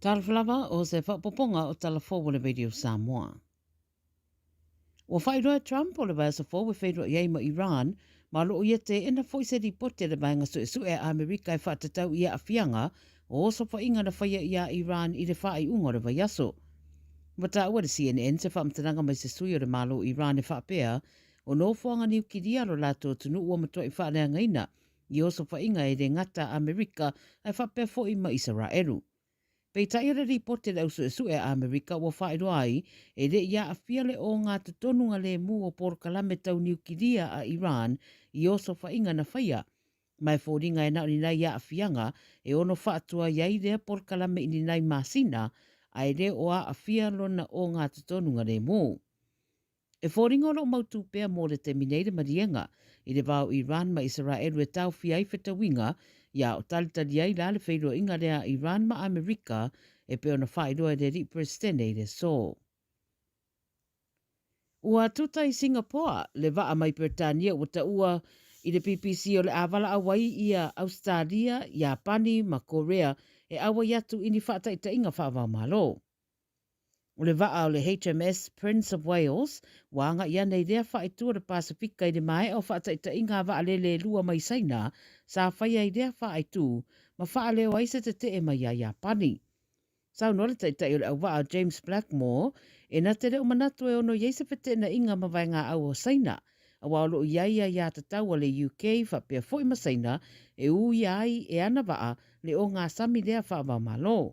Talofa lava o se faaopoopoga o tala fou a le Radio Samoa. Ua faailoa e Trump o le vaiaso fou e feiloai ai ma Iran, ma o lo o ia teena foi se lipoti a le Vaega Suesue a Amerika e faatatau i aafiaga o osofaiga na faia iā Iran i le faaiuga o le vaiaso. Ua taua e le CNN se faamatalaga mai se sui o le Malo o Iran e faapea, o nofoaga niukilia a lo latou atunuu ua matuai faaleagaina i osofaiga e le gata a Amerika ae faapea foi ma Isaraelu. Peitai o le lipoti a le au suesue a Amerika ua faailoa ai, e le i aafia le ogatotonuga lemu o polokalame tau niukilia a Iran i osofaiga na faia, ma e foliga e na o ni nai aafiaga e ono faatuai ai lea polokalame i ni nai masina, a e le o aafia lona ogatotonuga lemu. E foliga o lo o mautū pea mō le taimi nei le maliega i le va o Iran ma Isaraelu e taofia ai fetauiga, ia o talitali ai la le feiloaiga lea a Iran ma Amerika e pei ona faailoa e le alii Peresetene i le aso. Ua tuta i Singapore le vaa mai Peretania ua taua i le BBC o le a valaau ai ia Ausetalia, Iapani ma Korea e auai atu i ni faataitaiga faava-o-Malo. O le vaa o le HMS Prince of Wales ua agai ane i lea faaitu o le Pasefika i le maea o faataitaiga a vaalele e lua mai Saina sa faia i lea faaitu ma faaleo ai se tetee mai ia Iapani. Saunoa le taitai o le auvaa o James Blackmore, e na te le o manatu e ono i ai se feteenaiga ma vaegaau o Saina, aua o lo o i ai aiatatau a le UK faapea foi ma Saina e uia ai e ana vaa le ogasami lea faava-o-Malo.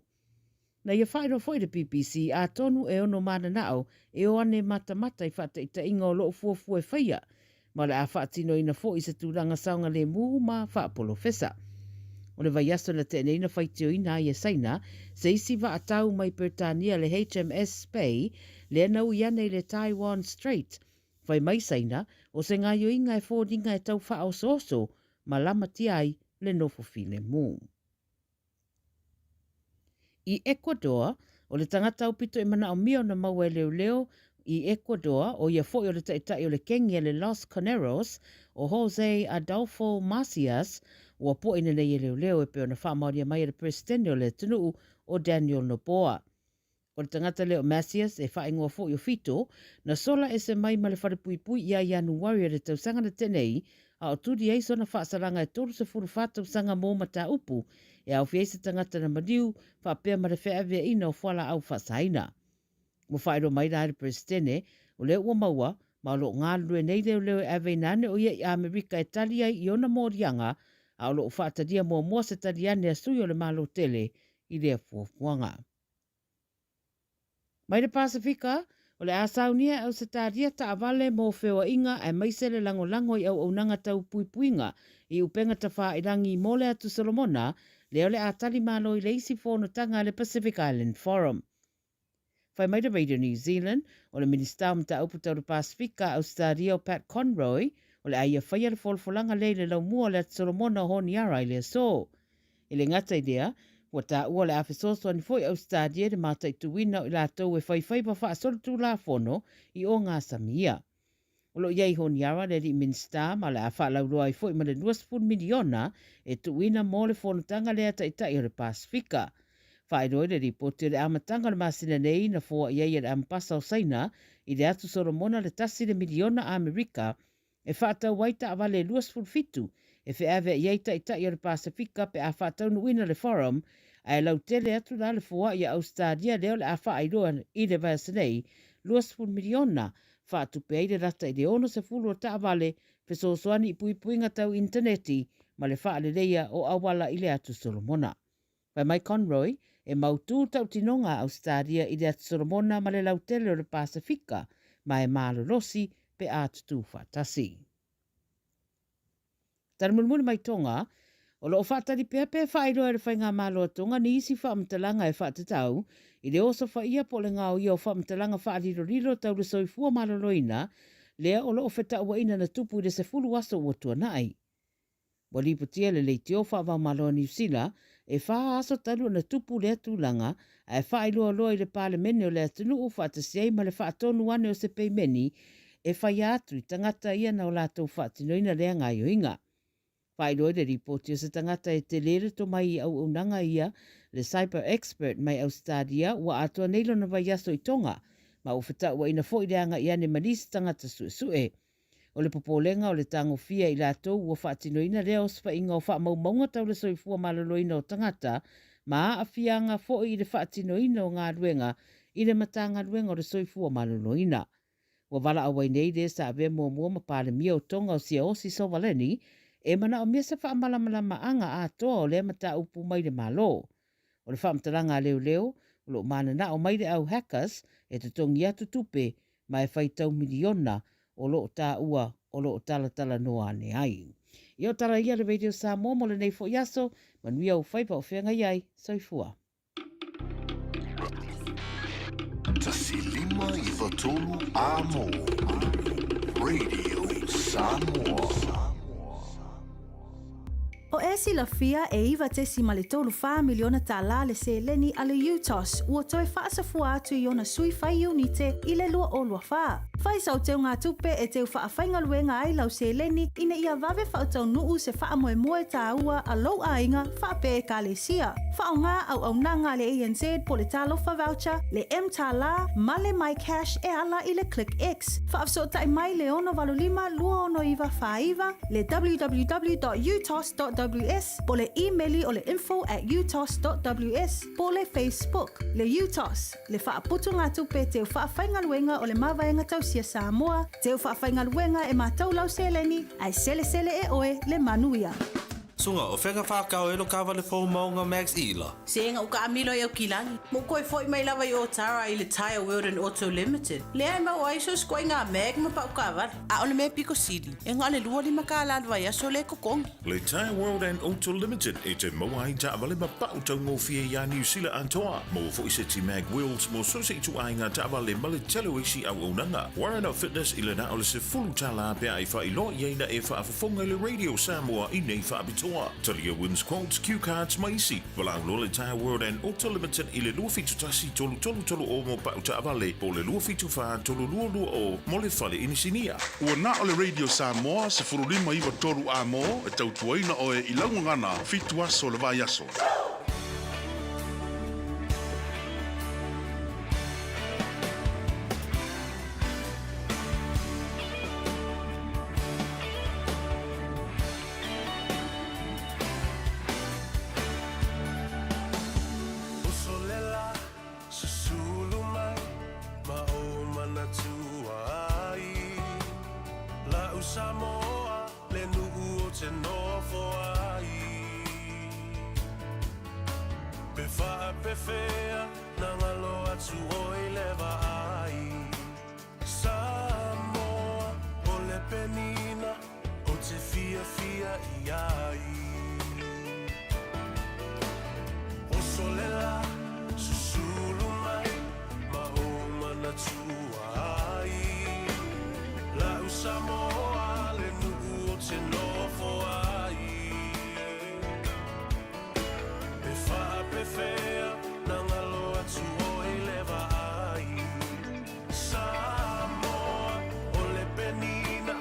Na ia faailoa foi le BBC, atonu e ono mananao e o ane matamata i faataitaiga o lo o fuafua e faia, ma o le a faatinoina foi i se tulaga saogalemu ma faapolofesa. O le vaiaso na tea nei na faitioina ai e Saina se isi vaa tau mai Peretania le HMS Spey lea na ui ane i le Taiwan Strait. Fai mai Saina, o se gaioiga e foliga e tau faaosooso ma lamatia ai le nofo filemu. I Ecuador, o le tagata aupito i manaomia ona maua e leoleo i Ecuador, ʻo ia foi o le taitai o le kengi a le Los Choneros, ʻo Jose Adolfo Macias, ua poʻina nei e leoleo e pei ona faamaonia mai e le Peresetene o le atunuu ʻo Daniel Noboa. O le tagata lea o Macias, e faaigoa foi o Fito, na sola ese mai ma le falepuipui ia Ianuari o le tausaga na tea nei, a o tuli ai sona faasalaga e 34 tausaga mō mataupu e aofia ai se tagata na maliu faapea ma le feaveaiina o fualaau faasaina. Ua faailoa mai la e le Peresetene, o lea ua maua, ma o lo o galulue nei leoleo e aveina ane o ia i Amerika e tali ai i ona moliaga, a o lo o faatalia muamua se tali ane a sui o le Malo tele i lea fuafuaga. Mai le Pasefika, o le a saunia e Ausetalia taavale mō feoaiga aemaise le lagolago i auaunaga tau puipuiga i upega tafāilangi mō le Atu Solomona, lea o le a tali malo i le isi fonotaga a le Pacific Island Forum. Fai mai le Radio New Zealand, o le Minisita o Mataupu Tau le Pasefika a Ausetalia o Pat Conroy, o le a ia faia le folafolaga lea i le laumua o le Atu Solomona o Honiara i le aso. E le gata i lea, ua taua o le a fesoasoani foi Ausetalia i le mataituina o i latou e fai faiva faasolitulafono i ogasami ia. O lo o i ai i Honiara le alii Minisita ma o le a faalauloa ai foi ma le 20 miliona e tuuina mo le fonotaga lea a Taitai o le Pasefika. Faailoa i le lipoti o le amataga o le masina nei na foai ai e le Amepasa o Saina i le Atu Solomona le tasi le miliona Amerika E faatau ai taavale e 27 e feaveai ai taitai o le Pasefika pe a faataunuuina le Forum, ae lautele atu la le foai a Ausetalia lea o le a faailoa i le vaiaso nei, 20 miliona, faatupe ai le lata i le 60 o taavale, fesoasoani i puipuiga tau initaneti ma le faaleleia o auala i le Atu Solomona. Fai mai Conroy, e mautū tautinoga a Ausetalia i le Atu Solomona ma le lautele o le Pasefika, ma e malolosi pe a tutū faatasi. Tali mulimuli mai Tonga, o lo o faatali pea pe faailoa e le Faigamalo a Tonga nisi faamatalaga e faatatau i le osofaia po o le gaoia o faamatalaga faalilolilo tau le soifua maloloina lea o lo o fetauaina na tupu i le 10 aso ua tuanai. Ua lipotia le leitio faavaomalo a Niu Sila e whā aso talu ona tupu lea tulaga, ae faailoa loa i le Palemene o le atunuu faatasi ai ma le faatonu ane o se peimeni e whaia atu i tangata ia na o latou faatinoina lea gaioiga. Faailoa i le lipoti o se tagata e tele le tomai i auaunaga ia le cyber expert mai Ausetalia ua atoa nei lona vaiaso i Tonga, ma ua fetauaina foi le agai ane ma nisi tagata suesue. O le popolega o le tagofia i latou ua faatinoina lea osofaiga o faamaumauga tau le soifua maloloina o tagata ma aafiaga foi i le faatinoina o galuega i le Matagaluega o le Soifua Maloloina. Ua valaau ai nei le sa avea muamua ma Palemia o Tonga o Siaosi Sovaleni e manaomia se faamalamalamaga atoa o lea mataupu mai le Malo. O le faamatalaga a leoleo, o lo o mananao mai le au hackers e totogi atu tupe ma e faitau miliona o lo o taua o lo o talatalanoa ane ai. Ia o tala ia a le Radio Samoa mo lenei foi aso, manuia ou faiva o feagai ai, soifua. 1593 Amo Radio Samoa. O e silafia e $9.34 miliona tālā le seleni a le UTOS ua toe faasafua atu i ona sui fai iunite i le 2024. Fai sau teugatupe e teu faafaigaluega ai lau seleni ina ia vave faataunuu se faamoemoe tāua a lou aiga faapea Ekalesia. Faaaoga auaunaga a le ANZ po le Talofa Voucher, le mTālā ma le MyCash e ala i le ClickX. Faafesootai mai le 685 269 49, le www.utos.ws po le imeli o le info at utos.ws po le Facebook. Le UTOS, le faaputugatupe teu faafaigaluega o le Mavaega Tausia Samoa, teu faafaigaluega e matou lau seleni, ae selesele e oe le manuia. Suga, o fea ka whakao e lo kawale fou maunga Max Ila? Sega u kaamilo i Aukilani, ma u koe foi mai lava i Otara i le Tyre World and Auto Limited, lea e maua ai so sikoaiga mag ma pau kaavale. A o le mea piko sili, e na o le 25 kālā le vaiaso le totogi. Le Tyre World and Auto Limited e te maua ai taavale ma pau taugofie iā Niu Sila atoa. Maua foi seti mag wheels mo so se ituaiga taavale ma le tele o isi auaunaga. Warren Fitness i le na o le $10 pe a e faailoa i ai na e faafofoga i le Radio Samoa i nei faapitoa. Talia wins quotes, cue cards ma isi. Valaau loa le Tyre World and Auto Limited i le 271 3330 mo pau taavale po o le 274 3220 mo le fale inisinia. Ua na o le Radio Samoa 15 9 3 A mo e tautuaina oe i lau gagana fitu aso le vaiaso. Uso le la, susulu mai ma ou manatua ai. La'u Samoa le nu'u o te nofo ai. Pe faapefea na ngalo atu oi le vaai. Samoa o le penina o te fiafia i ai. Oso le la, susulu mai ma ou manatua ai. La'u Samoa le nu'u o te nofo ai. Pe faapefea na ngalo atu oi le vaai. Samoa o le penina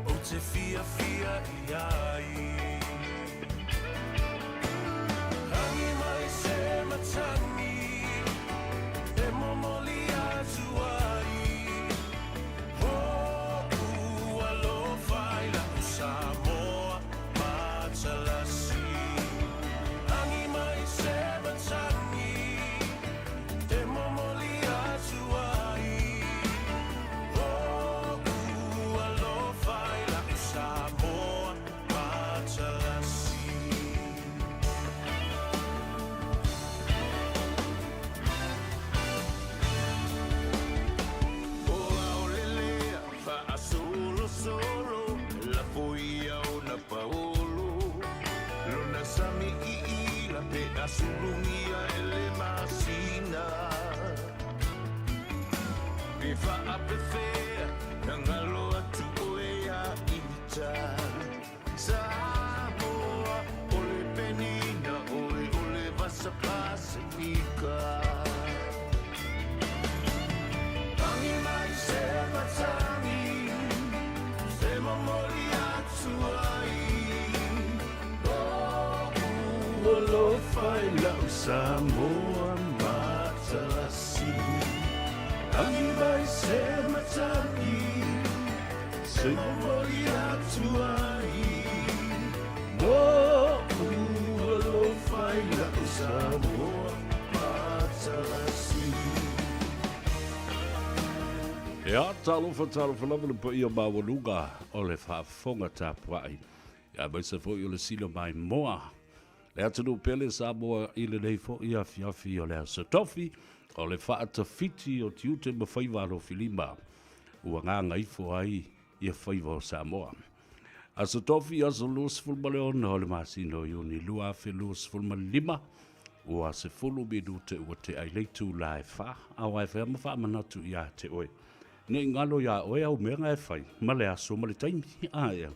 ou te fiafia i ai. Rangi mai se matagi e momoli atu ai. Ho'u alofa i la'u Samoa matalasi. Agi mai se matagi e momoli atu ai. Ho'u alofa i la'u Samoa matalasi. O aolelea faasolosolo lafo ia ona paolo lona sami iila pe a sulugia e le masina pe faapefea na galo atu oe ia ita Samoa o le penina oe o le vasa Pasifika. Tangi mai se matagi e momoli atu ai. O'u alofa i la'u. Samoa matalasi Agi mai se matagi Se momoli atu ai Mo'u alofa i la'u Samoa matalasi. Ea, talofa, talofa lava le paia maualuga o le faafofoga tapuai, aemaise foi o le sila maimoa Le atunuu pele Samoa i lenei foi afiafi o le Aso Tofi, o le faatafiti o tiute ma faiva alofilima ua gagaifo ai ia faiva o Samoa. Aso Tofi, aso 26 o le masina o Iuni 2025, ua 10 minute ua tea i le itula e 4, aua e fai ma faamanatu ia te oe. Ne i galo iā oe au mea na e fai, ma le aso ma le taimi. A ea.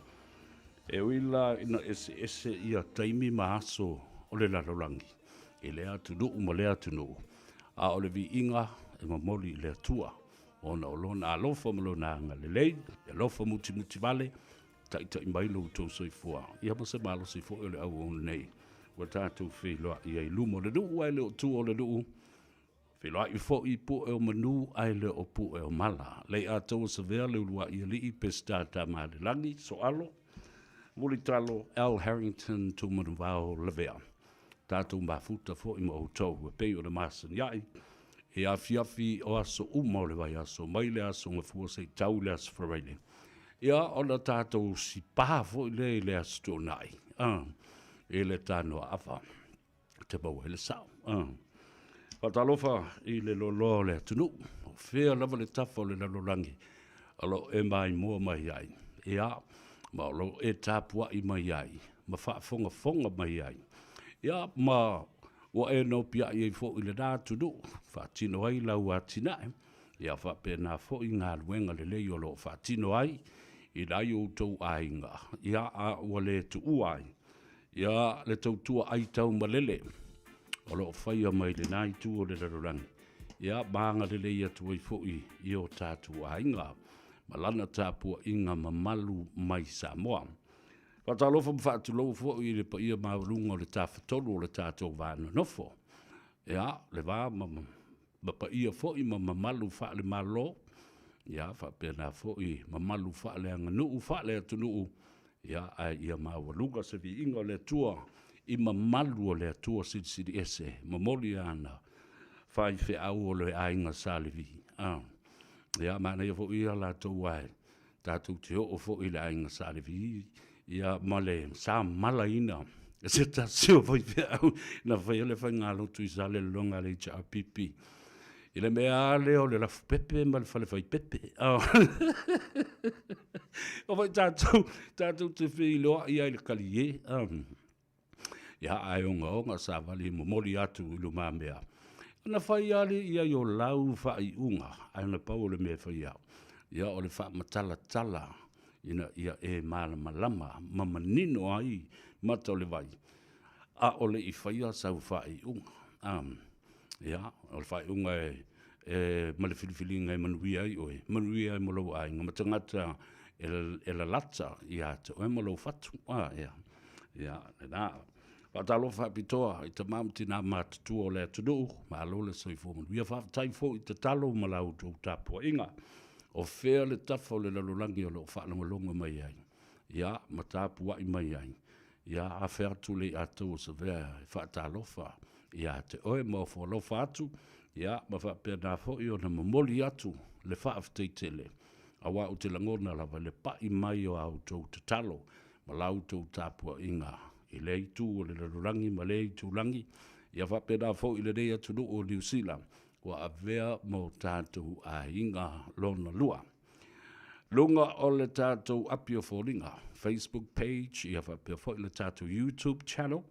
E ui la ina eseese ia taimi ma aso o le lalolagi i lea atunuu ma lea atunuu, a o le viiga e momoli i le Atua, ona o Lona alofa ma Lona agalelei, e alofa mutimuti vale, taitai mai lo outou soifua, ia ma se malosi foi o le auauna nei ua tatou feiloai ai i luma o le nuu ae le o tua o le nuu. Feiloai foi i pue o manu ae le o pue o mala. Lei'atoa Savea le uluai alii Peseta Tamalelagi Soalo Mulitalo Al Harrington Tumanuvao Lavea. Tatou mafuta foi ma outou e pei ona masani ai i afiafi o aso uma o le vaiaso mai le aso Gafua seia tau i le aso Faraile. Ia ona tatou sipā foi lea i le aso Toonai i le tanoa ava. te maua ai le sao. Faatalofa i le loaloa o le atunuu, o fea lava le tafa o le lalolagi o lo o e maimoa mai ai, ia, ma o lo o e tapuai mai ai, ma faafogafoga mai ai, ia, ma ua e nopiai ai foi i lena atunuu, faatino ai lau atinae, ia faapena foi galuega lelei o lo o faatino ai i nai o outou aiga, ia, a ua le tuua ai Ia le tautua aitaumalele o lo o faia mai lena itu o le lalolagi, ia ma agalelei atu ai foi i o tatou aiga ma lana tapuaiga mamalu mai Samoa. Faatalofa ma faatulou foi i le paia maualuga o le Tafatolu o le tatou va nonofo, ia le va ma ma paia foi ma mamalu faale-Malo, ia faapena foi mamalu faaleaganuu, faale-atunuu, ia ae ia maualuga se viiga o le Atua i mamalu o le Atua Silisili Ese, momoli ana faifeau o le aiga Sa Levi. A, ia manaia foi ia latou ae tatou te oo foi i le aiga Sa Levi, ia ma le samalaina e se tasi o faifeau na faia le faigalotu i Salelologa a le HRPP i le mea lava lea o le lafupepe ma le fale faipepe. O foi tatou, tatou te feiloai ai i le kalie. Ia, ae ogaoga savali momoli atu i lumamea. Ona fai lava lea i ai o lau faaiuga, ae na pau o le mea e fai au, ia o le faamatalatala ina ia e malamalama ma manino ai mata o le vai, a o le i faia sau faaiuga. Ia, o le faaiuga e, e, ma le filifiliga e manuia ai oe, manuia ai ma lou aiga, ma tagata e, e lalata ia te oe ma lou fatu. A, ia, ia, lena. Faatalofa faapitoa i tama ma tina matutua o le atunuu, malo le soifua manuia. Faafetai foi i tatalo ma la outou tapuaiga. O fea le tafa o le lalolagi o lo o faalogologo mai ai, ia, ma tapuai mai ai, ia afe atu le iatau o Savea e faatalofa ia te oe ma ofo alofa atu, ia, ma faapena foi ona momoli atu le faafetai tele, aua ou te lagona lava le pai mai o a outou tatalo ma la outou tapuaiga i lea itu o le lalolagi ma lea itulagi, ia faapena foi lenei atunuu o Niu Sila ua avea ma o tatou aiga lona lua. Luga o le tatou api o foliga, Facebook page, ia faapea foi le tatou YouTube channel.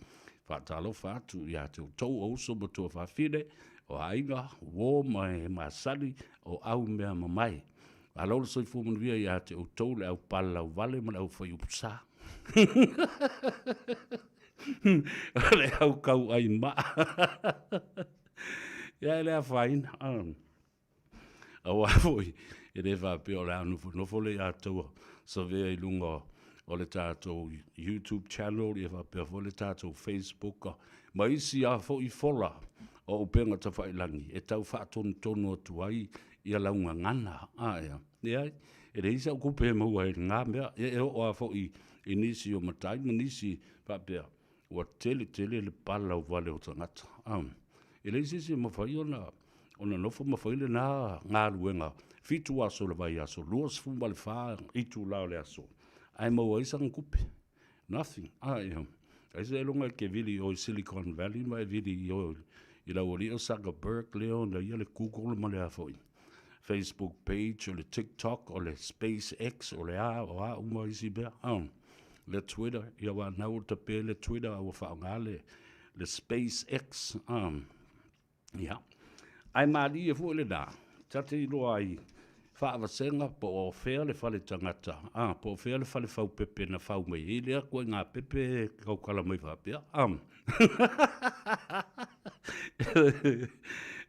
Faatalofa atu ia te outou o uso ma tuafafine, o aiga, uo ma e masani, o au mea mamae. Malo le soifua manuia ia te outou le au palalauvale ma le au faiupu sa. O le au kauai maa. Ia e le afaina. Aua foi, e le faapea o le a nofonofo le iataua savea i luga o le tatou YouTube channel, ia faapea foi le tatou Facebook. Ma isi a foi fola o upega tafailagi e tau faatonutonu atu ai ia lau gagana. A ea, leai, e leai sau tupe e maua ai i lena mea. Ia e oo lava foi i nisi o matai ma nisi faapea, ua tele tele le palauvale o tagata. A, e leai se isi e mafai ona ona nofo ma fai lena galuega 7 aso o le vaiaso, 24 itula o le aso, ae maua ai sana tupe. Nothing. A, ia. Ai seiloga e te vili i o i Silicon Valley ma e vili i o i lau alii o Zuckerberg lea ona ia le Google ma le a foi. Facebook page, o le TikTok, o le SpaceX, o le a, o a uma isi mea. Ah, le Twitter, ia aua na ua tape le Twitter a ua faaaoga le, le SpaceX. Ah. Ia. Ae malie foi lena, ta te iloa ai faavasega po o fea le fale tagata, a, po o fea le fale faupepe na fau mai ai lea ituaiga pepe e tautala mai faapea, a.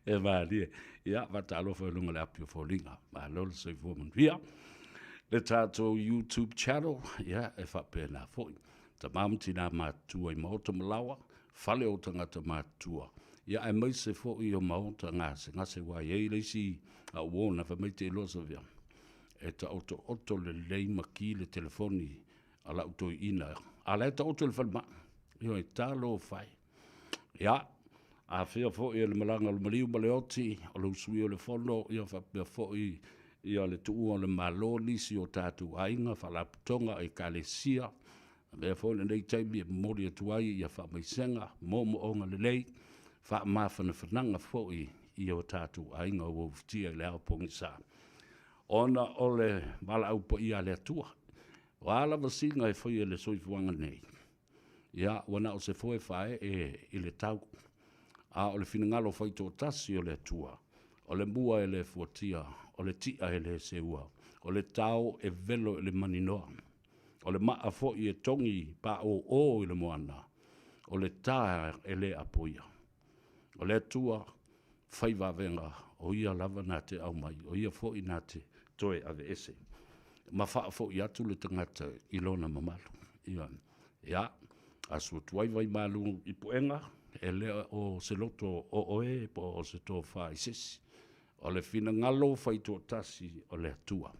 E malie. Ia, faatalofa i luga o le api o foliga. Malo le soifua manuia. Le tatou YouTube channel, ia, e faapena foi. Tama ma tina matutua i maota ma laoa, fale o tagata matutua, ia aemaise foi o maota gasegase aua e i ai le isi au uo na fai mai te iloa Savea, e taotooto lelei ma ki le telefoni a lau toeaina, a la e taoto i le falemai. Ioe, talofa e. Ia, afea foi e le malaga o le maliu ma le oti, o le usuia o le fono, ia faapea foi ia le tuua o le Malo, nisi o tatou aiga, faalapotopotoga, ekalesia, Avea foi lenei taimi e momoli atu ai ia faamaisega, moomooga lelei, faamafanafanaga foi i o tatou aiga ua ufitia i le ao pogisa, ona o le valaau paia a le Atua. O a lava siga e faia i le soifuaga nei, ia, ua na o se foe faaee i le tau, a o le finagalo faitoatasi o le Atua, o le mua e le fuatia, o le ti'a e le seua, o le tao e velo i le maninoa. O le maa foi e togi paoO i le moana, o le ta e le apoia. O le Atua fai vavega, o Ia lava na te aumai, o Ia foi na te toe aveese, ma faafoi atu le tagata i lona mamalu. Ia, ia, asu atu ai vaimalu i puega, e le o se loto o oe po o se tofa i se isi. O le finagalo faitoatasi o le Atua.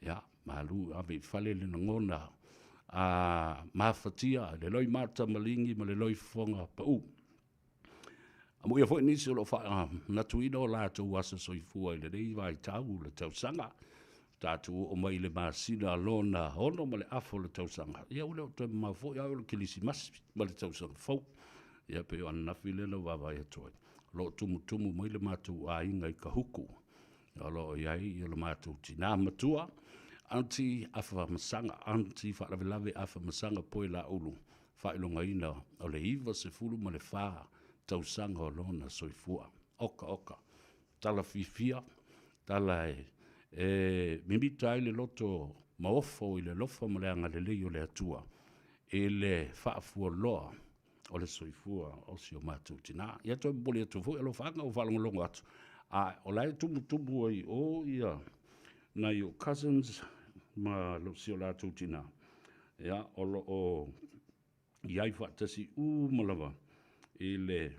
Ia, malu ave i fale le lagona a mafatia le loi mata maligi ma le loi fofoga pau. Amuia foi nisi o lo o faamanatuina o latou aso soifua i lenei vaitau o le tausaga. Tatou oo mai i le masina lona 6 ma le afa o le tausaga. Ia ua le o toe mamao foi ae o le Kerisimasi ma le tausaga fou. Ia pei o ananafi lea na vaavaai atu ai. O lo o tumutumu mai le matou aiga i Kahuku. O lo o i ai lo matou tinā matua, Aunty Afamasaga, Aunty Faalavelave Afamasaga Poelaulu, faailogaina o le 94 tausaga o lona soifua. Oka oka, tala fiafia, tala e, e mimita ai le loto maofo i le alofa ma le agalelei o le Atua i le faafualoa o le soifua o si o matou tinā. Ia toe momoli atu foi alofaaga ua faalogologo atu, a o la e tumutumu ai o ia nai o cousins ma si o latou tinā, ia, o lo o i ai faatasi uma lava i le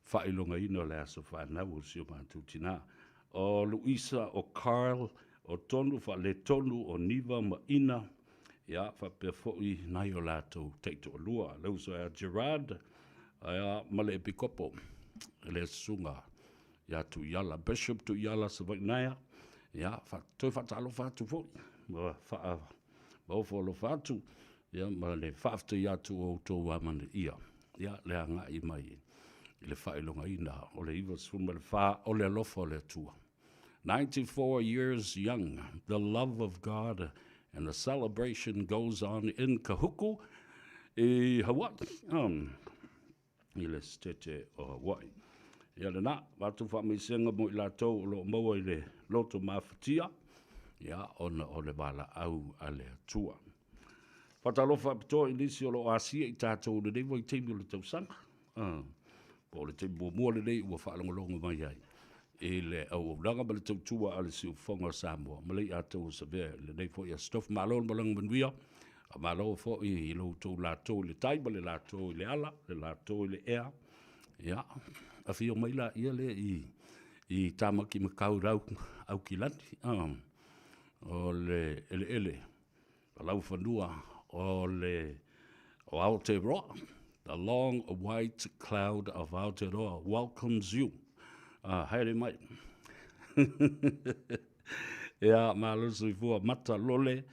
faailogaina o le aso fanau o si o matou tinā. O Luisa, o Carl, o Tonu Faaletonu, o Niva ma Ina, ia, faapea foi nai o latou taitoalua, le uso ia Gerard, ia, ma le Epikopo, le Susuga ia Tuiala, Bishop Tuiala Savainaea, ia, fa, toe faatalofa atu foi, ma faa, maofo alofa atu, ia, ma le faafetai atu o outou amanaia, ia, le agai mai i le faailogaina o le 94 o le alofa o le Atua. 94 years young, the love of God and the celebration goes on in Kahuku i Hawaii. Um, i le Setete o Hawaii. Ia lena, avatu faamaisega mo i latou o lo o maua i le loto mafatia, ia, ona o le valaau a le Atua. Faatalofa faapitoa i nisi o lo o asia i tatou i lenei vaitaimi o le tausaga. Uh, po o le taimi muamua lenei ua faalogologo mai ai i le auaunaga ma le tautua a le Siufofoga o Samoa ma le Iatau o Savea i lenei foi aso tofi. Malo le malaga manuia, malo foi i lo outou latou i le tai ma le latou i le ala, le latou i le ea. Ia, afio mai laia lea i, i Tāmaki Makaurau Aukilani, o le eleele o laufanua o le o Aotearoa. The long white cloud of Aotearoa welcomes you. Haere mai. Ia, malo soifua mata lole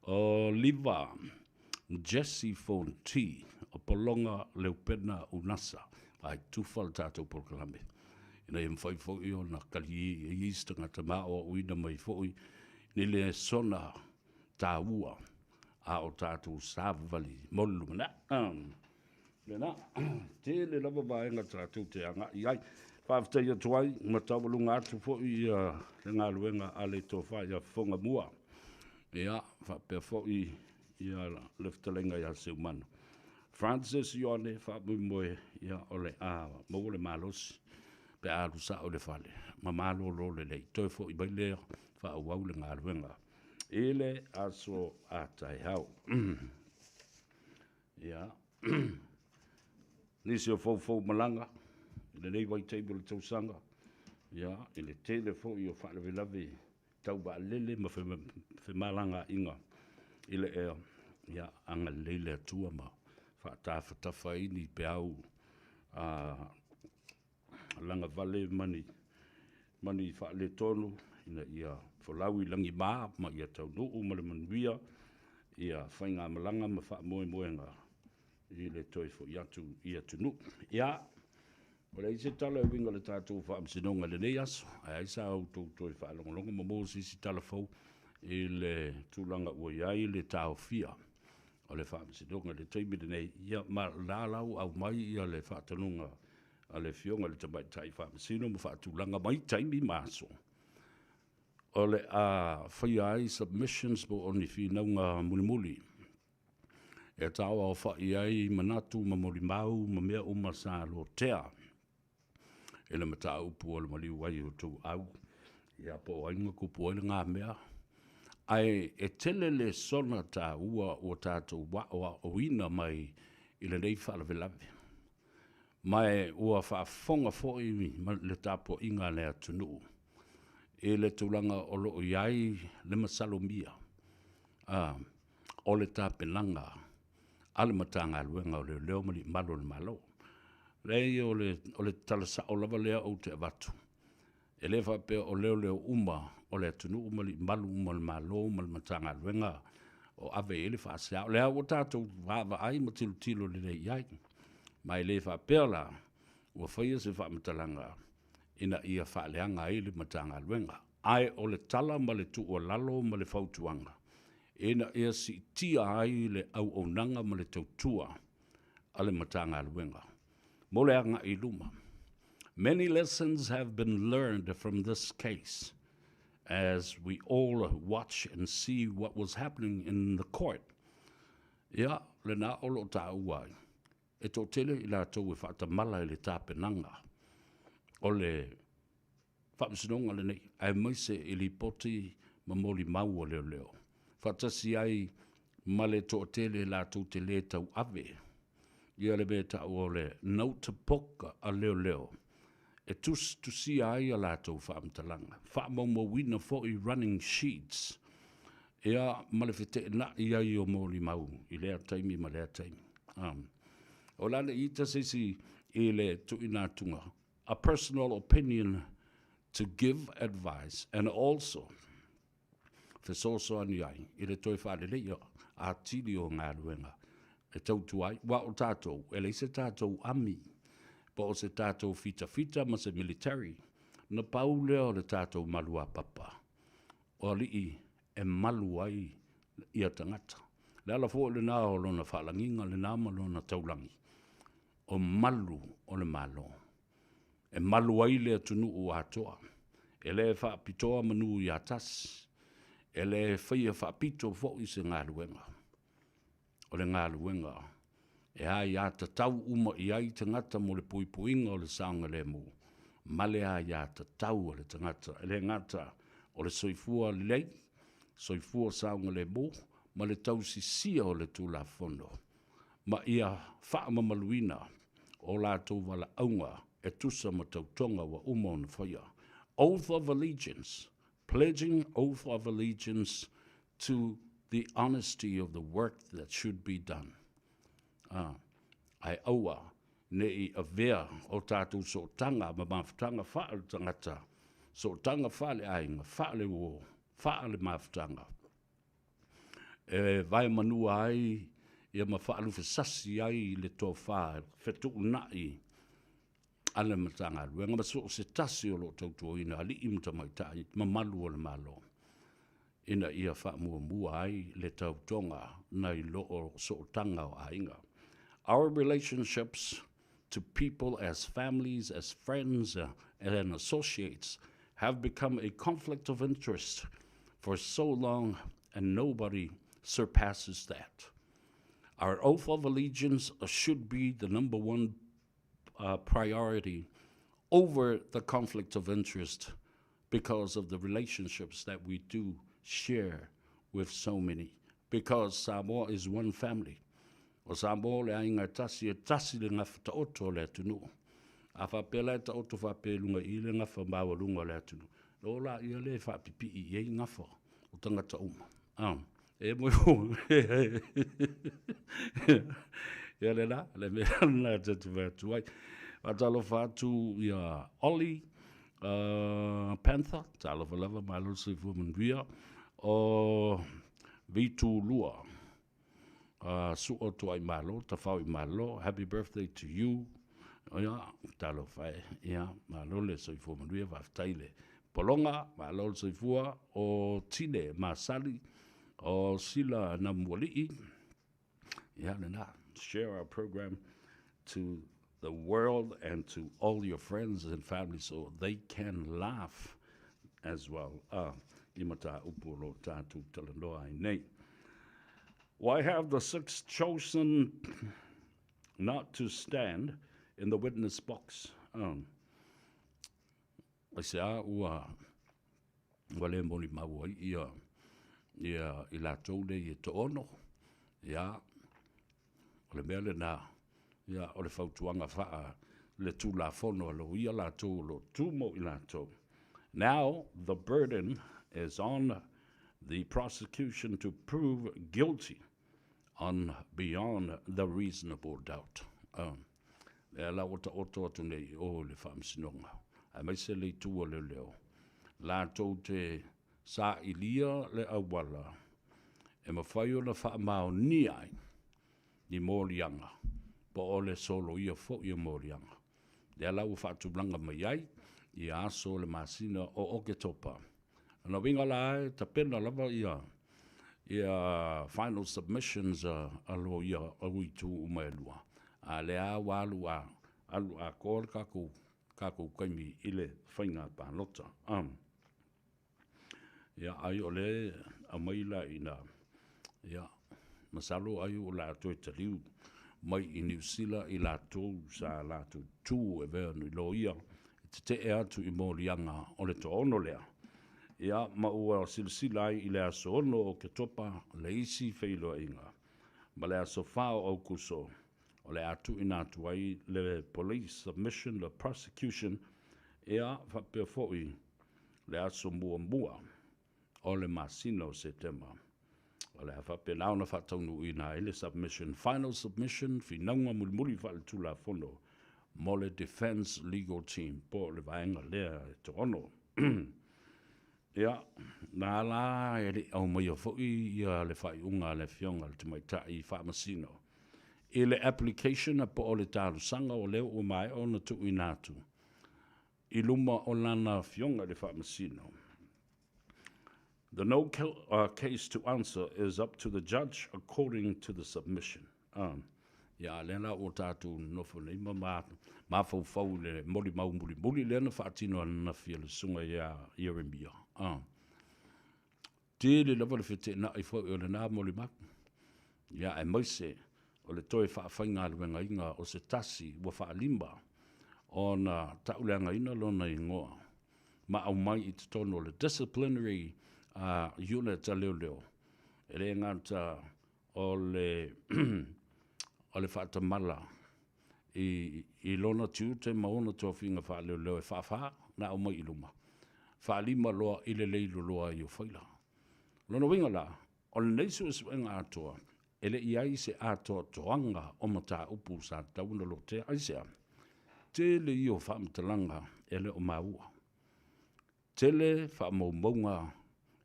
o Liva Jesse Fonti o Polonga Leupena Unasa. Ai tufa le tatou polokalame. Ina ia mafai foi ona kali i isi tagata ma aoaoina mai foi ni lesona taua a o tatou savavali mo le lumanai. Lena, tele lava vaega tatou te agai ai. Faafetai atu ai ma taualuga atu foi ia le galuega a le Tofa ia Fofoga Mua. Ia, faapea foi ia le fetalaiga ia Seumanu. Francis Ioane faamoemoe ia o le a maua le malosi pe a alu sao i le fale ma malolo lelei. Toe foi mai lea faaauau le galuega i le aso a taeao. Ia, nisi o foufou malaga i lenei vaitaimi o le tausaga, ia, i le tele foi o faalavelave tau vaalele ma femalagaaiga i le ea, ia, agalelei le Atua ma faatafatafa ai ni peau a lagavale ma ni, ma ni faaletonu ina ia folau i lagima ma ia taunuu ma le manuia ia faigamalaga ma faamoemoega i le toe foi atu i atunuu. Ia, ua leai se tala e uiga i le tatou faamasinoga i lenei aso, ae ai sa outou toe faalogologo ma maua se isi tala fou i le tulaga ua i ai le taofia o le faamasinoga i le taimi lenei, ia ma la la ua aumai ia le faatonuga a le Afioga i le Tamaitai Faamasino ma faatulaga mai taimi ma aso o le a faia ai submissions po o ni finauga mulimuli e tauaofa'i ai manatu ma molimau ma mea uma sa lotea i le mataupu o le maliu ai o Tuuau, ia po o ai na tupu ai lena mea. Ae e tele lesona taua ua tatou aoaoina mai i lenei faalavelave. Ma e ua faafofoga foi le tapuaiga a le atunuu i le tulaga o lo o i ai le masalomia a o le tapenaga a le Matagaluega o Leoleo ma Alii Mamalu o le Malo. Leai, o le, o le tala sao lava lea ou te avatu, e le faapea o leoleo uma o le atunuu ma alii mamalu uma o le Malo ma le Matagaluega o ave i ai le faasea. O lea ua tatou vaavaai ma tilotilo lelei i ai. Ma e le faapea la ua faia se faamatalaga ina ia faaleaga ai le Matagaluega. Ae o le tala ma le tuualalo ma le fautuaga ina ia siitia ai le auaunaga ma le tautua a le Matagaluega mo le agai i luma. Many lessons have been learned from this case as we all watch and see what was happening in the court. Ia, lena o lo o taua ai, e toatele i latou e faatamala i le tapenaga o le Faamasinoga lenei, aemaise i lipoti ma molimau a leoleo, faatasi ai ma le toatele latou te le tauave ia le mea e taua o le notebook a leoleo e tusitusia ai a latou faamatalaga, faamaumauina foi running sheets, ia ma le feteenai ai o molimau i lea taimi ma lea taimi. O le a le ita se isi i le tuuina atuga a personal opinion to give advice and also fesoasoani ai i le toe faaleleia atili o galuega e tautua ai. Aua o tatou, e leai se tatou ami po o se tatou fitafita ma se military, na pau lea o le tatou maluapapa o alii e malu ai ia tagata. O le ala foi lena o lona faalagiga lena ma lona taulagi, o malu o le Malo, e malu ai le atunuu atoa. E le faapitoa manu ia tasi, e le faia faapito foi se galuega. O le galuega e aiatatau uma i ai tagata mo le puipuiga o le saogalemu ma le aiatatau a le tagata, e le gata o le soifua lelei, soifua saogalemu ma le tausisia o le Tulafono ma ia faamamaluina. o latou valaauga e tusa ma tautoga ua uma ona faia. Oath of Allegiance, Pledging oath of allegiance to the honesty of the work that should be done. A, ae aua ne i avea o tatou sootaga ma mafutaga faale-tagata, sootaga faale-aiga, faale-uo, faale-mafutaga, e vaemanua ai ia ma faalufesasi ai le tofa fetuunai a le Matagaluega ma so o se tasi o lo o tautuaina alii ma tamaitai mamalu o le Malo ina ia faamuamua ai le tautoga nai lo o sootaga o aiga. Our relationships to people as families, as friends and associates have become a conflict of interest for so long and nobody surpasses that. Our oath of allegiance should be the number one uh, priority over the conflict of interest because of the relationships that we do share with so many. Because Samoa is one family. O Samoa le aiga e tasi, e tasi le gafa taoto o le atunuu. A faapea la e taoto faapea i luga i i le gafa maualuga o le atunuu, na o laia lea e faapipii i ai gafa o tagata uma. Ah. E mo Ia le la, le mea lena e te fai atu ai. Faatalofa atu ia Ollie Panther, talofa lava, malo le soifua manuia. O Vitulua, Sua Tuaimalo, Tafao i Malo, happy birthday to you. Ia, talofa e, ia, malo le soifua manuia, faafetai le Pologa, malo le soifua, o Tine Masali, o Sila Namualii, ia lena, share our program to the world and to all your friends and family so they can laugh as well. Ah, i mataupu o lo tātou talanoa ai nei. Why have the six chosen not to stand in the witness box? Aisea ua ua le molimau ai ia ia i latou nei e toono, ia, o le mea lena, ia, o le fautuaga faa le Tulafono a loia latou o lo o tu mo i latou. Now the burden is on the prosecution to prove guilty on beyond the reasonable doubt. Um, Lea la ua taoto atu nei i o i le Faamasinoga, aemaise le itu o leoleo, latou te sailia le auala e mafai ona faamaonia ai ni moliaga po o le soloia foi o moliaga. Lea la ua faatulaga mai ai ia aso o le masina o Oketopa. O lona uiga la e tapena lava ia ia final submissions a loia o itu uma e lua, a o lea ua alu a alu atoa le tatou tatou taimi i le faiga palota. Ia, ai o lea e aumai la ina, ia, masalo ai o le a toe taliu mai i Niu Sila i latou sa latou tu e avea ni loia e tetee atu i moliaga o le toaono lea. Ia, ma ua silasila ai i le aso 6 o Oketopa le isi feiloaiga, ma le aso 4 o Aukuso o le a tuuina atu ai le Police Submission, le Prosecution, ia, faapea foi le aso muamua o le masina o Setema. O le a faapena ona faataunuuina ai le submission, final submission, finauga mulimuli faaletulafono mo le Defence Legal Team po o le vaega lea e toaono. Ia, na ala e le i aumaia foi ia le faaiuga a le Afioga i le Tamaitai Faamasino i le application po o le talosaga o lea ua maea ona tuuina atu i luma o lana Afioga i le Faamasino. The no case to answer is up to the judge according to the submission. Ia, lea la ua tatou nonofo nei ma mafaufau i le molimau mulimuli lea na faatino ananafi e le Susuga ia Ieremia. Tele lava le feteenai foi o lena molimau, ia, aemaise o le toe faafaigaluegaina o se tasi ua faalima ona tauleagaina lona igoa ma aumai i totonu o le Disciplinary Unit a Leoleo, e le gata o le o le faatamala. i, i lona tiute ma ona tofiga faaleoleo e faafa na aumai i luma, faalima loa i le leiloloa ai o faila. O lona uiga la, o lenei suesuega atoa, e le i ai se atoatoaga o mataupu sa tatau ona lotea. Aisea? Tele ia o faamatalaga e le o maua. Tele faamaumauga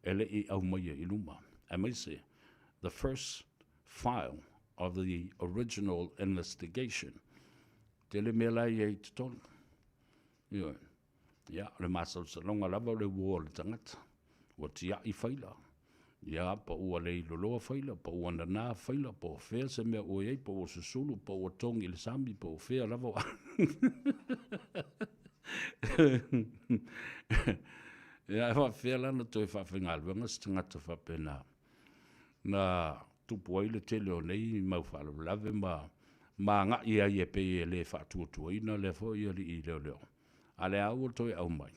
e le i aumaia i luma, aemaise the first file of the original investigation. Tele mea la e i ai i totonu. Ioe. Ia, o le masalosaloga lava o le uo a le tagata. Ua tiai faila. Ia, po ua le iloloa faila, po ua nana faila, po o fea se mea ua i ai, po ua susulu, po ua togi i le sami, po o fea lava. Ia, e faapefea la ona toe faafaigaluega se tagata faapena na tupu ai le tele o nei mau faalavelave ma ma agai ai e pei e le faatuatuaina lea foi alii leoleo, a o lea ua toe aumai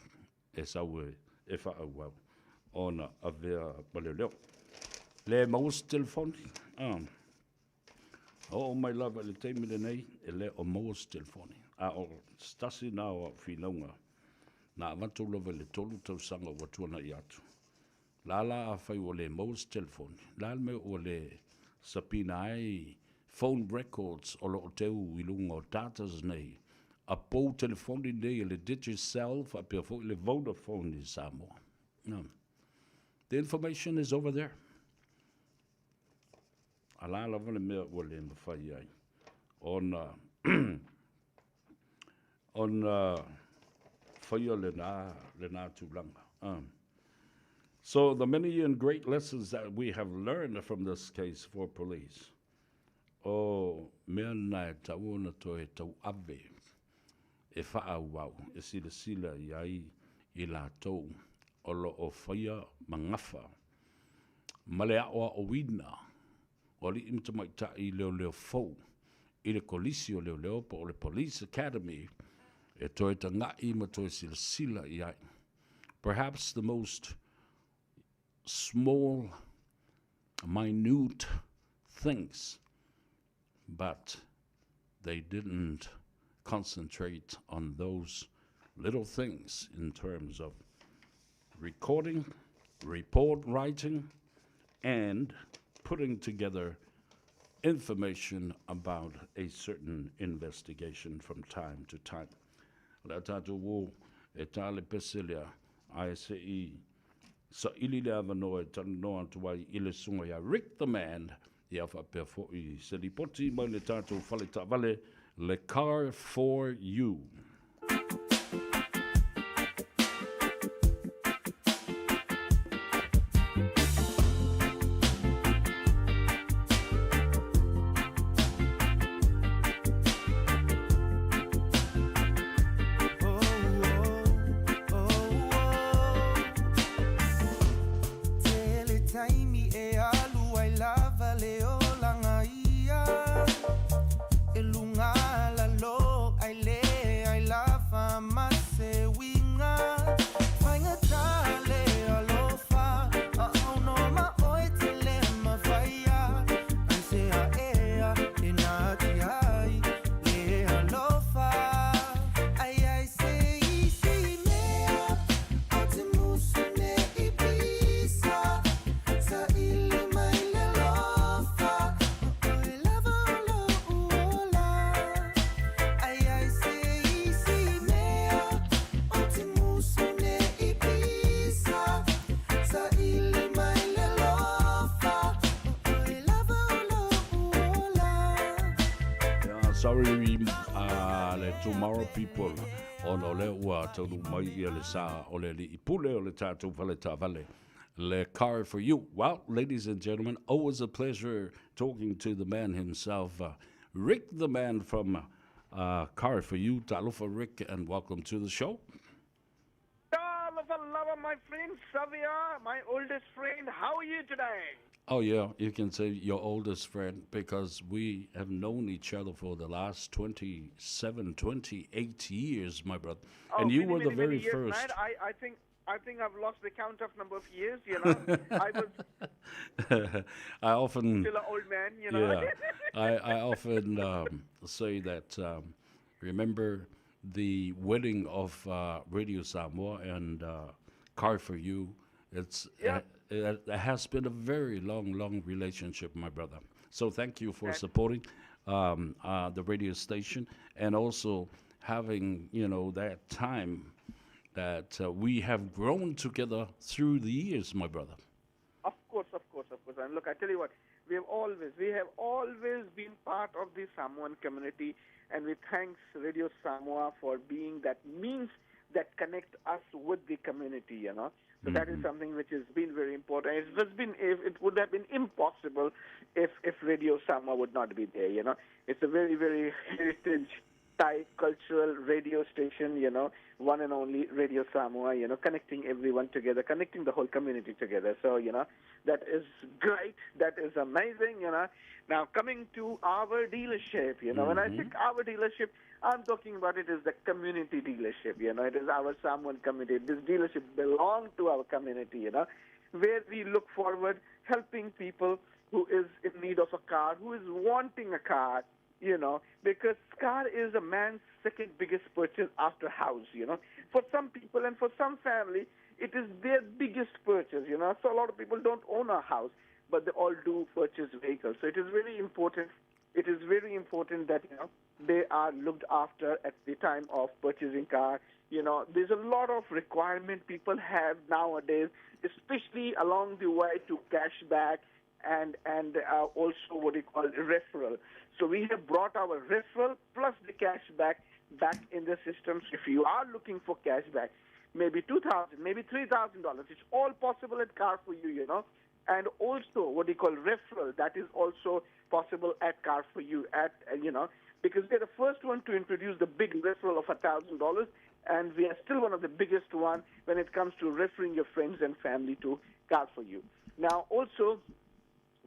e sau e faaauau ona avea ma leoleo. Le maua se telefoni. Ah. Oo mai lava i le taimi lenei, e le o maua se telefoni. A o se tasi na o au finauga na avatu lava i le tolu tausaga ua tuanai atu. La la afai ua le maua se telefoni, la le mea ua le sapina ai phone records o lo o teu i luga o datas nei a pou telefoni nei a le Digicel faapea foi le Vodafone i Samoa. The information is over there. A la lava le mea ua le mafai ai ona ona faia lena, lena tulaga. So the many and great lessons that we have learned from this case for police, o mea na e tatau ona toe tauave e faaauau e silasila i ai i latou o lo o faia ma gafa ma le aoaoina o alii ma tamaitai leoleo fou i le Kolisi o Leoleo po o le Police Academy e toe taga'i ma toe silasila i ai. Perhaps the most small, minute things, but they didn't concentrate on those little things in terms of recording, report writing, and putting together information about a certain investigation from time to time. O le a tatou o e tā le pese lea, ae se i saili le avanoa e talanoa atu ai i le susuga ia Rick the Man, ia faapea foi se lipoti mai le tatou fale taavale, le Car for You. Tele taimi e alu ai lava le olaga ia E luga lalo ai leai lava ma se uiga Faigata le alofa Aʻauno ma oe tele mafaia Aisea ea e natia ai le alofa Ai ai se isi mea O te musu nei pisa Saili mai le alofa O oe lava o loʻu ola Ai ai se isi mea O te musu nei pisa Saili mai le alofa O oe lava o loʻu ola Yeah, sorry le tomorrow people ona o lea ua taunuu mai ia le sa o le alii pule o le tatou fale taavale le Car for You. Well, ladies and gentlemen, always a pleasure talking to the man himself, Rick the man from Car for You. Talofa Rick and welcome to the show. Talofa lava, my friend Savea, my oldest friend. How are you today? Oh yeah, you can say your oldest friend because we have known each other for the last 27, 28 years, my brother. Oh, and you many, were the many, very many years, first. Mate. I think. I think I've lost the count of number of years, you know. I was I often still an old man, you know. Yeah, I, I often um, say that um, remember the wedding of uh, Radio Samoa and uh, Car for You. It's yeah. uh, it, has been a very long, long relationship, my brother. So thank you for supporting um, uh, the radio station and also having you know that time that uh, we have grown together through the years, my brother. Of course, of course, of course. And look, I tell you what, we have always, we have always been part of the Samoan community, and we thanks Radio Samoa for being that means that connect us with the community. You know, so mm-hmm. that is mm-hmm. something which has been very important. It has been, it would have been impossible if if Radio Samoa would not be there. You know, it's a very, very heritage type cultural radio station, you know, one and only Radio Samoa, you know, connecting everyone together, connecting the whole community together. So, you know, that is great. That is amazing, you know. Now, coming to our dealership, you know, mm-hmm. when I mm-hmm. think our dealership, I'm talking about it is the community dealership, you know, it is our Samoan community. This dealership belongs to our community, you know, where we look forward helping people who is in need of a car, who is wanting a car, you know, because car is a man's second biggest purchase after house, you know. For some people and for some family, it is their biggest purchase, you know. So a lot of people don't own a house, but they all do purchase vehicles. So it is very important. It is very important that, you know, they are looked after at the time of purchasing car. You know, there's a lot of requirement people have nowadays, especially along the way to cash back and and uh, also what we call referral. So we have brought our referral plus the cash back back in the system. So if you are looking for cash back, maybe 2000 maybe $3,000, it's all possible at Car for You, you know. And also what we call referral, that is also possible at Car for You, at, uh, you know, because we're the first one to introduce the big referral of $1,000, and we are still one of the biggest one when it comes to referring your friends and family to Car for You. Now, also,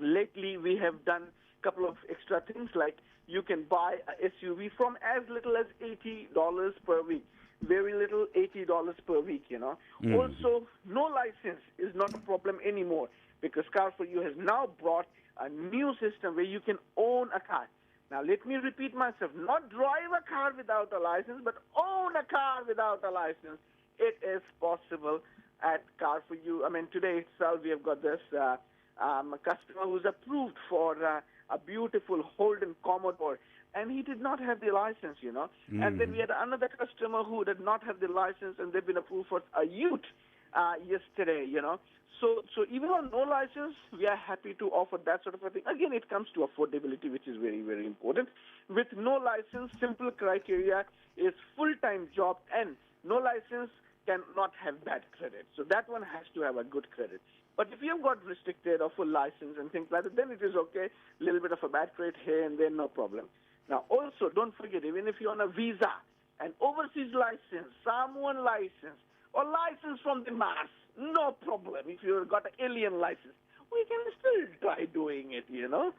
lately we have done a couple of extra things like you can buy a SUV from as little as $80 per week. Very little, $80 per week, you know. Mm. Also, no license is not a problem anymore because Car for You has now brought a new system where you can own a car. Now, let me repeat myself not drive a car without a license, but own a car without a license. It is possible at Car for You. I mean, today itself, we have got this uh, um, customer who's approved for uh, a beautiful Holden Commodore, and he did not have the license, you know. Mm. And then we had another customer who did not have the license, and they've been approved for a Ute uh, yesterday, you know. So, so even on no license, we are happy to offer that sort of a thing. Again, it comes to affordability, which is very, very important. With no license, simple criteria is full-time job, and no license cannot have bad credit. So that one has to have a good credit. But if you've got restricted or full license and things like that, then it is okay. A little bit of a bad credit here and there, no problem. Now, also, don't forget, even if you're on a visa, an overseas license, Samoan license, or license from the Mars, no problem. If you've got an alien license, we can still try doing it, you know.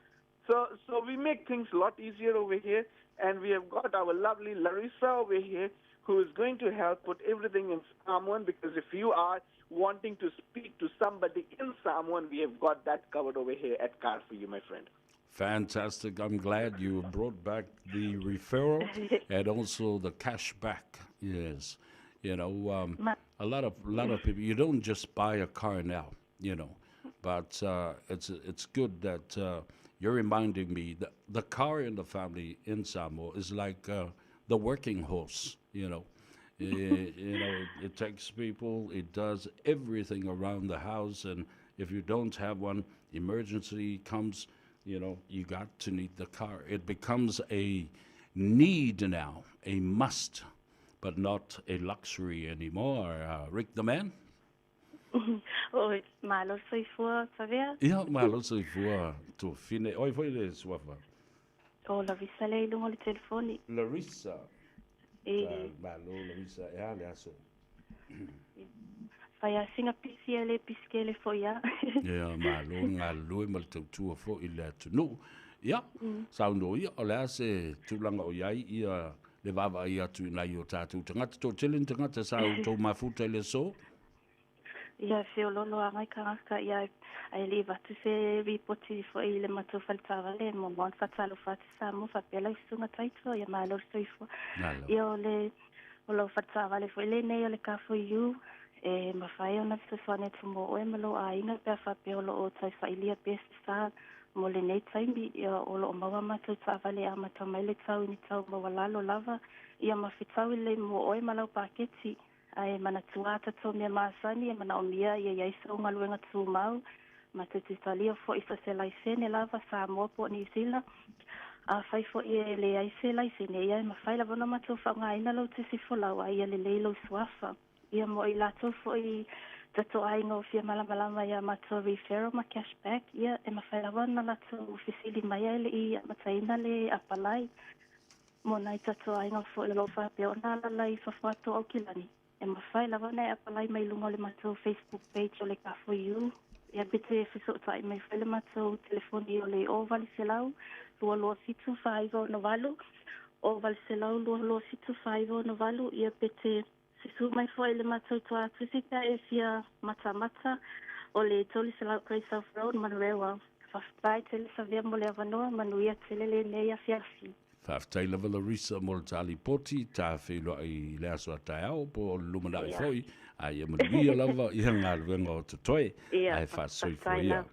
So, so we make things a lot easier over here, and we have got our lovely Larissa over here, who is going to help put everything in Samoan, because if you are wanting to speak to somebody in Samoan, we have got that covered over here at Car for You, my friend. Fantastic. I'm glad you brought back the referral and also the cash back. Yes. You know, um, a lot of lot of people you don't just buy a car now, you know. But uh, it's it's good that uh, you're reminding me that the car in the family in Samoa is like uh, the working horse, you know. It, you know, it, it takes people, it does everything around the house and if you don't have one, emergency comes, you know, you got to need the car. It becomes a need now, a must, but not a luxury anymore. Uh, Rick the man? Oi, malo soifua, Savea. Ia, malo soifua, tuafine. Oi foi le suafa. O Larissa lea i luga o le telefoni. Larissa. E. Malo Larissa, e a le aso. Fai a sina pisi e le pisikele foi a. Ia, malo galulue ma le tautua foi i le atunuu. Ia, mm. saunoa ia, o le a se tulaga o i ai ia le vaavaai atu i nai o tatou tagata. Toatele ni tagata sa outou mafuta i le aso? Ia, e feoloolo lava nai tagata, ia, ae le i avatu se ripoti foi i le matou fale taavale, e muamua ona faatalofa atu Samoa faapea lau Susuga Taito, ia malo le soifua. Malo. Ia, o le o lau fale taavale foi lenei o le Car4U, e mafai ona fesoasoani atu mo oe ma lou aiga pe a faapea o lo o tau sailia pea se sa mo lenei taimi. Ia, o lo o maua a matou taavale e amata mai le tau i ni tau maualalo lava, ia ma fetaui lelei mo oe ma lau paketi. Ae manatua a tatou mea masani e manaomia ia i ai sou galuega tumau, matou te talia foi so o se laisene lava, Samoa po o Niu Sila. Afai foi e leai se laisene, ia e mafai lava ona matou faaaogaina lou tusi folau a ia lelei lou suafa. Ia mo i latou foi tatou aiga o fia malamalama i a matou referral ma cash back, ia e mafai lava ona latou fesili mai ae le i amataina le apalai. Mo nai tatou aiga foi o lo o faapea ona alaala i fafo atu o Aukilani, e mafai lava ona e apalai mai luga o le matou Facebook page o le Car4U, ia pe te fesootai mai foi le matou telefoni o le 0800 227 4968, 0800 227 4968, ia pe te Susu mai foi le matou tuatusi pe a e fia matamata o le 300 Great South Road, Manurewa. Faafetai tele Savea mo le avanoa, manuia tele lenei afiafi. Faafetai lava Larissa mo le ta lipoti, ta feiloai i le aso a taeao po o le lumanai foi, a ia manuia lava ia galuega o totoe, ae faasoifua ia.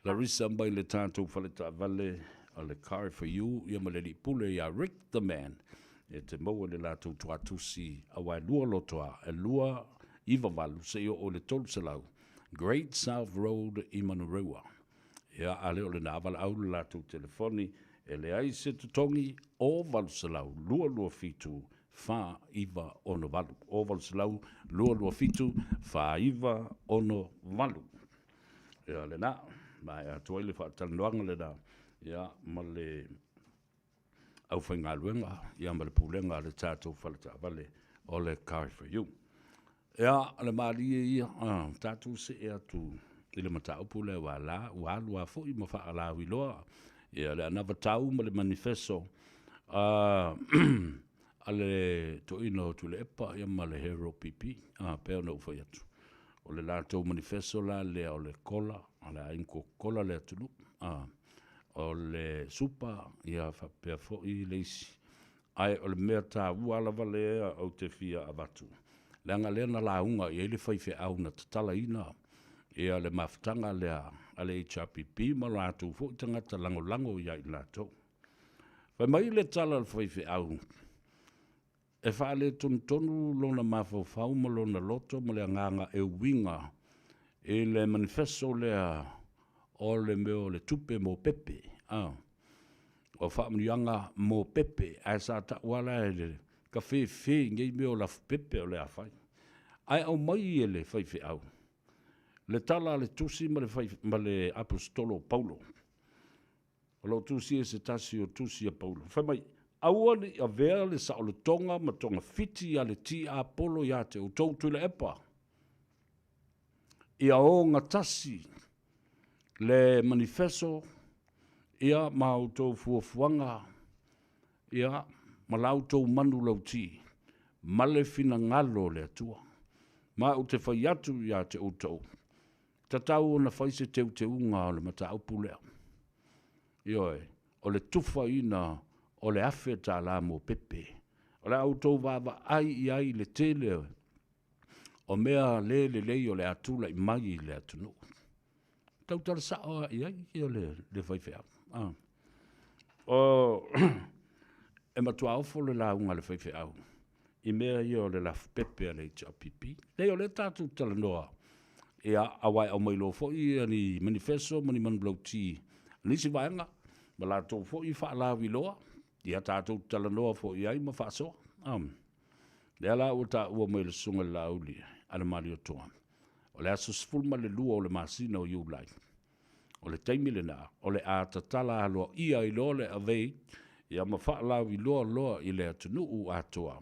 Larissa mai le tatou fale taavale o le Car for You ia ma le alii pule ia Rick the Man. E te maua i le latou tuatusi aua e lua loto a, e 298 seia oo i le 300 Great South Road i Manurewa. Ia, a le o lena, valaau le latou telefoni, e leai se totogi, o 800 227 4968, o 800 227 4968. Ia, lena, maea atu ai le faatalanoaga lena, ia, ma le aufaigaluega ia ma le pulega a le tatou fale taavale o le Car for You. Ia, o le malie ia, tatou see atu i le mataupu lea ua la, ua alu a foi ma faalauiloa ia le anavatau ma le manifeso a a le toeaina o Tuilaepa ia ma le Hero PP, a pei ona ou fai atu. O le latou manifeso la lea o le kola, o le a kola le atunuu. A o le supa, ia faapea foi le isi. Ae o le mea taua lava lea ou te fia avatu, leaga lea na lauga i ai le faifeau na tatalaina ia le mafutaga lea a le HRPP ma latou foi tagata lagolago ia i latou. Fai mai le tala a le faifeau, E faaletonutonu lona mafaufau ma lona loto ma le agaga e uiga i le manifeso lea o le mea o le tupe mo pepe, a, o faamanuiaga mo pepe, ae sa tau lava la e le kafefe i nei mea o lafupepe o le a fai. Ae aumai e le faifeau le tala a le tusi ma le, ma le Aposetolo o Paulo. O lo o tusia i se tasi o tusi a Paulo, fai mai, Aua ne i avea le saolotoga ma togafiti a le tiapolo ia te outou Tuilaepa, ia ogatasi le manifeso ia ma outou fuafuaga ia ma la outou manulauti ma le finagalo o le Atua. Ma ou te fai atu ia te outou, Tatau ona fai se teuteuga o le mataupu lea. Ioe, o le tufaina o le $1,000 mo pepe. O le a outou vaavaai i ai i le tele o mea le lelei o le a tulai mai i le atunuu. Tautala sao lava i ai ia le, le faifeau. Ah. O, e matua ofo le lauga a le faifeau i mea ia o le lafupepe a le HRPP. Leai, o lea tatou te talanoa, ia, aua e aumai loa foi ia ni manifesto ma ni manulauti a nisi vaega, ma latou foi faalauiloa, ia tatou te talanoa foi i ai ma faasoa. Um, lea la ua taua mai e le Susuga i le Laauli a le Malietoa, o le aso 12 o le masina o Iulai, O le taimi lena, o le a tatala aloaia ai loa le avei ia ma faalauiloa loa i le atunuu atoa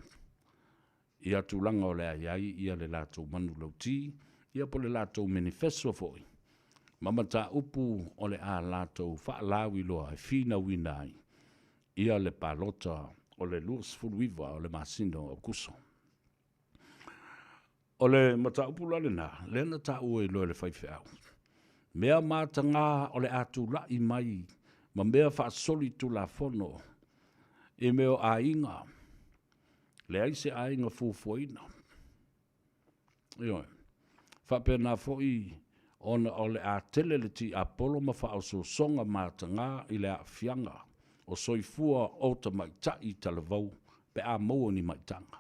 ia tulaga o le a i ai ia le latou manulauti, ia po o le latou menifeso foi, ma mataupu o le a latou faalauiloa e finauina ai ia le palota o le 29 o le masina o Aokuso. O le mataupu la lena, lea na taua ai loa e le faifeau, mea mataga o le a tulai mai ma mea faasolitulafono i mea o aiga, leai se aiga fuafuaina. Ioe. Faapena foi ona o le a tele le tiapolo ma faaosoosoga mataga i le aafiaga o soifua o tamaitai talavou pe a maua ni maitaga.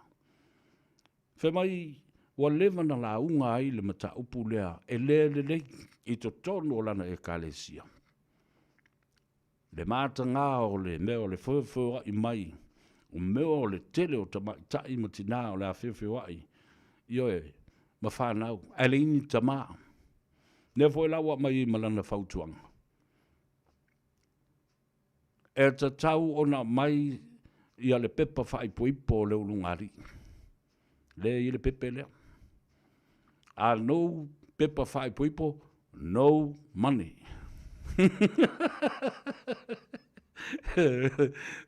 Fai mai ua leva na lauga ai le mataupu lea e le lelei i totonu o lana Ekalesia, le mataga o le mea o le feofeoai mai, o mea o le tele o tamaitai ma tina o le a feofeoai, ioe, ma fanau, ae leai ni tama. Lea foi la ua aumai ai ma lana fautuaga, e tatau ona aumai ia le pepa faaipoipo o le ulugalii, lea e i ai le pepe lea. A no pepa faaipoipo, no money.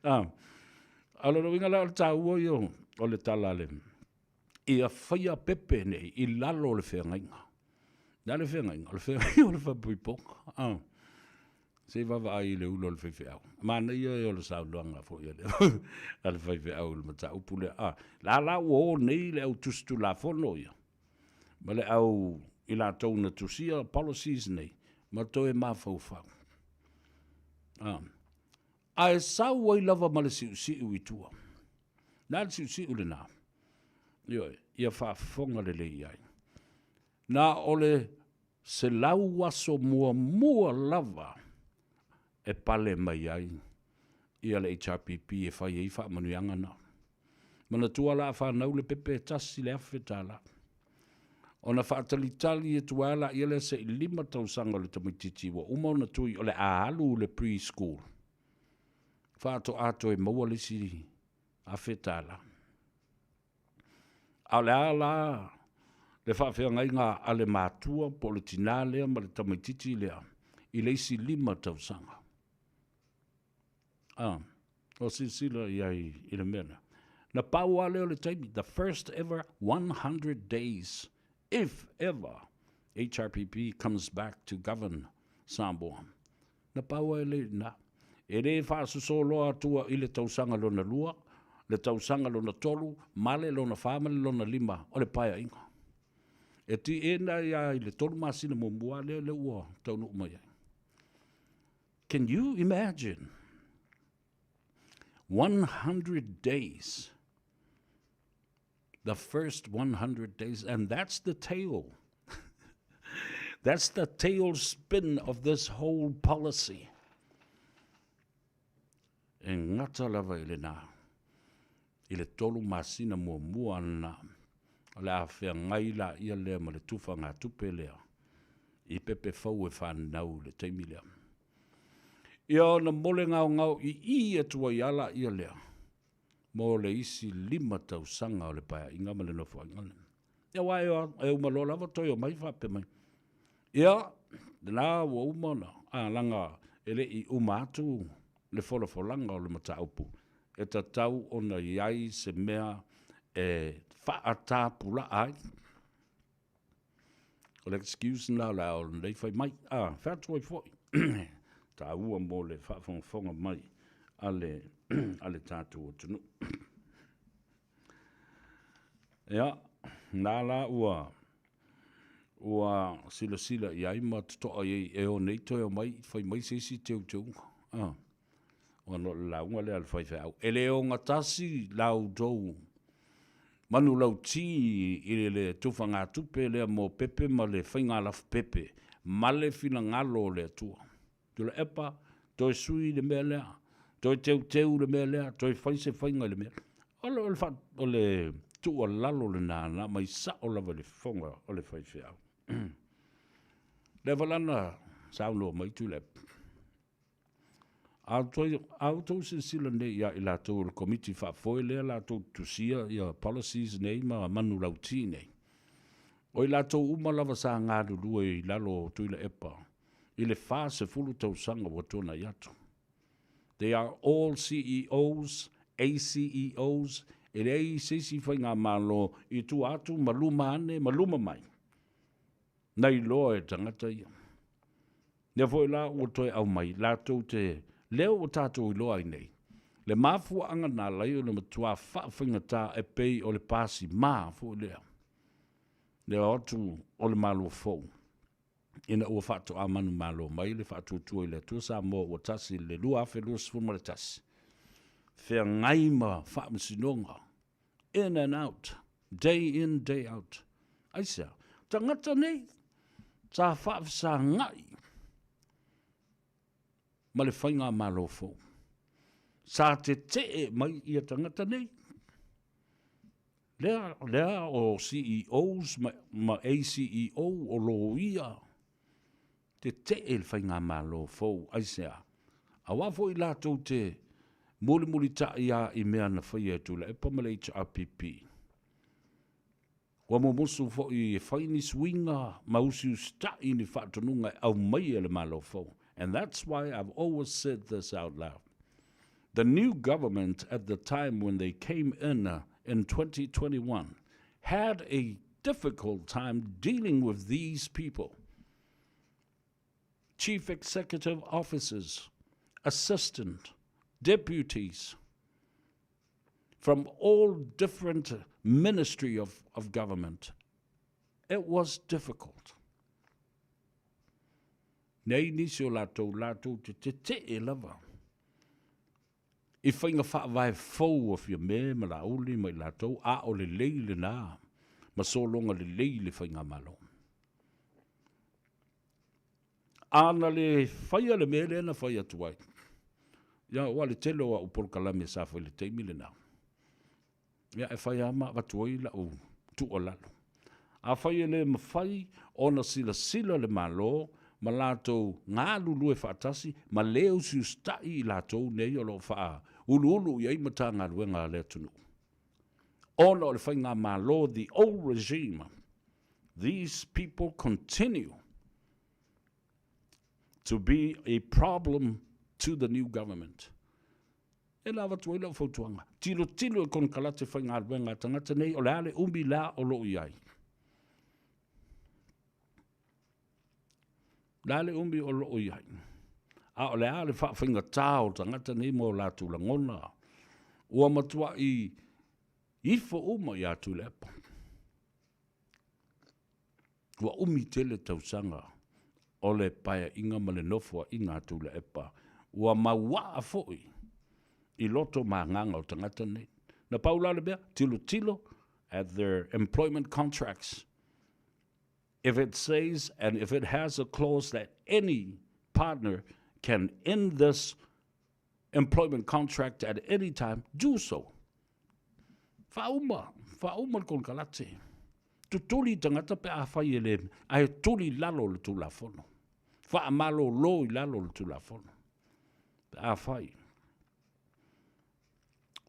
A o lona uiga la o le taua ia o le tala a le, ia faia pepe nei i lalo o le feagaiga. O le a le feagaiga? O le feagaiga o le faaipoipoga. Se i vaavaai i le ulu a le faifeau. Manaia ia o le saunoaga foi a le, a le faifeau i le mataupu lea. A la la ua o nei le au tusi tulafono ia, ma le au i latou na tusia policies nei, ma toe mafaufau. A, ae sau ai lava ma le siusiu i tua. Le a le siusiu lena? Ioe, ia faafofoga lelei i ai. Na o le 100 aso muamua lava e pale mai ai ia le HRPP e fai ai faamanuiaga na. Manatua la a fanau le pepe e $1,000. Ona faatalitali atu ai lea lea se i 5 tausaga o le tamaitiiti ua uma ona tui o le a alu i le pre-school, faatoa toe maua le isi $1,000. A o le a la le faafeagaiga a le matua po o le tinā lea ma le tamaitiiti lea i le isi 5 tausaga? A, o silasila i ai i le mea lea. Na pau lava lea o le taimi, the first ever 100 days, if ever HRPP comes back to govern Samoa. Na pau ai lea i ina. E le faasosoo loa atua i le tausaga lona lua, le tausaga lona tolu, ma le lona fa ma le lona lima o le paeaiga. E tiena ai lava i le 3 masina muamua lea lea ua taunuu mai ai. Can you imagine? 100 days. The first 100 days, and that's the tail. That's the tail spin of this whole policy. E gata lava i lena, i le 3 masina muamua na, o le a feagai laia lea ma le tufagatupe lea i pepe fou e fanau i le taimi lea. Ia ona mole gaogao i i atu ai a laia lea mo le isi 5 tausaga o le paeaiga ma le nofoaiga lea. Ia aua e uma loa lava toe omai faapea mai, ia, lena ua uma ona, a, leaga e le i uma atu le folafolaga o le mataupu, e tatau ona i ai se mea e faatapulaa ai. O le excuse lena o le a o lenei fai mai. A, fai atu ai foi, taua mo le faafogafoga mai a le, a le tatou atunuu. Ia, na la ua, ua silasila i ai ma totoa i ai e o nei toe omai fai mai se isi teuteuga. Ah. Ona o le lauga lea a le faifeau. E le ogatasi la outou manulauti i le tufagatupe lea mo pepe ma le faiga lafu pepe ma le finagalo o le Atua. Tuilaepa, toe sui le mea lea, toe teuteu le mea lea, toe fai se faiga i le mea lea. O le, o le, fa, o le tuualalo lena na aumai sao lava i le fofoga o le faifeau. Lea foi la na saunoa mai Tuilaepa. A outou silasila nei ia i latou o le Komiti Faafoe lea latou te tusia ia policies nei ma manulauti nei, o i latou uma lava sa galulue i lalo o Tuilaepa i le 40 tausaga ua tuanai atu. They are all CEOs, ACEOs, E leai se isi faigamalo i tua atu ma luma ane ma luma mai, na iloa e tagata ia. Lea foi la ua toe aumai latou te leo ua tatou iloa ai nei, le mafuaaga na ala ai ona matua faafaigata e pei o le pasima foi lea, le o atu o le Malo fou ina ua faatoa manumalo mai le faatuatua i le Atua Samoa ua tasi i le 2021, feagai ma faamasinoga in and out, day in, day out. Aisea? Tagata nei sa faafesagai ma le faigamalo fou. Sa tetee mai ia tagata nei. Lea, lea o CEOs ma, ma ACEO o loia tetee le faigamalo fou. Aisea? Aua foi latou te mulimulita'i a i mea na faia e Tuilaepa ma le HRPP. Ua mumusu foi e fai ni suiga ma usiusita'i ni faatonuga e aumaia e le Malo fou. And that's why I've always said this out loud. The new government at the time when they came in in 2021 had a difficult time dealing with these people. Chief executive officers, assistant, deputies from all different ministry of, of government. It was difficult. Nei nisi o latou, latou te tetee lava i faiga faavae fou a Fiame ma Laauli ma i latou, a o lelei lena ma sologa lelei le faigamalo. A na le faia le mea lea na fai atu ai, ia aua le tele o au polokalame sa fai i le taimi lena, Ia, e fai lava ma avatu ai lau tuualalo. Afai e le mafai ona silasila le Malo ma latou galulue faatasi ma le usiusita'i i latou nei o lo o faauluulu i ai Matagaluega a le atunuu, ona o le faigamalo, the old regime, these people continue to be a problem to the new government. E la avatu ai lau fautuaga, tilotilo i konekarate faigaluega a tagata nei, o le a le umi la o lo o i ai? O le a le umi o lo o i ai? A o le a le faafaigata o tagata nei ma o latou lagona? Ua matuai ifo uma ia Tuilaepa. Ua umi tele tausaga o le paeaiga ma le nofoaiga a Tuilaepa, ua mauaa foi i loto ma agaga o tagata nei. Na pau la le mea, tilotilo at their employment contracts. If it says and if it has a clause that any partner can end this employment contract at any time, do so. Faauma, faauma le konekarate. Tutuli tagata pe afai e le, ae tuli i lalo o le Tulafono. Faamalolo i lalo o le Tulafono. Pe afai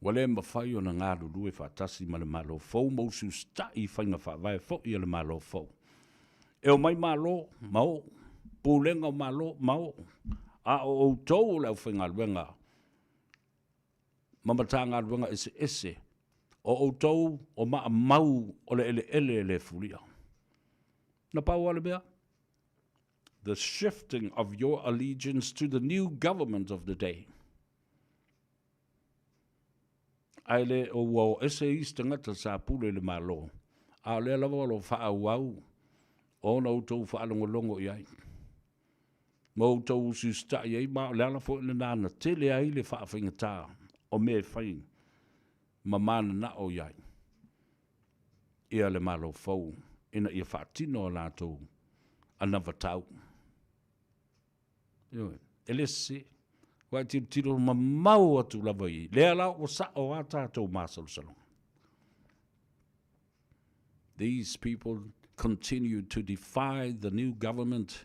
ua le mafai ona galulue faatasi ma le Malo fou ma usiusita'i i faiga faavae foi a le Malo fou. E omai Malo ma o, Pulega o Malo ma o, a o outou o le aufaigaluega ma Matagaluega eseese, o outou o maamau o le eleele e le fulia. Na pau lava le mea, the shifting of your allegiance to the new government of the day. Ae le o ua o ese isi tagata sa pule i le Malo, a o lea lava o lo o faaauau ona outou faalogologo i ai ma outou usiusita'i ai, ma o le ala foi lena na tele ai le faafaigata o mea e fai ma mananao i ai ia le Malo fou ina ia faatino a latou anavatau. Ioe, e le sese. Ua e tilotilo mamao atu lava i lea la ua sa'o a tatou masalosaloga. These people continued to defy the new government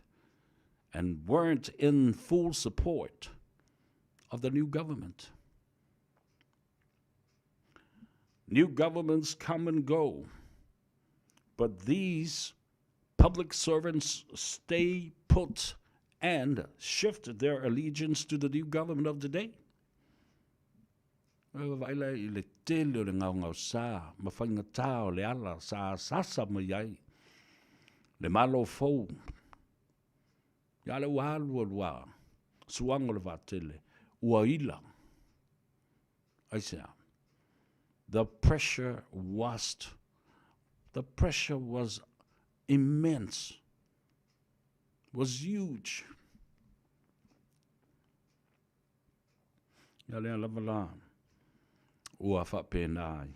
and weren't in full support of the new government. New governments come and go, but these public servants stay put and shift their allegiance to the new government of the day. E vaavaai la i le tele o le gaogaosa ma faigata o le ala sa asaasa mai ai le Malo fou. Ia lea ua alu alu lava, suaga o le vaatele, ua ila. Aisea? The pressure was, the pressure was immense, was huge. Ia lea lava la ua faapena ai.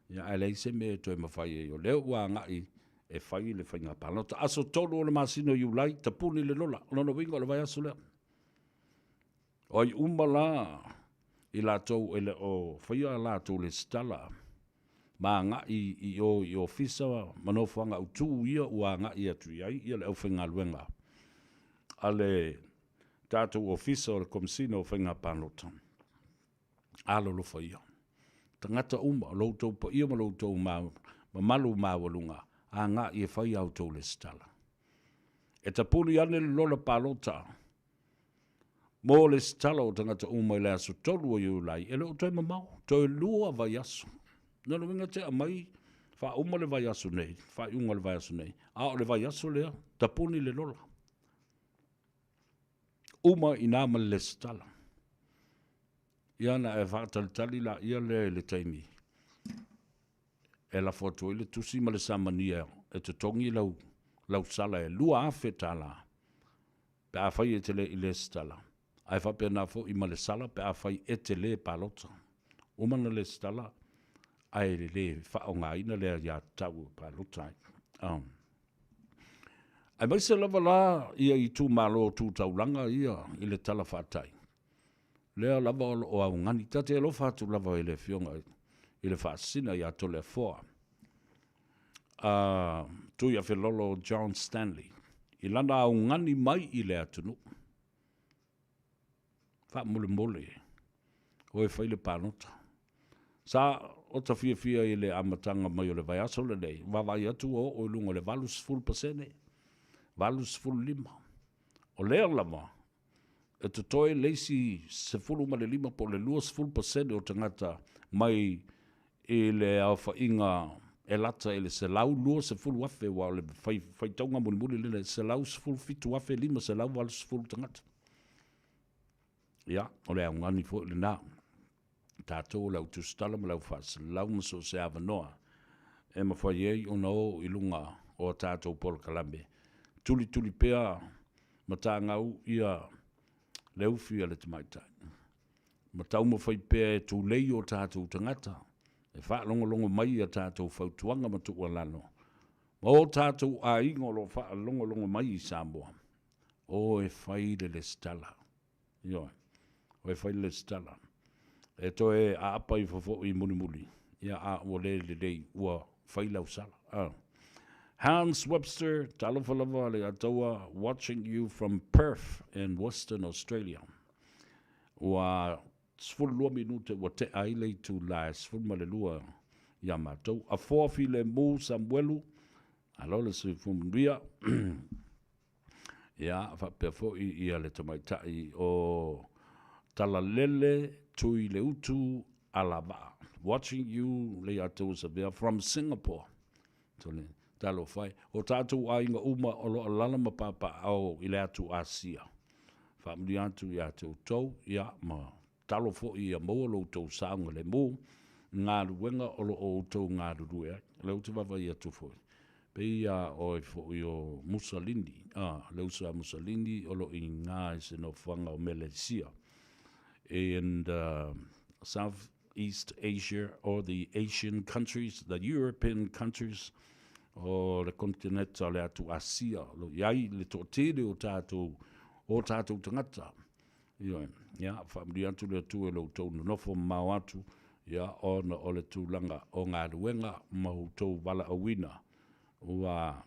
Ia ae leai se mea e toe mafai ai, o lea ua agai e fai le faiga palota. Aso 3 o le masina o Iulai, tapuni le lola. O lona uiga o le vaiaso lea. O ai uma la i latou e le o faia a latou lesitala ma agai i o i ofisa ma nofoaga autu ia ua agai atu i ai le aufaigaluega a le tatou Ofisa o le Komesina o Faiga Palota. Alolofa ia. Tagata uma, lo outou paia ma lo outou mamalu maualuga, agai e fai a outou lesitala. E tapuni ane le lola palota mo lesitala o tagata uma i le aso 3 o Iulai, e le o toe mamao, toe 2 vaiaso. Lona uiga te aumai faauma le vaiaso nei, faaiuga o le vaiaso nei, a o le vaiaso lea, tapuni le lola. Uma i ina ma le lesitala. Ia ona e faatalitali laia lea i le taimi e lafo atu ai le tusi ma le samania e totogi lau, lau sala e $2,000 pe afai e te le i lesitala, ae faapena foi ma le sala pe afai e te le palota. Uma ona lesitala ae le faaaogaina le aiatatau e palota ai. Aemaise lava la ia itumalo tu taulaga ia i le Tala Faatai, lea lava o lo o augani. Ta te alofa atu lava i le Afioga i le Faasisina ia Toleafoa a Tuiafelolo John Stanley i lana augani mai i le atunuu. Faamolemole, o e fai le palota. Sa ota fiafia i le amataga mai o le vaiaso lenei, vaavaai atu ua oo i luga o le 80%, 85. O lea lava e totoe le isi 15 po o le 20% o tagata mai i le aofaiga e lata i le 120,000, aua o le faitauga mulimuli lena, 117,580 tagata. Ia, o le augani foi lena. Tatou o le au tusitala ma le au faasalalau ma so o se avanoa e mafai ai ona o i luga o a tatou polokalame. Tulituli pea ma tagau ia le ufi a le tamaitai. Ma taumafai pea e tulei o tatou tagata e faalogologo mai i a tatou fautuaga ma tuualalo ma o tatou aiga o lo o faalogologo mai i Samoa, o e fai le lesitala. Ioe. O e fai le lesitala. E toe aapa ifo foi mulimuli, ia a ua le lelei, ua fai lau sala. A. Hans Webster, talofa lava le Ataua, watching you from Perth in Western Australia. Ua 12 minute ua tea ai le itula e 12 ia matou. Afoa Filemu Samuelu, alo le soifua manuia. Ia, faapea foi ia le tamaitai o Talalele Tuileutu Alavaa. Watching you, Leiataua Savea, from Singapore. Tole, talofa e. O tatou aiga uma o lo o alaala ma papaaao i le atu Asia. Faamanuia atu ia te outou, ia, ma talo foi ia maua lo outou saogalemu i galuega o lo o outou galulue ai. O lea ou te vaavaai atu foi, pei a oe foi o Musalini, a, le uso a Musalini o lo o i ina i se nofoaga o Melesia in the South East Asia or the Asian countries, the European countries, o le koneteneta o le atu Asia, o lo o i ai le toatele o tatou, o tatou tagata. Ioe, ia, faamanuia atu le Atua i lo outou nonofo mamao atu, ia, ona o le tulaga o galuega ma outou valaauina ua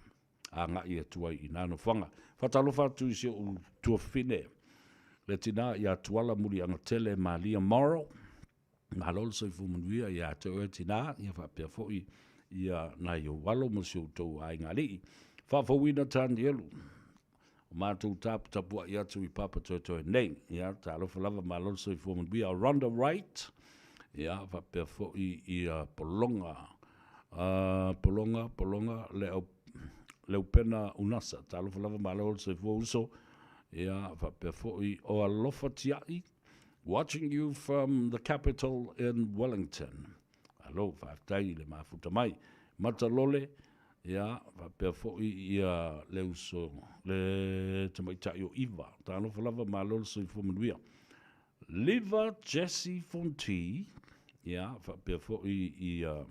agai atu ai i na nofoaga. Faatalofa atu i si ou tuafafine, le tina ia Tuala Muliagatele Malia Morrow, Malo le soifua manuia ia te oe tina, ia faapea foi ia nai ou alo ma si outou aiga alii. Faafouina Tanielu, o matou taputapuai atu i Papatoetoe nei. Ia, talofa lava, malo le soifua manuia. Rhonda Wright, Ia, faapea foi ia Pologa, uh, Pologa, Pologa, le au, Leupena Unasa. Talofa lava, malo le soifua uso. Ia, faapea foi o Alofa Tiai, watching you from the capital in Wellington. Malo, faafetai i le mafuta mai. Matalole, ia, faapea foi ia le uso, le tamaitai o Iva. Talofa lava, malo le soifua manuia. Liva Jesse Fonti, ia, faapea foi ia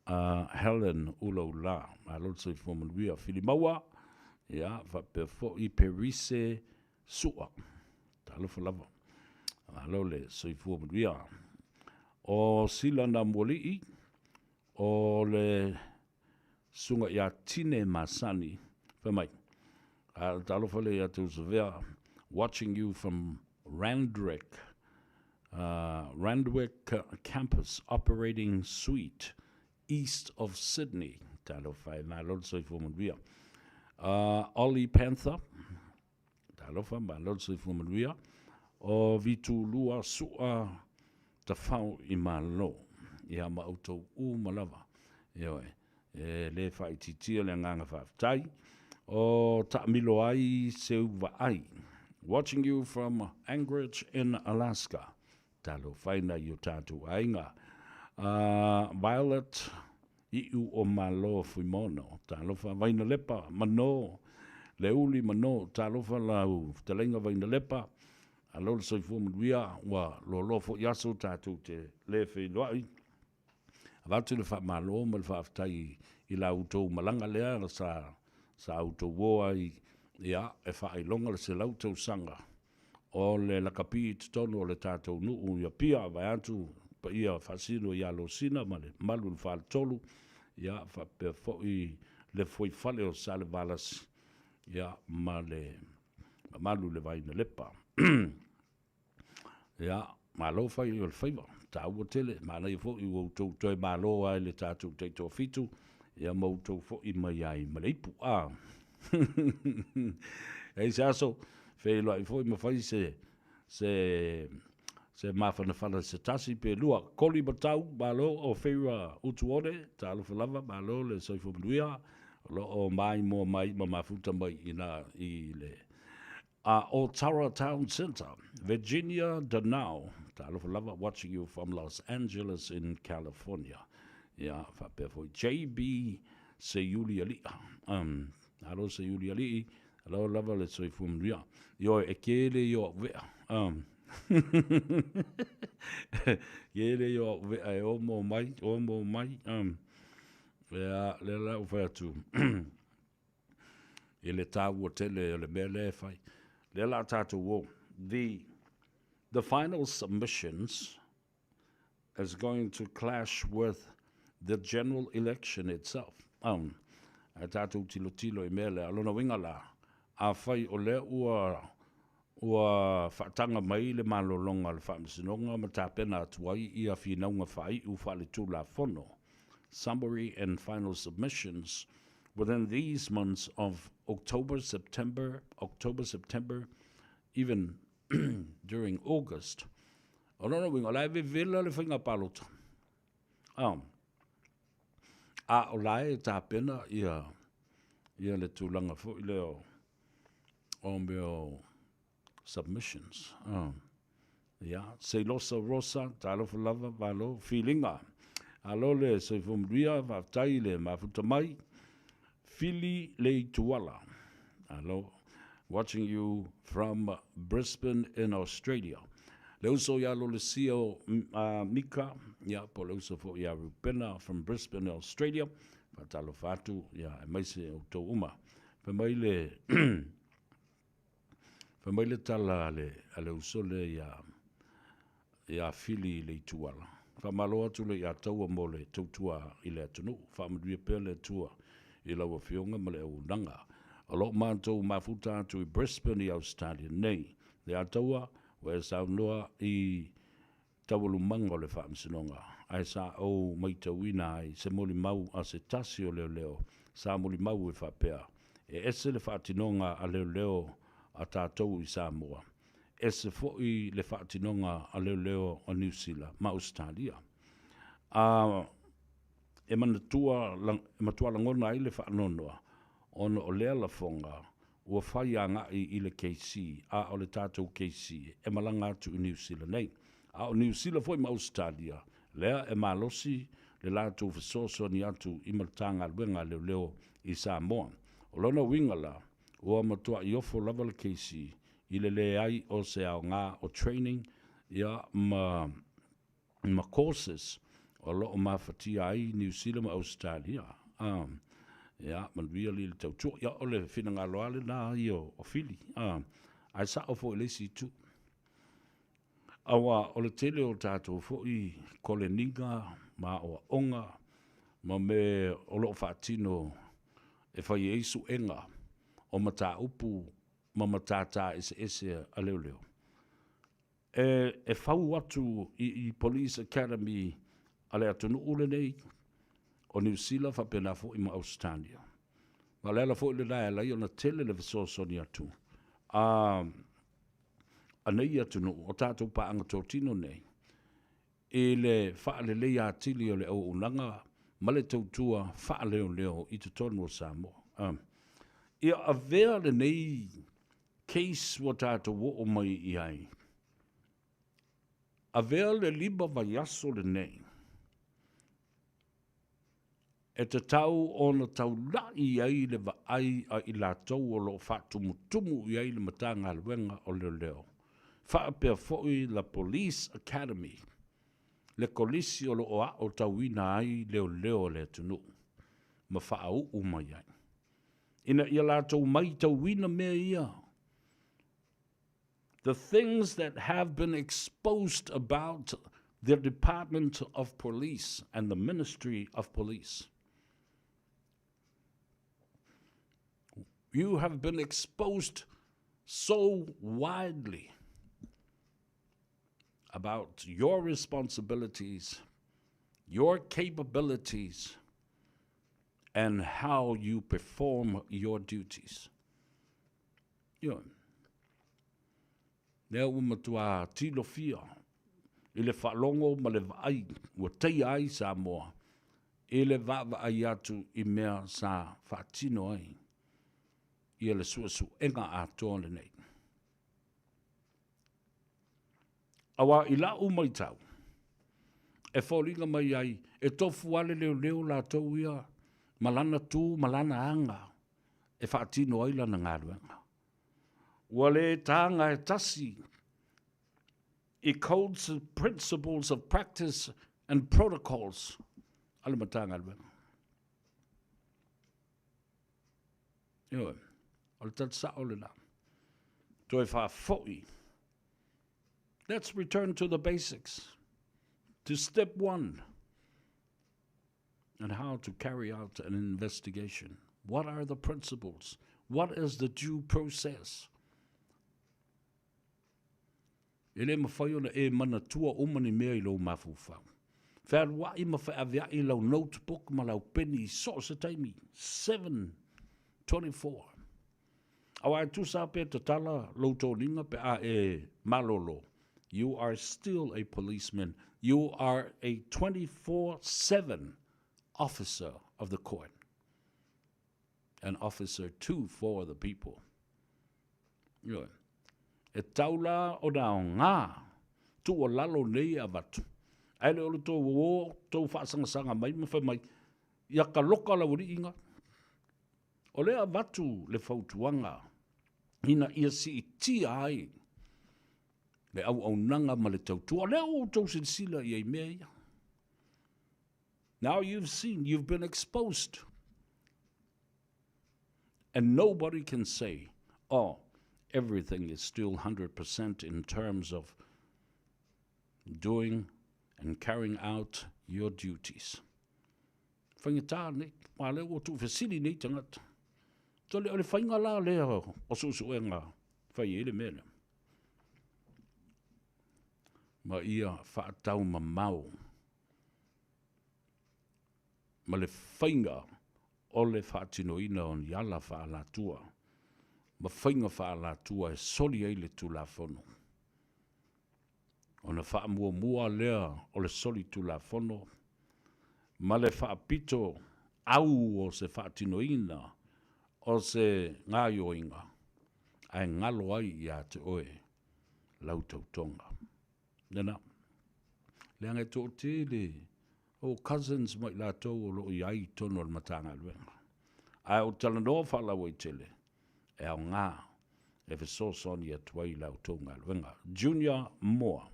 uh, Helen Ulaula, malo le soifua manuia. Filimaua, ia, faapea foi Perise Sua. Talofa lava. Malo le soifua manuia. O Sila Namualii, o le susuga ia Tine Masani, fai mai, a talofa le ia te Usavea, watching you from Randwick, uh, Randwick Campus Operating Suite, east of Sydney. Talofa e malo le soifua manuia. Uh, Ollie Panther, Talofa, malo le soifua manuia. O Vitulua Sua Tafao i Malo. Ia ma outou uma lava. Ioe, e le faaitiitia le agaga faafetai. O taamilo ai seu vaai. Watching you from Anchorage in Alaska. Talofa i nai o tatou aiga. Uh, Violet Iu o Malo Fuimono, talofa Vainalepa, Mano, Leuli Mano, talofa lau fetalaiga Vainalepa, alo le soifua manuia, ua loaloa foi aso tatou te le feiloai. Avatu le faamalo ma le faafetai i la outou malaga lea sa sa outou o ai ia e faailoga le 100 tausaga o le lakapi i totonu o le tatou nuu i Apia, vaeatu paia faasino ia Losina ma le mamalu i le faletolu, ia faapea foi le fuaifale o Salevalasi, ia ma le mamalu i le Vainalepa. Ia, malo fai o le faiva, taua tele, manaia foi ua outou toe malo ai le tatou taitoafitu, ia ma outou foi mai ai ma le ipu. A. E i se aso, feiloai foi ma fai se, se, se mafanafana se tasi pe lua. Koli matau, malo o Feira Utuone, talofa lava, malo le soifua manuia, o lo o maimoa mai ma mafuta mai ina i le a o Tara Town Center, Virginia Danao, talofa lava, watching you from Los Angeles in California. Ia, faapea foi JB Seiuli Ali'a. Um, alo Seiuli Ali'i, alo lava le soifua manuia. Ioe, e kele i o au vea. Um, kele i o au vea e omo mai, omo mai. Um, ia, lea la ua fai atu. I le tāua tele o le mea lea e fai. Lea la tātou o. The, the final submissions is going to clash with the general election itself. Um, a tātou tilotilo i mea lea. Lona uiga la, afai o lea ua ua faataga mai le malologa a le Faamasinoga ma tapena atu ai ia finauga faaiu faaletulafono, summary and final submissions, within these months of October, September, October, September, even during August. O lona uiga, o la e vevela le faiga palota. Um, a o la e tapena ia, ia le tulaga foi lea o, o mea o submissions. Um, ia, Seilosa Rosa, talofa lava, malo, filiga. Alo le soifua manuia, faafetai le mafuta mai. Fili Leituala. Alo, watching you from Brisbane in Australia. Le uso ia Lolesio uh, Mika, ia, po le uso foi ia Rupena from Brisbane, Australia. Faatalofa atu, ia, aemaise outou uma. Fai mai le fai mai le tala a le, a le uso lea ia, ia Fili i le Ituala. Faamalo atu le ia Taua mo le tautua i le atunuu. Faamanuia pea le Atua i lau Afioga ma le auaunaga. O lo o matou mafuta atu i Brisbane i Ausetalia nei. Le Ataua, ua e saunoa i taualumaga o le Faamasinoga, ae sa ou maitauina ai se molimau a se tasi o leoleo sa molimau e faapea, e ese le faatinoga a leoleo a tatou i Samoa. ese foi le faatinoga a leoleo o Niu Sila ma Ausetalia. A e manatua, e matua lagona ai le faanoanoa ona o lea lafoga ua fai agai i le KC, a o le tatou KC e malaga atu i Niu Sila nei. A o Niu Sila foi ma Ausetalia, lea e malosi le latou fesoasoani atu i Matagaluega a Leoleo i Samoa. O lona uiga la, ua matuai ofo lava le KC i le leai o se aoga o training ia ma ma courses o lo o mafatia ai Niu Sila ma Ausetalia. A, ia, manuia alii le tautua. Ia, o le finagalo lava lena ia o Fili. A, ae sao foi i le isi itu. Aua o le tele o tatou foi koleniga ma aoaoga ma mea o lo o faatino e fai ai suega o mataupu ma matata eseese a leoleo, e, e fau atu i, i Police Academy a le atunuu lenei o Niu Sila faapena foi ma Ausetalia. Ma o le ala foi lena e ala ai ona tele le fesoasoani atu a, a nei atunuu, o tatou paaga totino nei, i le faaleleia atili o le auaunaga ma le tautua faaleoleo i totonu o Samoa. A, ia avea lenei case ua tatou oo mai i ai, avea le lima vaiaso lenei e tatau ona taula'i ai le vaai a i latou o lo o faatumutumu i ai le Matagaluega o Leoleo, faapea foi la Police Academy, le kolisi o lo o aotauina ai leoleo a le atunuu ma faauu mai ai, ina ia latou maitauina mea ia, the things that have been exposed about the Department of Police and the Ministry of Police. You have been exposed so widely about your responsibilities, your capabilities, and how you perform your duties. Ioe. Lea ua matua tilofia i le faalogo ma le vaai ua taia ai Samoa i le vaavaai atu i mea sa faatino ai ia le suesuega atoa lenei. Aua i la'u maitau, e foliga mai ai e tofu lava le leoleo latou ia ma lana tu ma lana aga e faatino ai lana galuega. Ua le taga e tasi i codes, principles of practice and protocols a le Matagaluega. Ioe, o le tali sa'o lena. Toe faafoi. Let's return to the basics, to step one, and how to carry out an investigation. What are the principles? What is the due process? E le mafai ona e manatua uma ni mea i lou mafaufau. Fealuai ma feaveai lau notebook ma lau peni i so o se taimi. 7:24. Aua e tusa pe tatala lou toniga pe a e malolo, you are still a policeman. You are a 24/7 officer of the court. An officer too for the people. Ioe. E tau la ona aoga tuualalo nei e avatu, ae le o le tou o tou faasagasāga mai ma fai mai, ia ka loka lau aliiga. O lea avatu le fautuaga ina ia siitia ai le auaunaga ma le tautua. O lea ua outou silasila i ai mea ia. Now you've seen, you've been exposed. And nobody can say, oh, everything is still 100% in terms of doing and carrying out your duties. Faigata nei, a lea ua tuufesili nei tagata. Tole o le faiga la lea o suesuega fai ai le mea lea. Ma ia faataumamao ma le faiga o le faatinoina o ni ala faaalatua ma faiga faaalatua e soli ai le Tulafono. Ona faamuamua lea o le solitulafono ma le faapito au o se faatinoina o se gaoioiga ae galo ai ia te oe lau tautoga. Lena. Leaga e toatele o cousins ma i latou o lo o i ai i totonu o le Matagaluega. Ae ou te talanoa faalauaitele, e aoga e fesoasoani atu ai i la outou galuega. Junior Moa.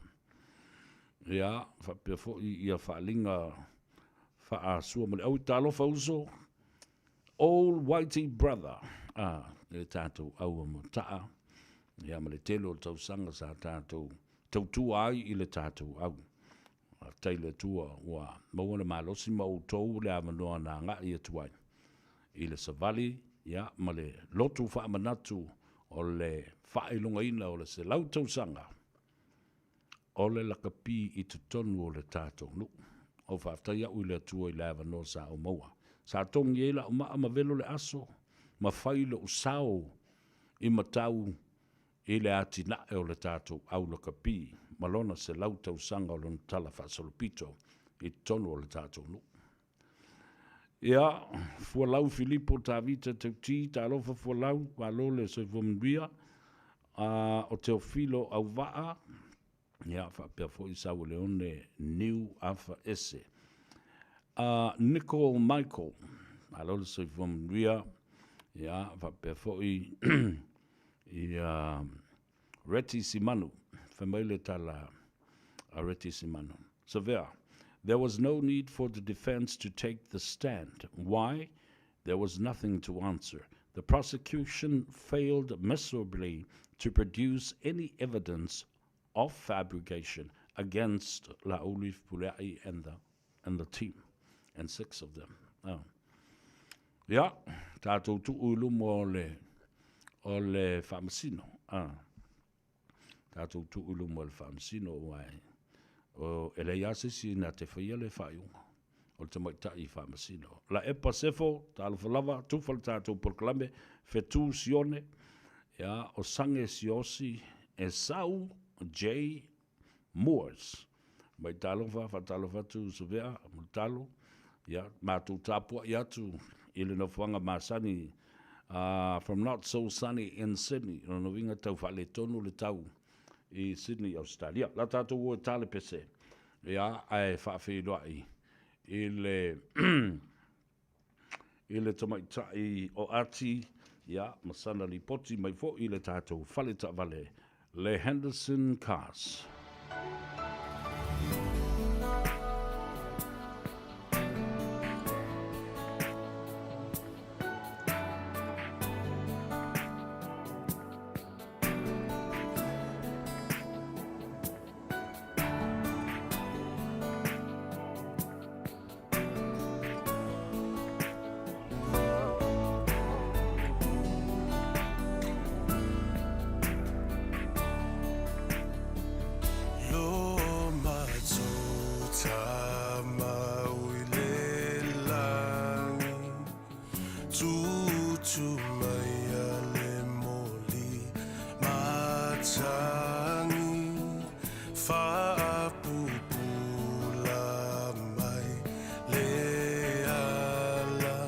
Ia, faapea foi ia faaaliga faasua ma le aui. Talofa uso, Old Whitey Brother, a, le tatou auamotaa, ia ma le tele o tausaga sa tatou tautua ai i le tatou au. Faafetai i le Atua ua maua le malosi ma outou le avanoa na agai atu ai i le savali ia ma le lotu faamanatu o le faailogaina o le 100 tausaga o le lakapi i totonu o le tatou nuu. Ou faafetai au i le Atua i le avanoa sa ou maua. Sa togi ai la'u maa ma velo le aso ma fai lo'u sao i matau i le atinae o le tatou au lakapi ma lona 100 tausaga o lona tala faasolopito i totonu o le tatou nuu. Ia, Fualau Filipo Tavita Tauti, talofa Fualau, malo le soifua manuia. O Teofilo Auvaa, ia, faapea foi Saueleone Niu Afa Ese. Nicole Michael, malo le soifua manuia. Ia, faapea foi ia Reti Simanu, fai mai le tala a Reti Simanu. Savea, there was no need for the defense to take the stand. Why? There was nothing to answer. The prosecution failed miserably to produce any evidence of fabrication against Laauli Fepuleai and the and the team, and six of them. Oh. Ia, tātou tuu i luma o le, o le faamasino. Ah. Tātou tuu i luma o le faamasino, uae, o, e leai lava se isi na te faia le faaiuga o le tamaitai faamasino. Laepa Sefo, talofa lava, tufa le tātou polokalame, Fetu Sione, ia, o Sange Siosi, Esau J. Moores. Mai talofa, faatalofa atu Savea, Mulitalo, ia, matou tapuai atu i le nofoaga masani from not so sunny in Sydney, lona uiga tau faaletonu le tau i Sydney, Ausetalia. La tatou o e talepese, ia, ae faafeiloai i le i le tamaitai o Ati, ia, ma sana lipoti mai foi i le tatou fale taavale, le Henderson Cars. Mai le ala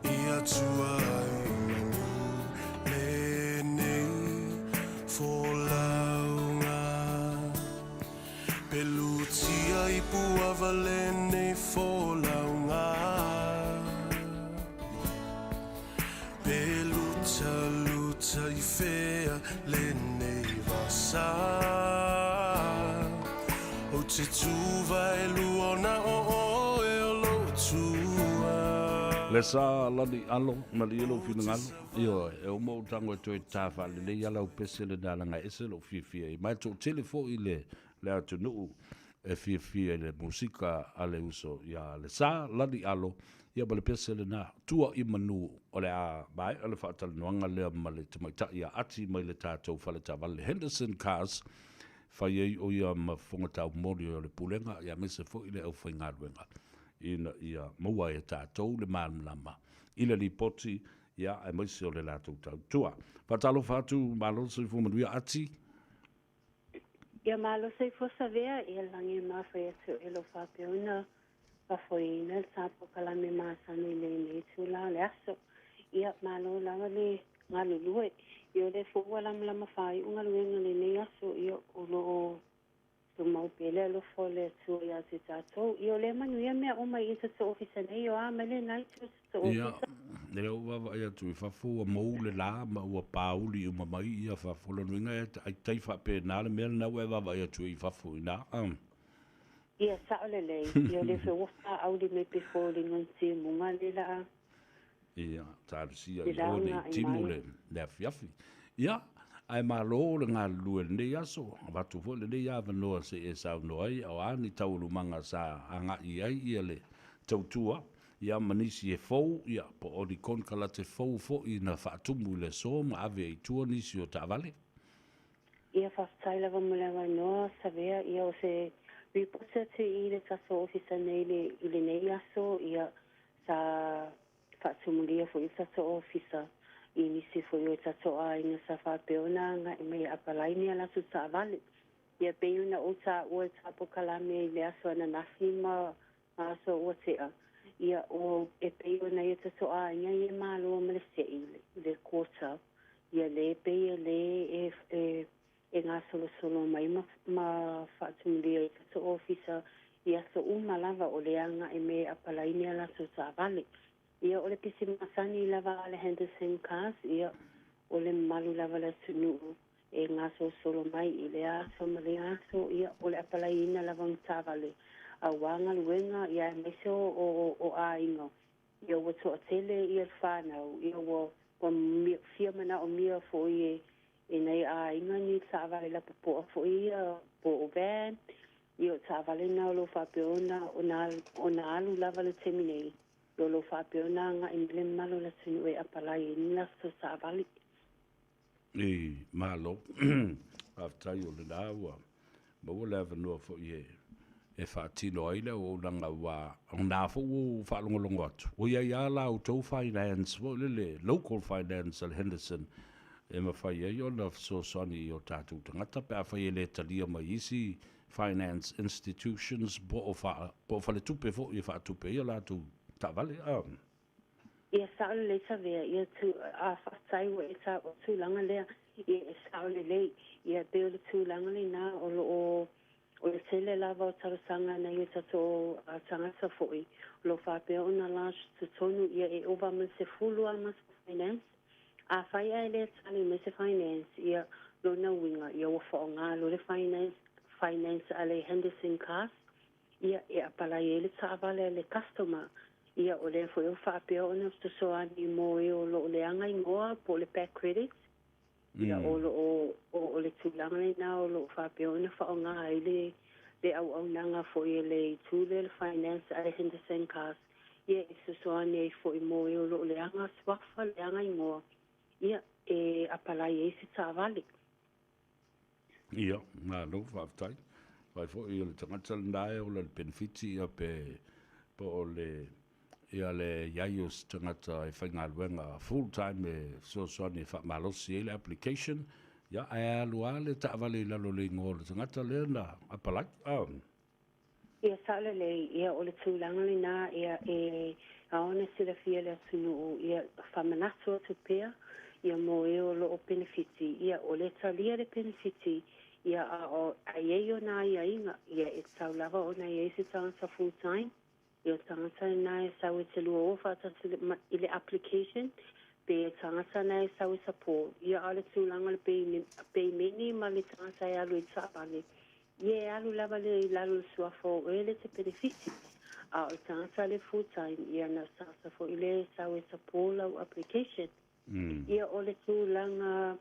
i atua i manu lenei folauga. Pelutia i puava lenei folauga. Pelutaluta i fea lenei vasa. Ou te tuva e luona o oe o lou tua. Le sa lani alo malie lou finagalo. Ioe, e uma ou tago e toe ta faalelei a lau pese lena leaga e ese lou fiafia ai. Ma e toatele foi le le atunuu e fiafia i le musika a le uso ia Lesa Lani Alo, ia ma le pese lena, Tua i Manu, o le a maea le faatalanoaga lea ma le tamaitai ia Ati mai le tatou fale taavale Henderson Cars, fai ai o ia ma fofoga taumoli o le Pulega ia aemaise foi le aufaigaluega ina ia maua ai e tatou le malamalama i le lipoti ia aemaise o le latou tautua. Faatalofa atu, malo le soifua manuia Ati. Ia malo soifua Savea, ia lagi e mafai atu e lo faapea ona faafoeina le ta polokalame masani i lenei itula o le aso. Ia malo lava le galulue. Ia o lea foi ua lamalama faaiu galuega i lenei aso, ia o lo o tumau pea le alofa o le Atua ia te tatou. Ia o lea manuia mea uma i tatou ofisa nei, o a mai lena itu o tatou Ia, ofisa. lea ua vaavaai atu i fafo ua mou le la ma ua pauli uma mai ia fafo. O lona uiga e ai tai faapena le mea lena ua e vaavaai atu ai i fafo i ina. Ia, sao lelei. Ia o lea foi ua faauli mai pei foliga o le timuga lea la a. Ia, talosia Le i o ne i laga i timu mai. le, le afiafi. Ia, ae malo le galulue i lenei aso. Avatu foi lenei avanoa se i e saunoa ai, o a ni taualumaga sa agai i ai ia le tautua, ia ma nisi e fou, ia, po o ni konekarate fou foi na faatumu i le aso ma ave ai i tua nisi o taavale. Ia, faafetai lava mo le avanoa, Savea. Ia, o se ripoti atu i le tatou ofisa nei i lenei aso, ia, sa faatumulia foi le tatou ofisa i nisi foi o tatou aiga sa faapea ona agai mai e apalai ni a latou taavale. Ia, pei ona ou taua i le ta polokalame i le aso ananafi ma aso ua tea, ia, o, e pei ona i o tatou aiga ia e malo ma le se'i, le quota, ia le pei e lē e, e, e gasolosolo mai ma, ma faatumulia i tatou ofisa i aso uma lava o le agai mai e apalai ni a latou taavale. Ia, o le pisi masani lava a le Henderson Cars, ia, o le mamalu lava o le atunuu e gasolosolo mai i lea aso ma lea aso, ia, o le apalaiina lava o ni taavale auā galuega, ia, aemaise o, o, o aiga, ia, ua toatele ia le fanau, ia, ua, ua fia manaomia foi e, e nai aiga ni taavale lapopoa foi ia po o van, ia, o taavale na o lo o faapea ona, ona, ona alu lava le taimi nei, o lo o faapea ona agai mai le mamalu o le atunuu e apalai ai ni latou taavale. I Malo. Faafetai o lena ua maua le avanoa foi e e faatino ai le auaunaga aua o lena foi ua ou faalogologo atu, ua i ai lava la outou finance foi lele, local finance a le Henderson e mafai ai ona fesoasoani i o tatou tagata pe afai e le talia mai isi finance institutions po o fa, po o faletupe foi e faatupe ai a latou taavale. A. Ia sao lelei Savea, ia tu, a faafetai ua e taua tulaga lea, ia e sao lelei, ia pei o le tulaga lena o lo o, o le tele lava o talosaga a nai o tatou tagata foi o lo o faapea ona lodge totonu, ia e ova ma le 10 a matou finance. Afai ae le tali mai se finance, ia lona uiga, ia ua faaaoga loa le finance, finance a le Henderson Cars, ia e apalai ai le taavale a le customer. Ia o lea foi ua faapea ona fesoasoani mo e o lo o leaga igoa po o le bad credit. Ia o lo o, o le tulaga lena o lo o faapea ona faaaoga ai le le auaunaga foi a le itu lea le finance a le Henderson Cars, ia e fesoasoani ai foi mo e o lo o leaga suafa, leaga igoa, ia e apalai ai se taavale. Ia, malo faafetai. Fai foi o le tagata lena e ola i le penefiti ia pe po o le ia le i ai o se tagata e faigaluega full time e fesoasoani e faamalosi ai le application, ia ae alu lava le taavale i lalo o le igoa o le tagata lea na apalai. Ah. Ia sao lelei, ia o le tulaga lena, ia e ao ona silafia le atunuu, ia faamanatu atu pea, ia mo e o lo o penefiti, ia o le talia le penefiti, ia a o a i ai ona aiaiga, ia e tatau lava ona i ai se tagata full time, ia o tagata lena e sau e te 20 faatasi i le application, pe o tagata na e sau e support, ia a o le tulaga o le peimeni ma le tagata e alu i taavale, Ia e alu lava lea i lalo o le suafa o oe le te penefiti, a o le tagata le full time, ia na o se tagata foi lea e sau e support lau application. Ia o le tulaga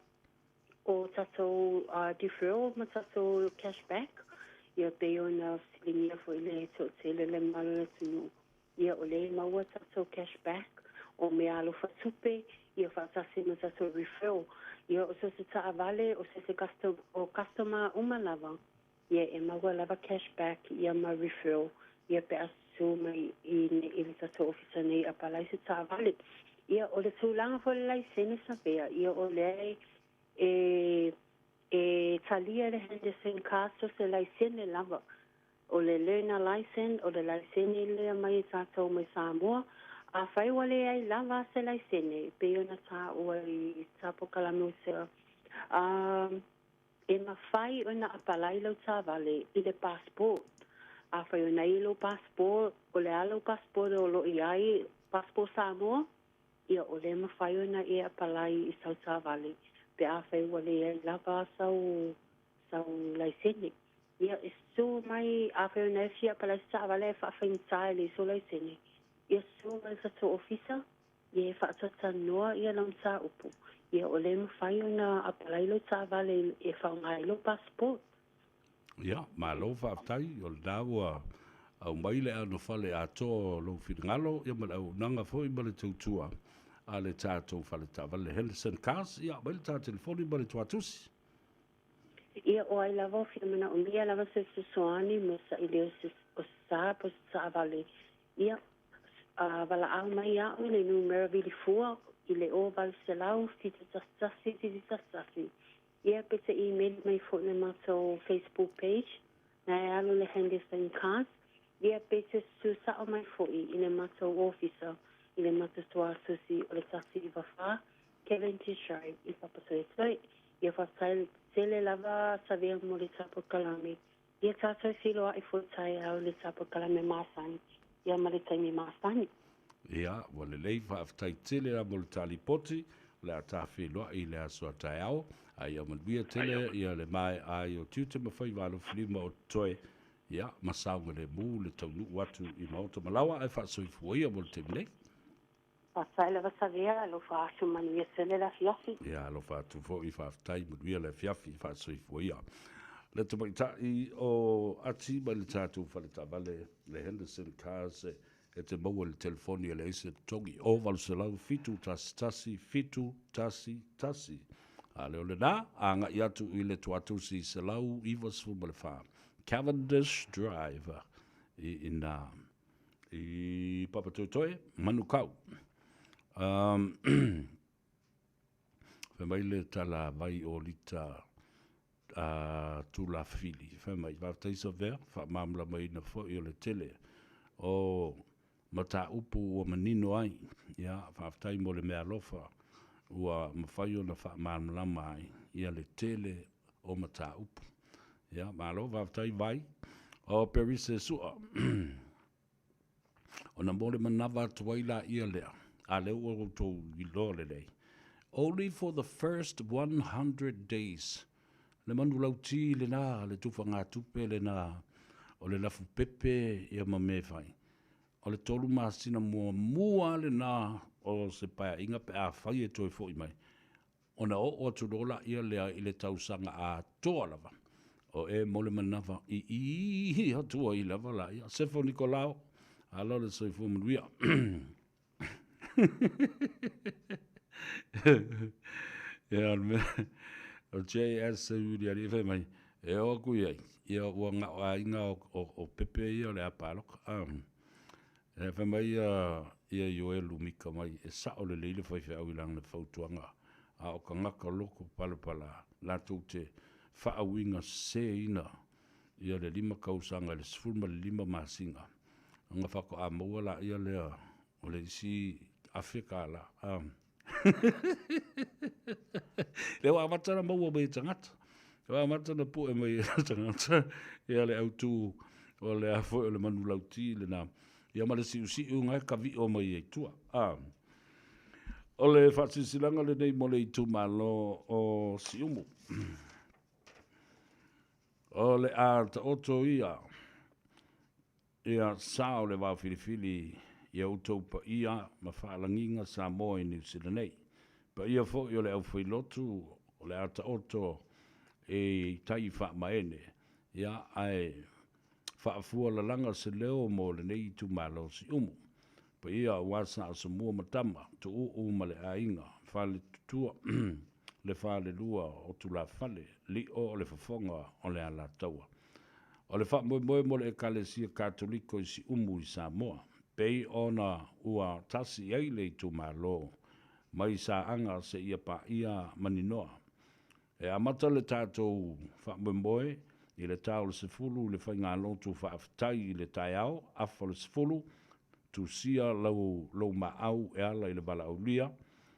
o tatou deferral ma tatou cash back, ia pei ona fesiligia foi le toatele le mamalu o le atunuu, ia o lea e maua tatou cash back o meaalofa tupe, ia faatasi ma tatou referral. Ia o so o se taavale, o se se o customer uma lava, ia e maua lava cash back ia ma referral, ia pe a susu mai i, i le tatou ofisa nei apalai se taavale. Ia o le tulaga foi le laisene Savea, ia o lea e, e E talia e le Henderson Cars so se laisene lava. O le learner license, o le laisene lea mai e tatou mai Samoa. Afai ua leai lava se laisene, e pei ona taua i sa polokalame o se e mafai ona apalai lau taavale i le passport. Afai o na i lou passport, o le a lau passport o lo o i ai, passport Samoa, ia o lea e mafai ona e apalai i sau taavale pe afai ua leai lava sau sau laisene. Ia e susu mai afai o na e fia apalai se taavale ae faafaigata e leai sou laisene, ia susu mai i le tatou ofisa ia e faatalatalanoa ia lau mataupu. Ia o lea e mafai ona apalai lau taavale e faaaoga ai lou passport. Ia, malo faafetai, o lena ua aumai le anofale atoa o lou finagalo, ia ma le auaunaga foi ma le tautua a le tatou fale taavale Henderson Cars. Ia, aumai le ta telefoni ma le tuatusi. Ia, o ai lava o fia manaomia lava se fesoasoani mo saili o se o se sa po o se taavale, ia, a valaau mai iaʻu i le numera vilifua i le 0800 711 711. Ia pe te email mai foi i le matou Facebook page na e alu le Henderson Cars. Ia pe te susu sao mai foi i le matou ofisa i le matou tuasusi o le 194 Cavendish Drive i Papatoetoe. Ia faafetai tele lava Savea mo le ta polokalame. Ia tatou feiloai foi taeao i le ta polokalame masani ia ma le taimi masani. Ia, ua lelei, faafetai tele la mo le ta lipoti, o le a ta feiloai i le aso a taeao, a ia manuia tele ia le mae'a ai o tiute ma faiva alofilima o totoe, ia, ma saogalemu le taunuu atu i maota ma laoa, ae faasoifua ia mo le taimi nei. Faafetai lava Savea, alofa atu manuia tele le afiafi. Ia, alofa atu foi, faafetai, manuia le afiafi, faasoifua ia. Le tamaitai o Ati mai le tatou fale taavale, le Henderson Cars, e te maua i le telefoni e leai se totogi, 0800 711 711. A lea o lena, agai atu i le tuatusi 194 Cavendish Drive i ina i Papatoetoe, Manukau. Um, fai mai le tala vai o lita a Tulafili, fai mai, faafetai Savea, faamalamalamaina foi o le tele o mataupu ua manino ai. Ia, faafetai mo le meaalofa ua mafai ona faamalamalama ai ia le tele o mataupu. Ia, malo faafetai Vai. O Perise Sua. Ona mo le manava atu ai laia lea, a lea ua outou iloa lelei. Only for the first 100 days. Le manulauti lena, le tufagatupe lena, o le lafupepe ia ma mea e fai. O le tolu masina muamua lena o se paeaiga pe afai e toe foi mai, ona oo atu loa laia lea i le tausaga atoa lava, o e mo le manava i i atu ai lava laia. Sefo Nikolao, alo le soifua manuia. Ia, o le mea, o JS Seuiliali e fai mai, e oo atu i ai, ia ua na o aiga o, o, o Pepe ia o le a paloka. Um, e fai mai ia, ia Ioelu Mika mai, e sao lelei le faifeau i lana fautuaga, a o tagata loto palapala latou te faauiga seseina ia le lima tausaga i le 15 masina, ona faatoa maua laia lea o le isi $1000. A. Lea ua amata ona maua mai e tagata. Ua amata ona pue mai e tagata ia le autu o le a foi o le manulauti lena. Ia ma le siusiu na e kavio mai ai tua. A. O le faasilasilaga lenei mo le itumalo o Siumu. O le a taoto ia Ia sao le vaofilifili i a outou paia ma faalagiga Samoa i Niu Sila nei. Paia foi o le aufailotu o le a taoto i tai faamaene, ia ae faafua lalaga se leo mo lenei itumalo Siumu. Paia aua Sa Asomua ma Tama, Tuuu ma le Aiga, Faletutua, le Falelua o Tulafale, Lio o le Fofoga o le Alataua. O le faamoemoe mo le Ekalesia Katoliko i Siumu i Samoa, pei ona ua tasi ai le itumalo mai Saaga seia paia Maninoa. E amata le tatou faamoemoe i le ta o le 10 i le faigalotu faafetai i le taeao, afa o le 10, tusia lau lou maau e ala i le valaaulia,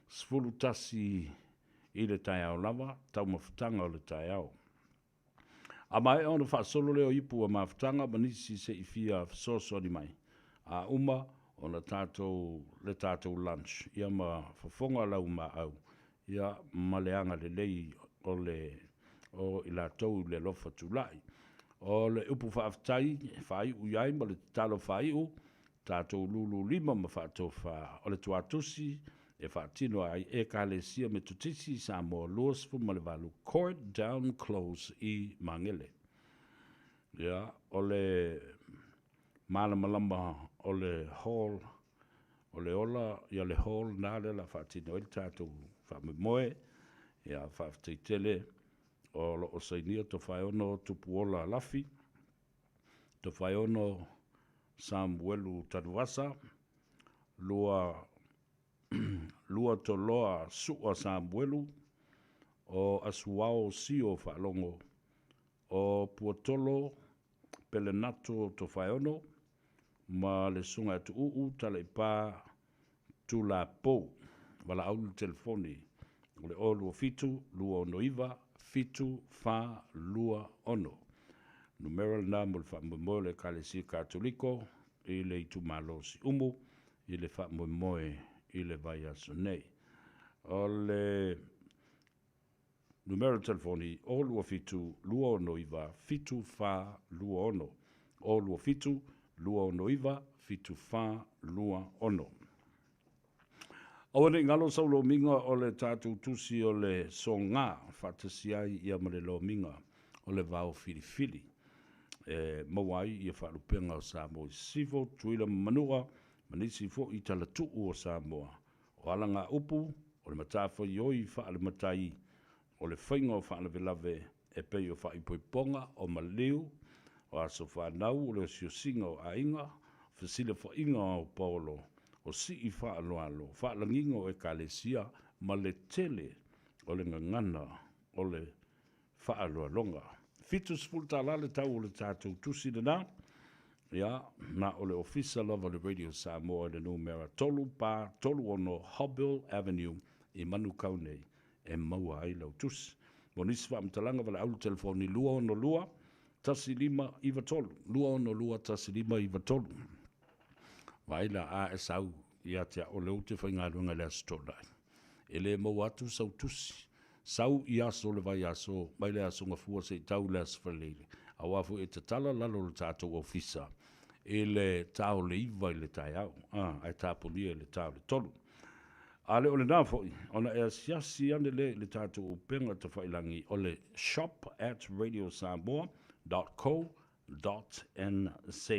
11 i le taeao lava, taumafataga o le taeao. A maea ona faasolo lea o ipu a mafutaga ma nisi se i fia fesoasoani mai, a uma ona tatou le tatou lunch ia ma fofoga lau maau ia ma le agalelei o le o i latou i le alofa tulai. O le upu faafetai e faaiu i ai ma le tatalo faaiu, tatou lulu lima ma faatofa o le tuatusi e faatino ai Ekalesia Metotisi i Samoa 28 Court Down Close i Magele. Ia, o le malamalama o le hall o le ola, ia le hall na lea la faatino ai le tatou faamoemoe. Ia, faafetai tele o lo o sainia Tofaeono Tupuola Lafi, Tofaeono Samuelu Tanuvasa, lua lua Toloa Sua Samuelu, o Asuao Sio Faalogo, o Puatolo Pelenato Tofaeono, ma le Susuga ia Tuuu Talaipa Tulapou. Valaau le telefoni o le 027 269 7426. Numera lena mo le faamoemoe o le Ekalesia Katoliko i le itumalo o Siumu i le faamoemoe i le vaiaso nei. O le numera telefoni 027 269 7426. 027 269 7426. Aua ne i galo sau lomiga o le tatou tusi o le soga faatasi ai ia ma le lomiga o le vao filifili e maua ai ia faalupega o Samoa i Sisifo, Tutuila ma Manua ma nisi foi talatuu o Samoa. O alagaupu, o le matafaioi faale-matai, o le faiga o faalavelave e pei o faaipoipoga, o maliu, o aso fanau, o le osiosiga o aiga, fesilafaiga o ao paolo, o sii faaaloalo, faalagiga o ekalesia ma le tele o le gagana o le faaaloaloga. 70 tala le tau o le tatou tusi lena. Ia, na o le ofisa lava o le Radio Samoa i le numera 3436 Hobbill Avenue i Manukau nei e maua ai lau tusi. Mo nisi faamatalaga valaau le telefoni 262 1593, 262 1593. Vaai la, a e sau ia te au o lea ou te faigaluega i le Aso Toonai. E le maua atu sau tusi. Sau i aso o le vaiaso, mai le Aso Gafua seia tau i le Aso Faraile, aua foi e tatala lalo o le tatou ofisa i le ta o le 9 i le taeao, a, ae tapunia i le ta o le 3. A le o lena foi, ona e asiasi ane lea i le tatou upega tafailagi o le shop at radiosamoa dot co dot nz,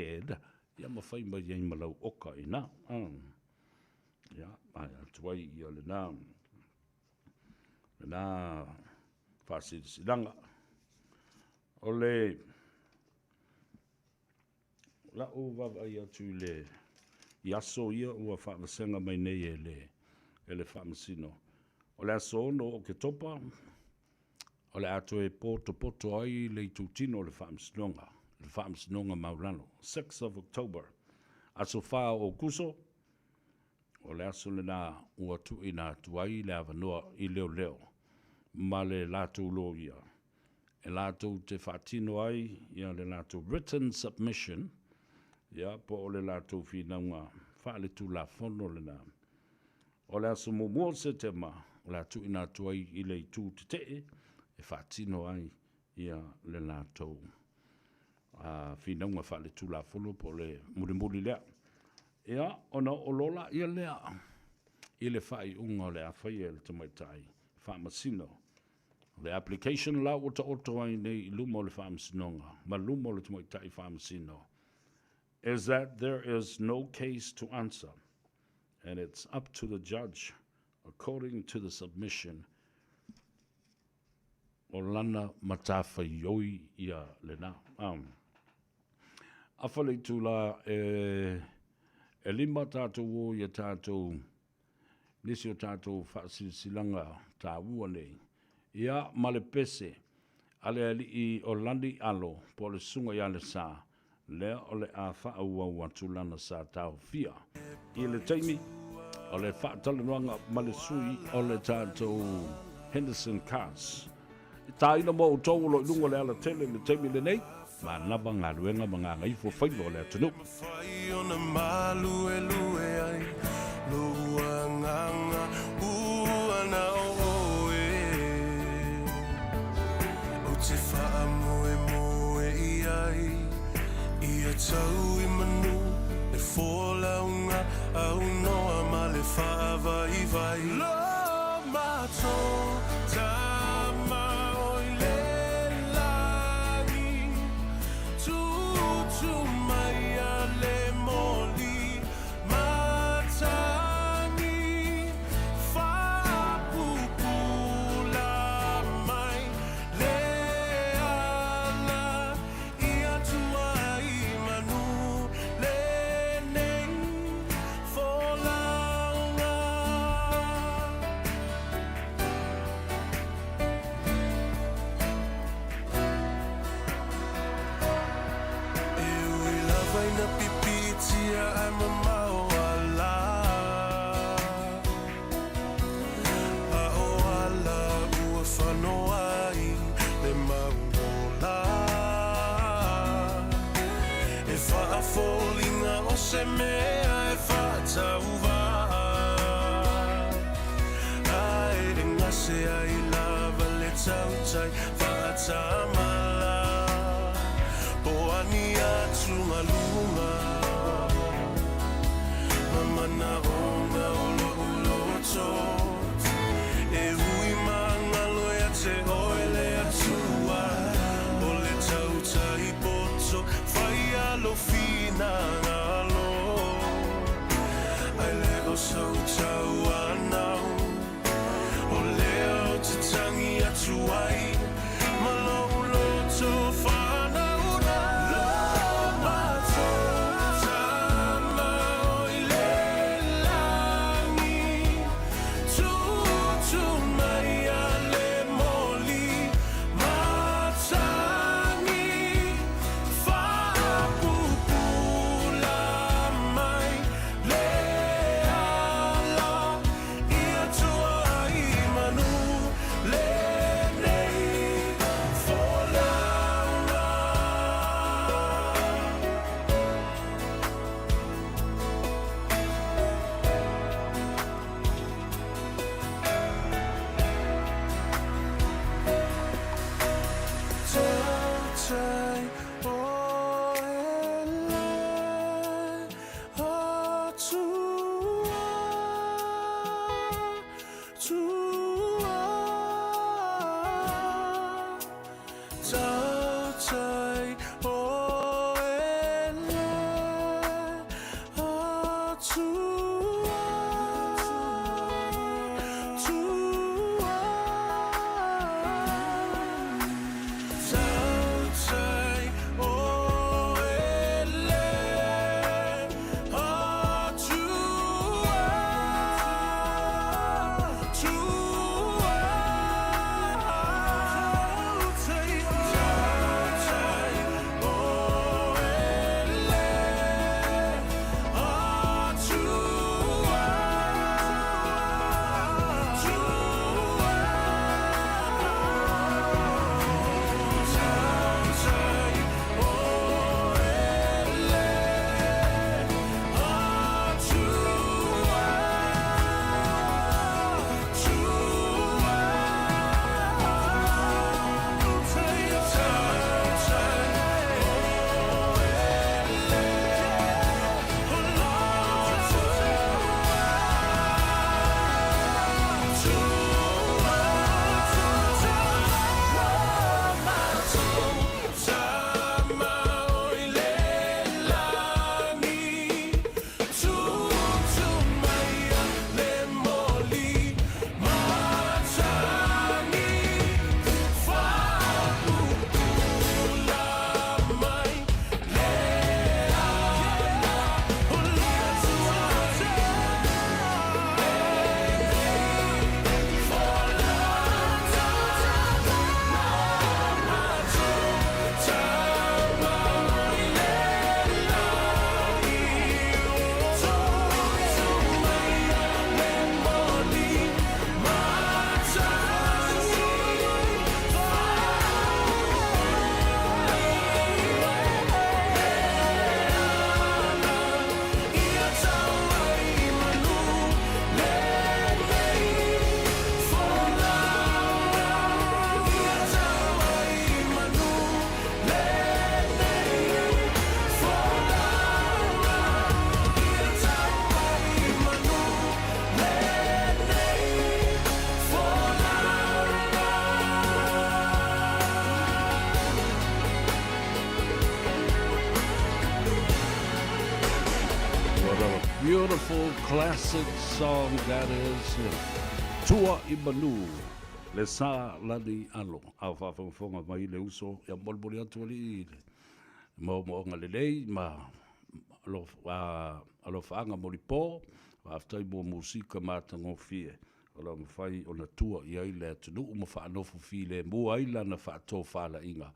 ia ma fai mai ai ma lau oka i ina. Ia, ae atu ai ia lena, lena faasilasilaga. O le la'u vaavaai atu i le i aso ia ua faavasega mai nei e le e le Faamasino, o le aso 6 o Oketopa o le a toe potopoto ai le itutino o le Faamasinoga, le Faamasinoga Maualalo, 6 of October, aso 4 o Aokuso, o le aso lena ua tuuina atu ai le avanoa i leoleo ma le latou loia e latou te faatino ai ia le latou written submission, ia, po o le latou finauga faaletulafono lena. O le aso 1 o Setema o le a tuuina atu ai i le itu tetee e faatino ai ia le latou finauga faaletulafono po o le mulimuli lea. Ia, ona oo loa laia lea i le faaiuga o le a faia e le tamaitai faamasino. O le application la ua taoto ai nei i luma o le Faamasinoga ma luma o le tamaitai faamasino is that there is no case to answer and it's up to the judge according to the submission o lana matafaioi ia lena. Afa le itula e e lima tatou o ia tatou nisi o tatou faasilasilaga taua nei. Ia, ma le pese a le alii o Lani Alo po o le Susuga ia Lesa, lea o le a faaauau atu lana sa taofia. I le taimi o le faatalanoaga ma le sui o le tatou Henderson Cars. E tāina mo outou o lo i luga o le alatele i le taimi lenei, manava galuega ma gagaifo faiva o le atunuu. Mafai ona maluelue ai lou agaga ua na o oe. Ou te faamoemoe i ai ia tau i manu le folauga aunoa ma le faavaivai. Lo matou tama o i le lagi. Tūtū mai a le moli matangi Whapupula mai le ala i atua i manu lenei folauga. E ui lava ina pipiitia ae mamao ala A o ala ua whanoa ai le mau ola E whaafoliga o se mea e whaatauva Ae e gase ai lava le tautai whaatamala Po ani atugaluga Ma manaoga o lo'u loto E ui magalo ia te oe le Atua O le tautai poto fai ia lou finagalo Ae le o sou tauanau O lea ou te tagi atu ai Ma lou loto faanaunau Lo matou Tama o i le lagi. Beautiful classic song that is Tua i Manu, le sa lani alo. A o faafogafoga mai le uso, ia molimoli atu alii i le moomooga lelei ma alofaaga molipo. Faafetai mo musika matagofie o lo o mafai ona tua i ai le atunuu ma faanofo filemu ai lana faatofalaiga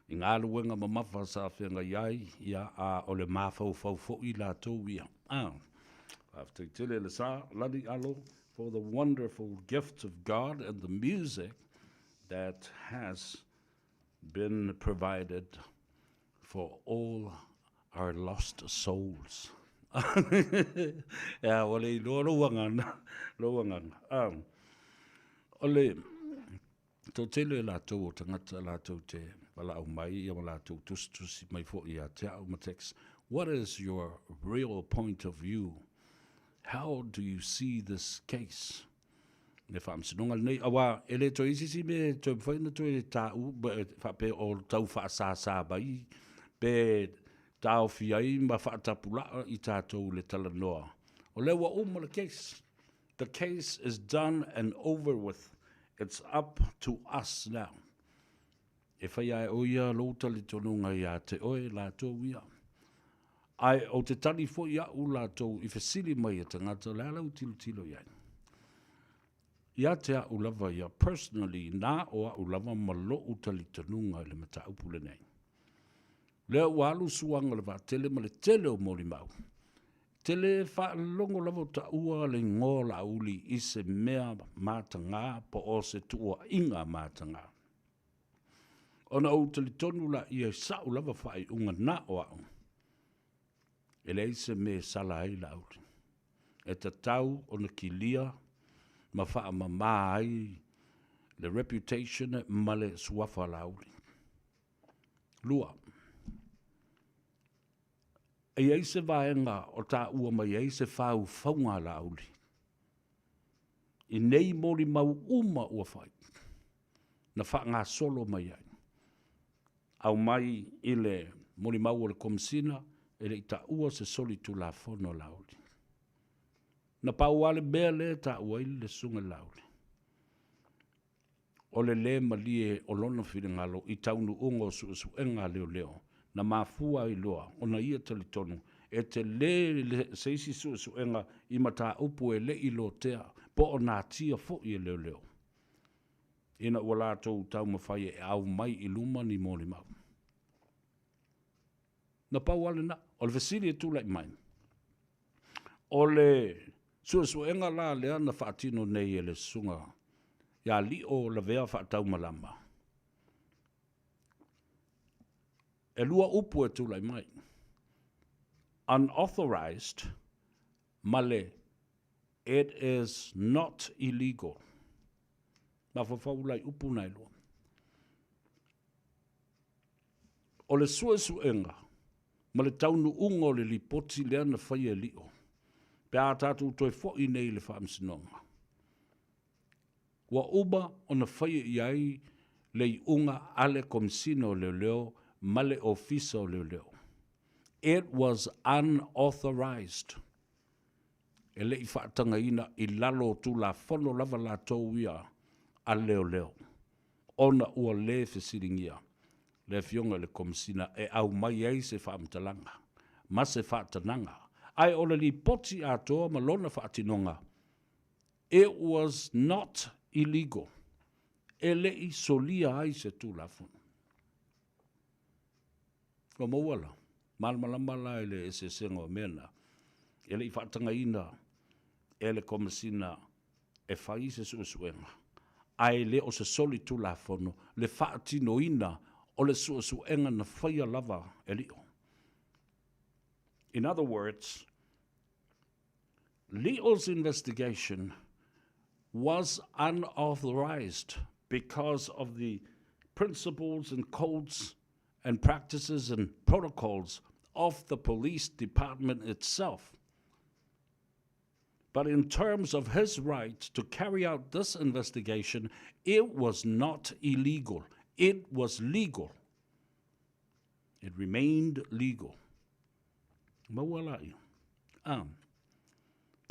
i galuega mamafa sa feagai ai, ia, a o le mafaufau foi latou ia. A, faafetai tele le sa, lani alo, for the wonderful gift of God and the music that has been provided for all our lost souls. Ea, ua le iloa lou agaga, lou agaga. Ah, o le toatele o latou o tagata latou te valaau mai ia ma latou tusitusi mai foi ia te au ma text, what is your real point of view? How do you see this case? Le faamasinoga lenei, aua e le toe i ai se isi mea e toe mafai ona toe taua, faapea o tau faasasa mai pe taofi ai ma faatapulaa i tatou i le talanoa. O lea ua uma le case. The case is done and over with. It's up to us now. E whai ae o ia lou talitonuga ia te oe latou ia. Ae ou te tali foi a'u latou i fesili mai e tagata o le a lau tilotilo i ai. Ia te a'u lava ia, personally, na o a'u lava ma lo'u talitonuga i le mataupu lenei. Lea ua alu suaga o le vaatele ma le tele o molimau. Te le faalogo lava o taua le igoa o Laauli i se mea mataga po o se tuuaiga mataga. Ona ou talitonu laia i sa'u lava faaiuga na o a'u, e leai se mea e sala ai Laauli. E tatau ona kilia ma faamama ai le reputation ma le suafa Laauli. 2. E i ai se vaega o taua mai ai se faufauga a Laauli i nei molimau uma ua fai, na faagasolo mai ai. Aumai i le molimau a le Komesina e le i taua se solitulafono a Laauli. Na pau lava le mea lea e taua ai le Susuga i le Laauli, o le lē malie o lona finagalo i taunuuga o suesuega a leoleo, na mafua ai loa ona ia talitonu e tele se isi suesuega i mataupu e le i lotea po o natia foi e leoleo ina ua latou taumafai e aumai i luma ni molimau. Na pau lava lena. O le fesili e tulai mai, o le suesuega la lea na faatino nei e le Susuga ia Lio Lavea Faataumalama, e lua upu e tulai mai, unauthorized ma le it is not illegal. Mafaufau la i upu na e lua. O le suesuega ma le taunuuga o le lipoti lea na faia e Lio, pe a tatou toe foi nei i le Faamasinoga, ua uma ona faia i ai le iuga a le Komesina o Leoleo ma le Ofisa o Leoleo. It was unauthorized. E le i faatagaina i lalo o Tulafono lava latou ia a leoleo, ona ua le fesiligia le Afioga i le Komesina e aumai ai se faamatalaga ma se faatanaga, ae o le lipoti atoa ma lona faatinoga, it was not illegal, e le i solia ai se Tulafono. Ua maua la, malamalama la i le eseesega o mea na, e le i faatagaina e le Komesina e fai se suesuega, ae le o se solitulafono le faatinoina o le suesuega na faia lava e Lio. In other words, Lio's investigation was unauthorized because of the principles and codes and practices and protocols of the police department itself. But in terms of his right to carry out this investigation, it was not illegal. It was legal. It remained legal. Maua la ia. Ah.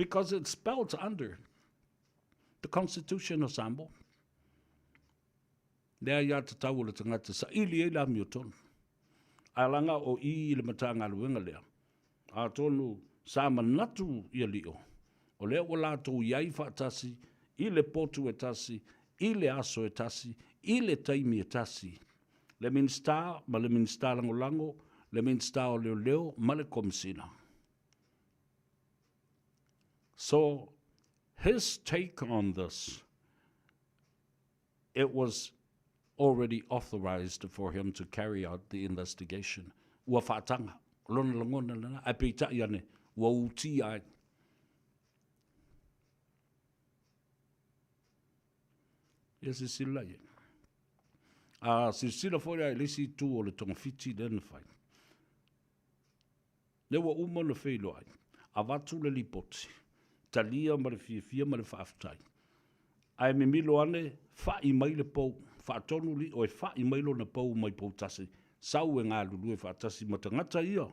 Because it's spelled under the Constitution of Samoa. Le aiatatau o le tagata saili ai le amiotonu. Ae laga o i i le Matagaluega lea, atonu sa manatu ia Lio, o lea ua latou i ai faatasi i le potu e tasi, i le aso e tasi, i le taimi e tasi, le Minisita ma le Minisita Lagolago, le Minisita o Leoleo ma le Komesina. So, his take on this it was already authorised for him to carry out the investigation. Ua faataga, o lona lagona lena, ae peitai ane, ua utia ai. Ia silasila i ai. A silasila foi la i le isi itu o le togafiti lea na fai, Lea ua uma ona feiloai, avatu le lipoti, talia ma le fiafia ma le faafetai. Ae mimilo ane, fa'i mai le pou, faatonu lio e fa'i mai lona pou mai Poutasi, sau e galulue faatasi ma tagata ia,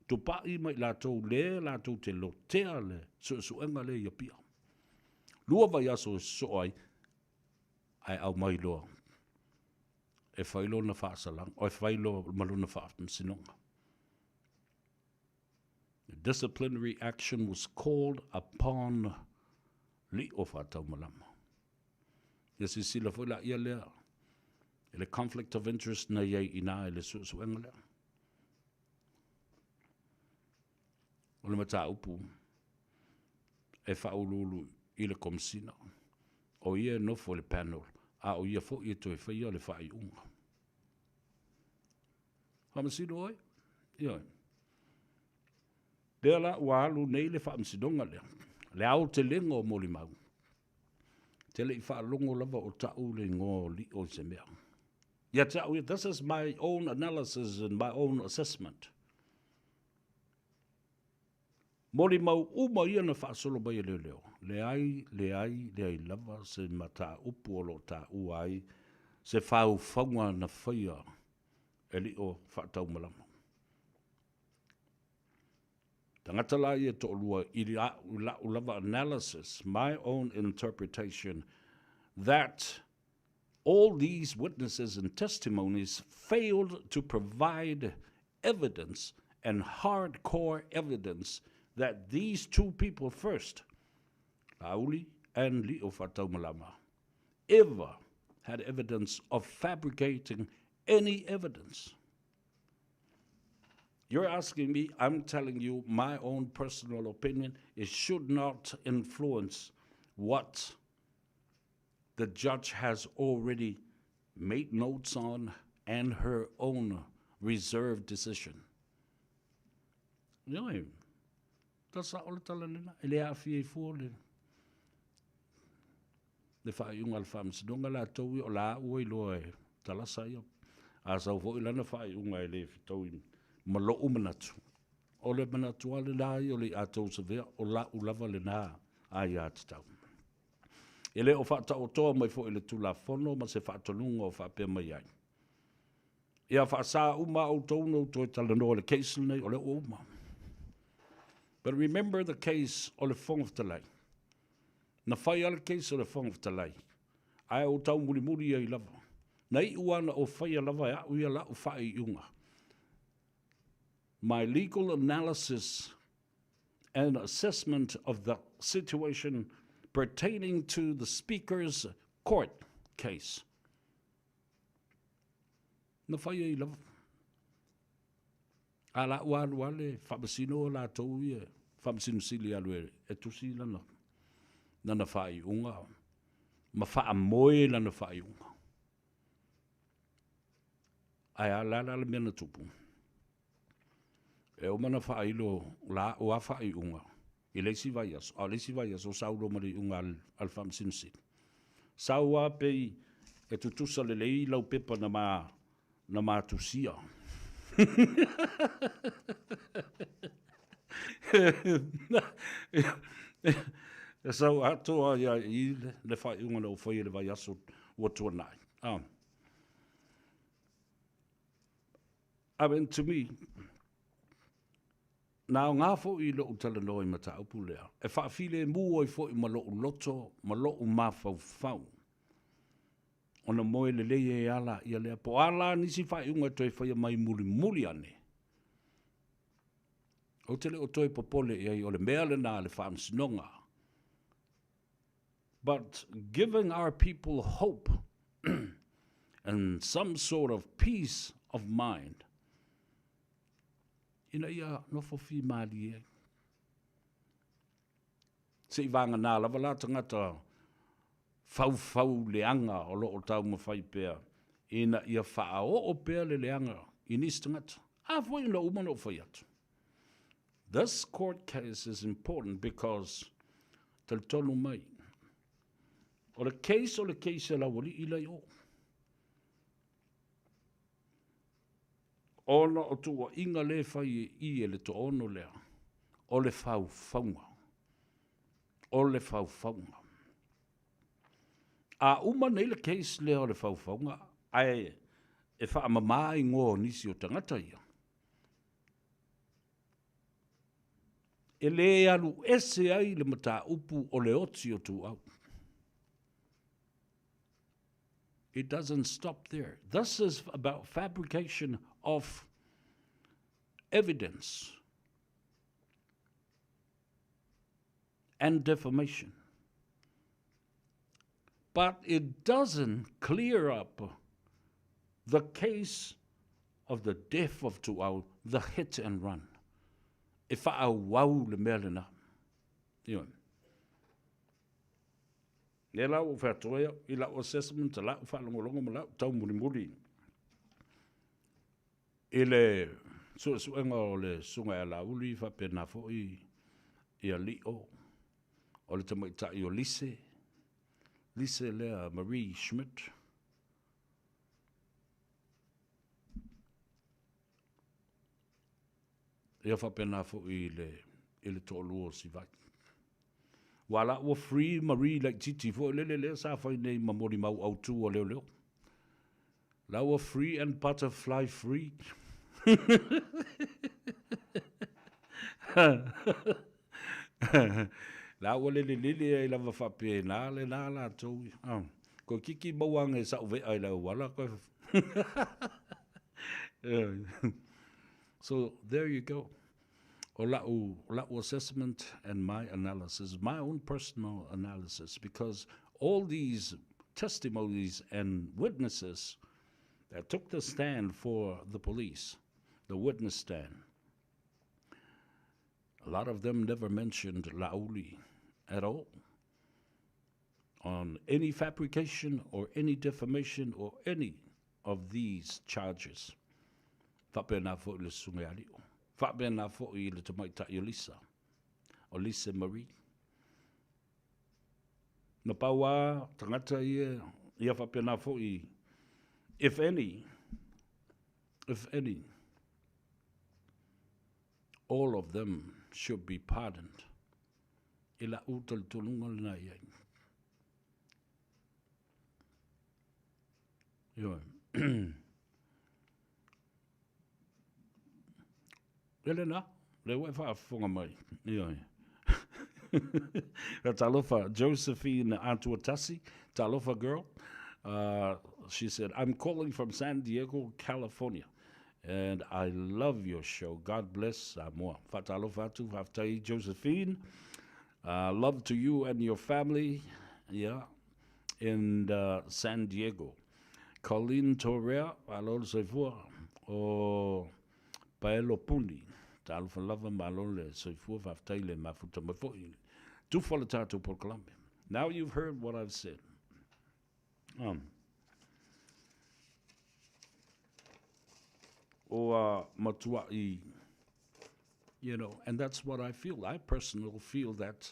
tupa'i ma i latou le latou te lotea le suesuega lea i Apia. Lua vaiaso e sosoo ai, ae aumai loa e fai lona faasalaga, e fai loa ma lona faamasinoga. Disciplinary action was called upon Lio Faataumalama. Ia silasila foi la ia lea i le conflict of interest na i ai i ina i le suesuega lea. O le mataupu e faauluulu i le Komesina, o ia e nofo i le panel, a o ia foi e toe faia le faaiuga. Faamasino oe? Ioe. Lea la ua alu nei le faamasinoga lea, le aotelega o molimau. Te le i faalogo lava o tau le igoa o Lio i se mea. Ia te au ia, this is my own analysis and my own assessment. Molimau uma ia na faasolo mai e leoleo, leai, leai, leai lava se mataupu o lo o taua ai se faufauga na faia e Lio Faataumalama. Tagata la ia e toalua i la'u lava analysis, my own interpretation, that all these witnesses and testimonies failed to provide evidence and hardcore evidence that these two people first, Laauli and Lio Faataumalama, ever had evidence of fabricating any evidence. You're asking me, I'm telling you my own personal opinion. It should not influence what the judge has already made notes on and her own reserved decision. Ioe, ta sao le tala lena, e le aafia ai fua le, le faaiuga a le faamasinoga latou ia, o la ua iloa e talasa ia. A sau foi lana faaiuga e le fetaui ma lou manatu, o le manatu lava lena ia o le i a tou savea, o lau lava lena aiatatau. E le o faataotoa mai foi le Tulafono ma se faatonuga o faapea mai ai. Ia faasa uma outou ona ou toe talanoa i le case lenei, o lea ua uma. But remember the case o le Fofoga Fetalai. Na fai lava le case o le Fofoga Fetalai, ae ou taumulimuli ai lava. Na iu lava ona ou faia lava e au ia la'u faaiuga. My legal analysis and assessment of the situation pertaining to the Speaker's court case. Na fai ai lava. A la ua alu lava le faamasino latou ia, faamasino sili alu e, e tusi lana, lana faaiuga ma faamoe lana faaiuga. Ae a la la le mea na tupu? E uma ona faailo la o a faaiuga i le isi vaiaso, a o le isi vaiaso sau loa ma le iuga a le Faamasino Sili. Sau lava pei e tutusa lelei lau pepa na ma, na ma tusia. E sau atoa ia i le faaiuga na ou faia i le vaiaso ua tuanai. Ah. I mean, to me, Na aoga foi loʻu talanoa i mataupu lea, e faafilemu ai foi ma loʻu loto ma loʻu mafaufau, ona moe lelei ai a laia lea, po o a la nisi faaiuga e toe faia mai mulimuli ane. Ou te le o toe popole i ai o le mea lena a le Faamasinoga. But giving our people hope and some sort of peace of mind ina ia nofo fīmālie ai. Se i vāganā lava la tagata faufau leaga o lo o taumafai pea ina ia faaoo pea le leaga i nisi tagata. A foi ina uma ona ou fai atu. This court case is important because talitonu mai, o le case o le case a le aualii la i o. Ona o tuuaiga lea e fai e i e le toaono lea, o le faufauga. O le faufauga. A uma nei le case lea o le faufauga, ae e faamama igoa o nisi o tagata ia, e le alu ese ai le mataupu o le oti o Tuuau. It doesn't stop there. This is about fabrication of evidence and defamation. But it doesn't clear up the case of the death of Tuau, the hit and run. E faaauau le mea lena. Ioe. Lea la ua ou fai atu ai au i lau assessment, lau faalogologo ma lau taumulimuli i le suesuega o le Susuga ia Laauli faapena foi ia Lio, o le tamaitai o Lise, Lise lea Marie Schmidt. Ia faapena foi i le, i le toalua o Sivai. Ua la ua free Marie laitiiti foi lele lea sa fai nei ma molimau autu a leoleo. La ua free and butterfly free. La ua lele lele ai lava faapena lena latou. Ah, koe kiki maua age sa'u ve'a i le auala koe. So there you go. O la'u, la'u assessment and my analysis, my own personal analysis, because all these testimonies and witnesses that took the stand for the police, the witness stand, a lot of them never mentioned Laauli at all on any fabrication or any defamation or any of these charges. Faapena foi i le Susuga ia Lio. Faapena foi i le tamaitai o Lisa, o Lisa Marie. Na pau lava tagata ia, ia faapena foi, if any, if any, all of them should be pardoned. I la'u talitonuga lena i ai. Ioe. Ia lena, lea ua e faafofoga mai. Ioe. Talofa, Josephine Atuatasi, talofa girl. She said, I'm calling from San Diego, California. And I love your show. God bless Samoa. Faatalofa atu, faafetai Josephine. Love to you and your family. Yeah. In San Diego. Colleen Torea, malo le soifua. O Paelo Puni, talofa lava, malo le soifua, faafetai le mafuta mai foi. Tufa le tatou polokalame. Now you've heard what I've said. Ua matua'i, you know, and that's what I feel. I personally feel that,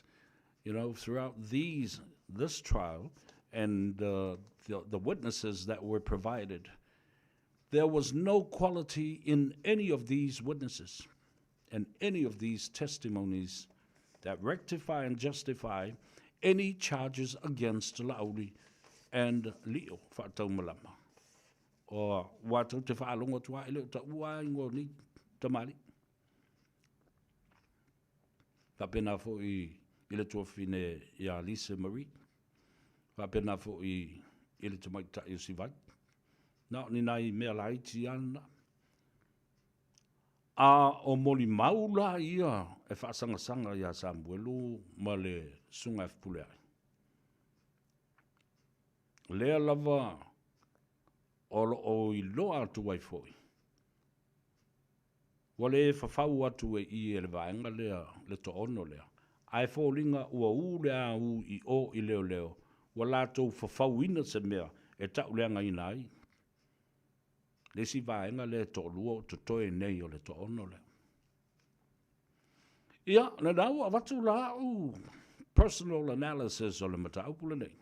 you know, throughout these, this trial and the, the witnesses that were provided, there was no quality in any of these witnesses and any of these testimonies that rectify and justify any charges against Laauli and Lio Faataumalama. O ua tou te faalogo atu lava e le o taua lava ingoa o nei tamalii. Faapena foi i le tuafafine ia Lisa Marie, faapena foi i le tamaitai o Sivai. Na o ni nai mea laiti lava lena. A o molimau la ia e faasagasaga ia Samuelu ma le Susuga ia Fepuleai, lea lava o lo o iloa atu ai foi, ua le fafau atu e i e le vaega lea le toaono lea, ae foliga ua u le a u i o i leoleo, ua latou fafauina se mea e tauleagaina ai le isi vaega lea e toalua o totoe nei o le toaono lea. Ia, lena ua avatu la au personal analysis o le mataupu lenei.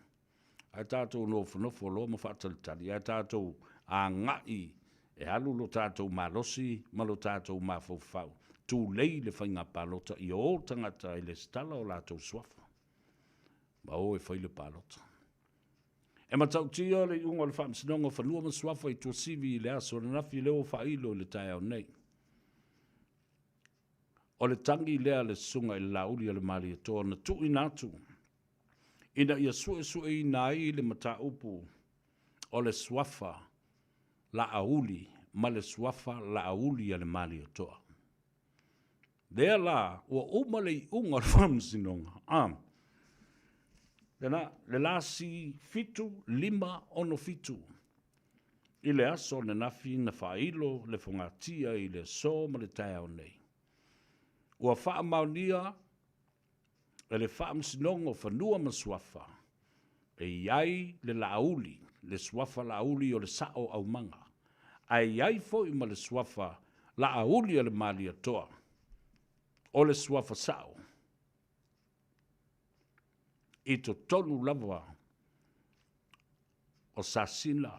Ae tatou nofonofo loa ma faatalitali, ae tatou agai e alu lo tatou malosi ma lo tatou mafaufau, tulei le faiga palota ia o tagata e lesitala o latou suafa ma o e fai le palota. E matautia le iuga o le Faamasinoga o Fanua ma Suafa i Tuasivi i le aso ananafi lea ua faailo i le taeao nei. O le tagi lea a le Susuga i le Laauli a le Malietoa na tuuina atu ina ia suesueina ai le mataupu o le suafa Laauli ma le suafa Laauli a le Malietoa. Lea la ua uma le iuga o le faamasinoga, a lena, le lasi 7567 i le aso ananafi na faailo le fogatia i le aso ma le taeao nei. Ua faamaonia e le Faamasinoga o Fanua ma Suafa e i ai le Laauli, le suafa Laauli o le Sao Aumaga, ae i ai foi ma le suafa Laauli a le Malietoa, o le suafa sao i totonu lava o Sasina,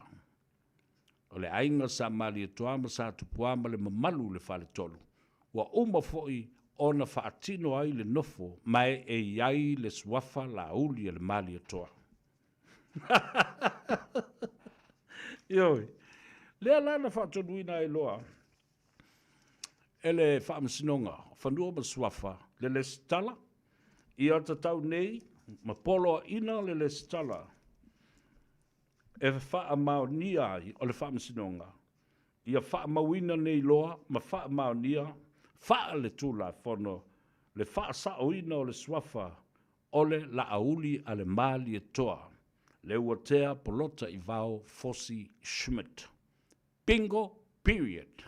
o le aiga sa Malietoa ma sa Tupua ma le mamalu i le Faletolu, ua uma foi ona faatino ai le nofo ma e i ai le suafa Laauli a le Malietoa. Ioe. Lea la na faatonuina ai loa e le Faamasinoga o Fanua ma Suafa le lesitala, ia tatau nei ma poloaiina le lesitala e faamaonia ai o le Faamasinoga ia faamauina nei loa ma faamaonia faaletulafono le faasaoina o le suafa o le Laauli a le Malietoa, Leuatea Polota Ivao Fosi Schmidt. Bingo, period.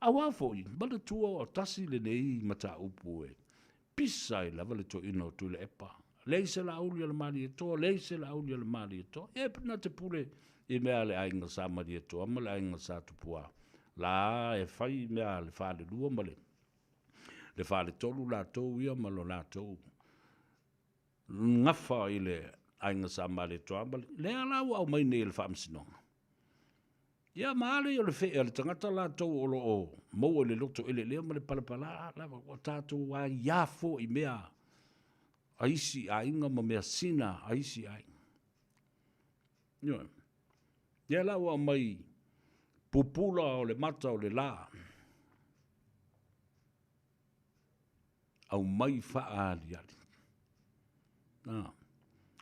Auā foi, manatua o tasi lenei mataupu e pisa ai lava le toeaina o Tuilaepa. Leai se Laauli a le Malietoa, leai se Laauli a le Malietoa. Ia na te pule i mea a le aiga Sa Malietoa ma le aiga Sa Tupua. La e fai mea a le falelua ma le faletolu latou ia ma lo latou gafa i le aiga Sa Malietoa ma le, lea la ua aumai nei e le Faamasinoga. Ia ma ale o le fee a le tagata latou o lo o maua i le loto eleelea ma le palapala lava, ua tatou aia foi i mea a isi aiga ma mea sina a isi aiga. Ioe. Lea la ua aumai pupula o le mata o le la. Aumai faaaliali. Na.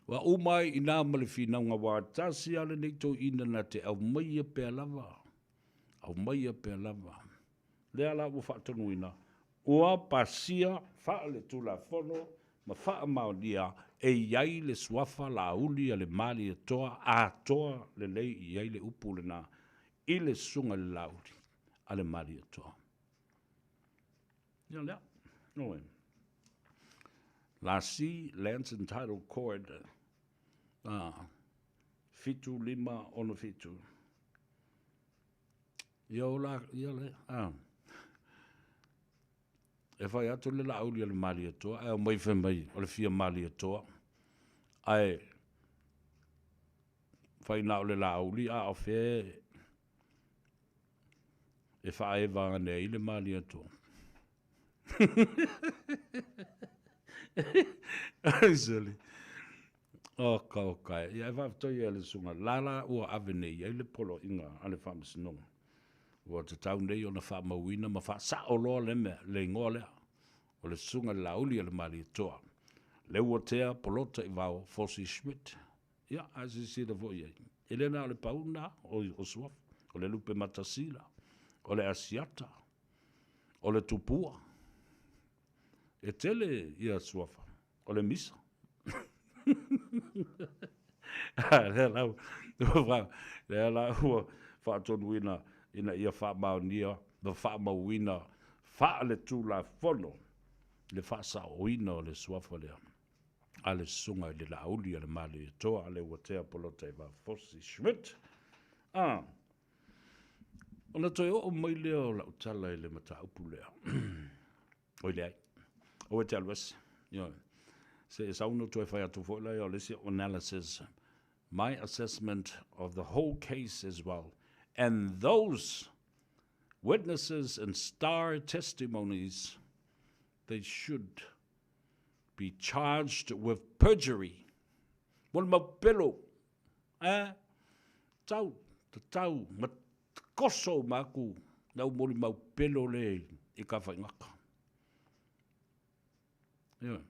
Ua uma ai i nā ma le finauga aua tasi lava lenei toeaina na te aumaia pea lava, aumaia pea lava. Lea la ua faatonuina, ua pasia faaletulafono ma faamaonia e i ai le suafa Laauli a le Malietoa atoa lelei i ai le upu lena i le Susuga i le Laauli a le Malietoa. Ia lea. Ioe. Lasi, Lands and Title Court, 7567. Ia o la, ia le, a. E fai atu le Laauli a le Malietoa, ae omai fai mai o le fia Malietoa. Ae fai na o le Laauli, a o fea e faaeva ane ai le Malietoa. Ai sole. Oka, oka e. Ia e faafetai e le susuga. La la ua ave nei i ai le poloaiga a le Faamasinoga. Ua tatau nei ona faamauina ma faasao loa le mea, le igoa lea, o le Susuga i le Laauli a le Malietoa, Leuatea Polota Ivao Fosi Schmidt. Ia, a silasila foi i ai, e le na o le pau lena o suafa, o le lupe matasila, o le Asiata, o le Tupua. E tele ia suafa, o le Misa. Lea la, lea la ua faatonuina ina ia faamaonia ma faamauina faale-Tulafono le faasaoina o le suafa lea a le Susuga i le Laauli a le Malietoa Leuatea Polataivao Fosi Schmidt. Ah, ona toe oo mai lea o lau tala i le mataupu lea. Oi leai. Aua e te alu ese. Ioe. Se e sau ona toe fai atu foi lea o le isi analysis. My assessment of the whole case as well. And those witnesses and star testimonies, they should be charged with perjury. Mo le mau pelo. Eh? Tau, tatau, ma koso ma aku le au molimau pelo le i ka whaingaka. Ioe.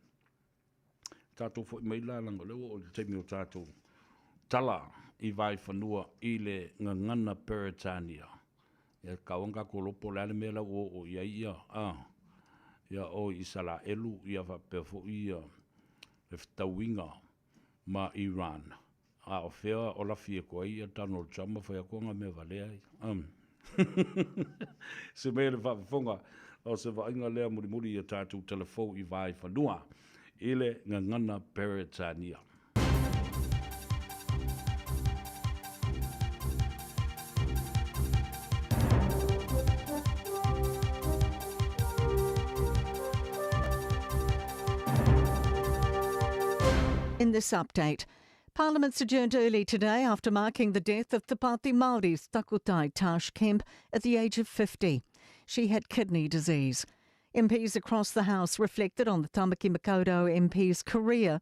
Tātou foi mai la langa le o le taimi o tātou tala i vai whanua i le ngangana Peretania. Ia kauanga ko lopo le ale mea lau o o ia ia a ia o Isaraelu ia whapea fo ia le whtauinga ma Iran. A o fea o lafi e koa ia Donald Trump ma whai akoa ngā mea valea ia. Se mea le whaafofoga o se vaaiga lea mulimuli i a tātou telefou i vae whanua i le gagana Peretania. In this update, Parliament's adjourned early today after marking the death of Te Pāti Māori's Takutai Tash Kemp at the age of 50. She had kidney disease. MPs across the House reflected on the Tamaki Makaurau MP's career.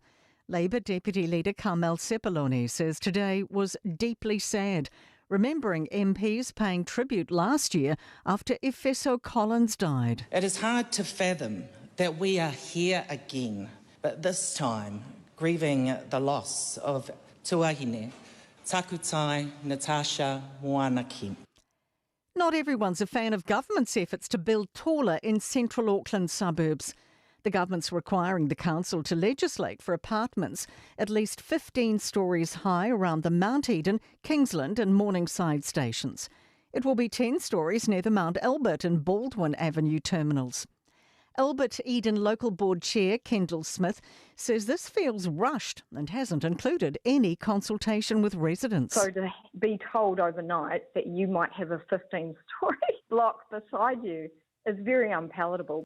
Labour Deputy Leader Carmel Sepuloni says today was deeply sad, remembering MPs paying tribute last year after Efeso Collins died. It is hard to fathom that we are here again, but this time grieving the loss of Tuahine, Takutai Natasha Moana Kemp. Not everyone's a fan of government's efforts to build taller in central Auckland suburbs. The government's requiring the council to legislate for apartments at least 15 stories high around the Mount Eden, Kingsland and Morningside stations. It will be 10 stories near the Mount Albert and Baldwin Avenue terminals. Albert Eden Local Board Chair Kendall Smith says this feels rushed and hasn't included any consultation with residents. So to be told overnight that you might have a 15 storey block beside you is very unpalatable.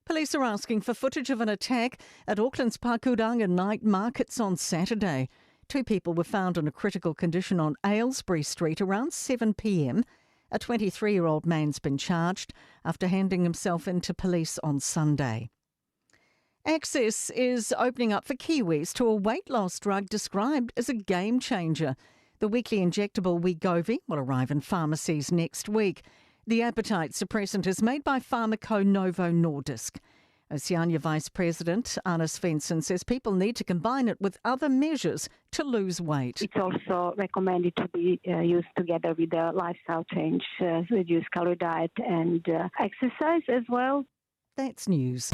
Police are asking for footage of an attack at Auckland's Pakuranga night markets on Saturday. Two people were found in a critical condition on Aylesbury Street around 7 p.m. A 23 year old man's been charged after handing himself in to police on Sunday. Access is opening up for Kiwis to a weight loss drug described as a game changer. The weekly injectable Wegovy will arrive in pharmacies next week. The appetite suppressant is made by Pharmaco Novo Nordisk. Oceania Vice President Anna Svensson says people need to combine it with other measures to lose weight. It's also recommended to be uh, used together with a lifestyle change, uh, reduce calorie diet and uh, exercise as well. That's news.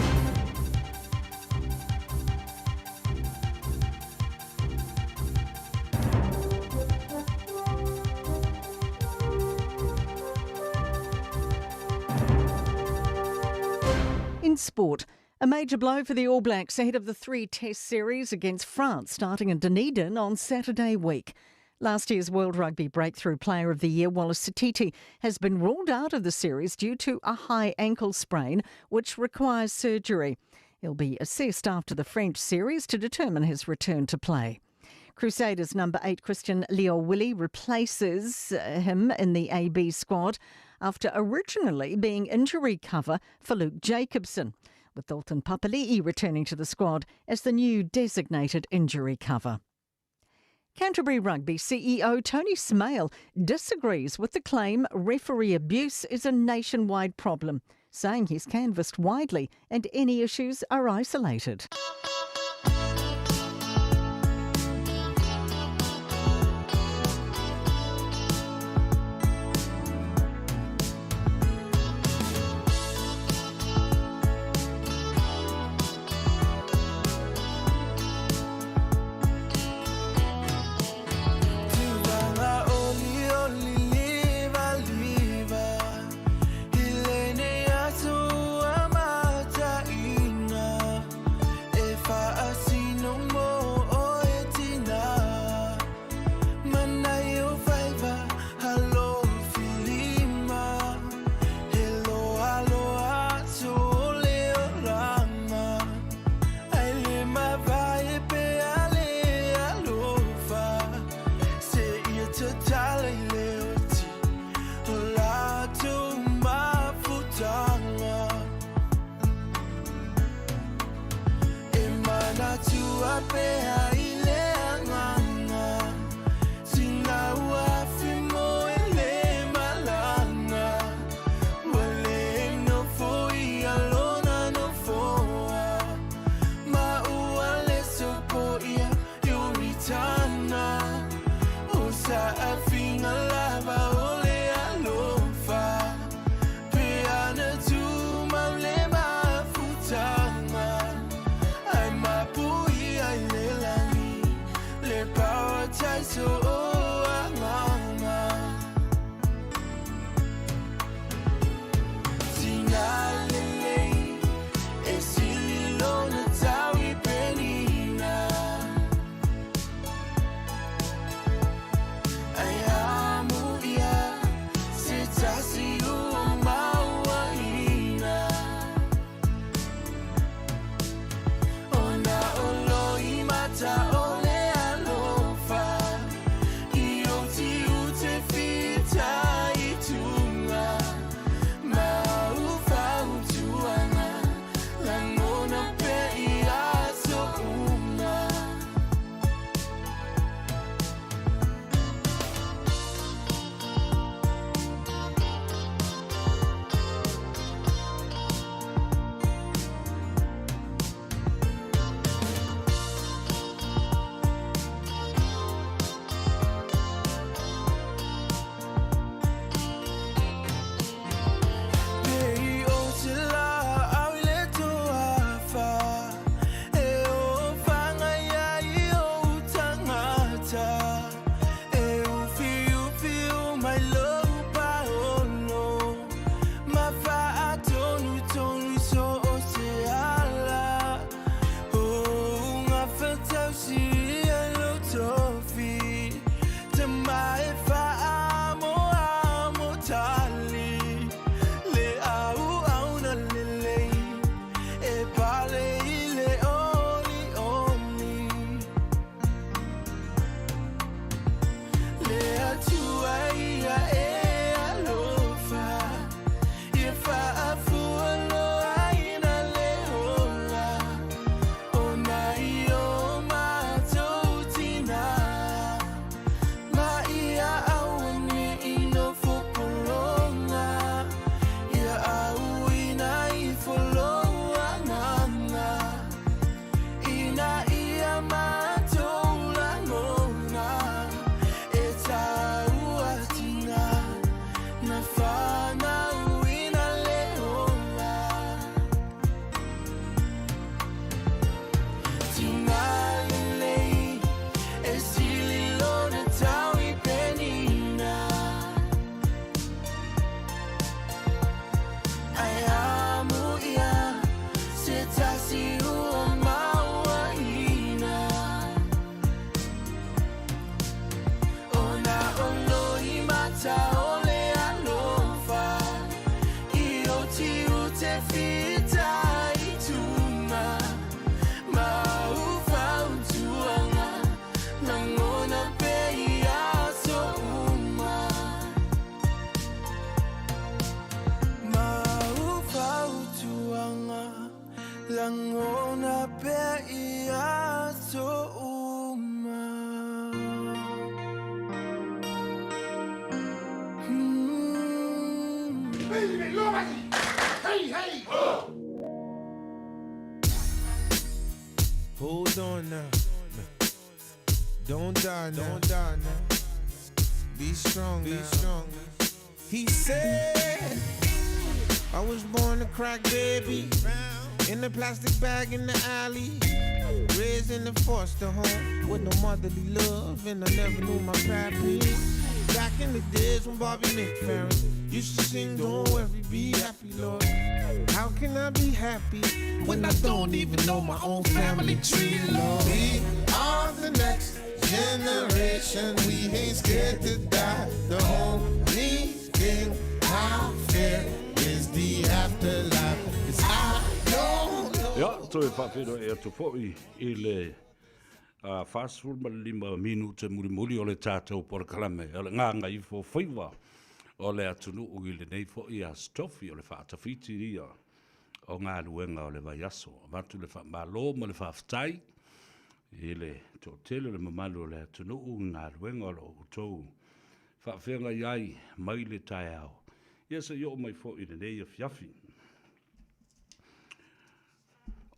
In sport, a major blow for the All Blacks ahead of the three test series against France starting in Dunedin on Saturday week. Last year's World Rugby Breakthrough Player of the Year, Wallace Sititi, has been ruled out of the series due to a high ankle sprain, which requires surgery. He'll be assessed after the French series to determine his return to play. Crusaders number 8 Christian Leo Willie replaces uh, him in the AB squad after originally being injury cover for Luke Jacobson, with Dalton Papali'i returning to the squad as the new designated injury cover. Canterbury Rugby CEO Tony Smale disagrees with the claim referee abuse is a nationwide problem, saying he's canvassed widely and any issues are isolated. Hold on now. Don't die now. Don't die now. Be strong. Be strong. He said, I was born a crack baby. In a plastic bag in the alley. Raised in the foster home with no motherly love, and I never knew my pappy. Back in the days when Bobby McFerrin used to sing, Don't worry, be happy, Lord. How can I be happy when I don't even know my own family tree, Lord? We are the next generation. We ain't scared to die. The only thing I fear is the afterlife. 'Cause I don't know. Ia, toe faafeiloai atu foi i le 45 minute mulimuli o le tatou polokalame o le Gagaifo Faiva o le atunuu i lenei foi Aso Tofi o le faatafiti ia o galuega o le vaiaso. Avatu le faamalo ma le faafetai i le toatele o le mamalu o le atunuu i galuega o lo o outou faafeagai ai mai le taeao ia seia oo mai foi i lenei afiafi.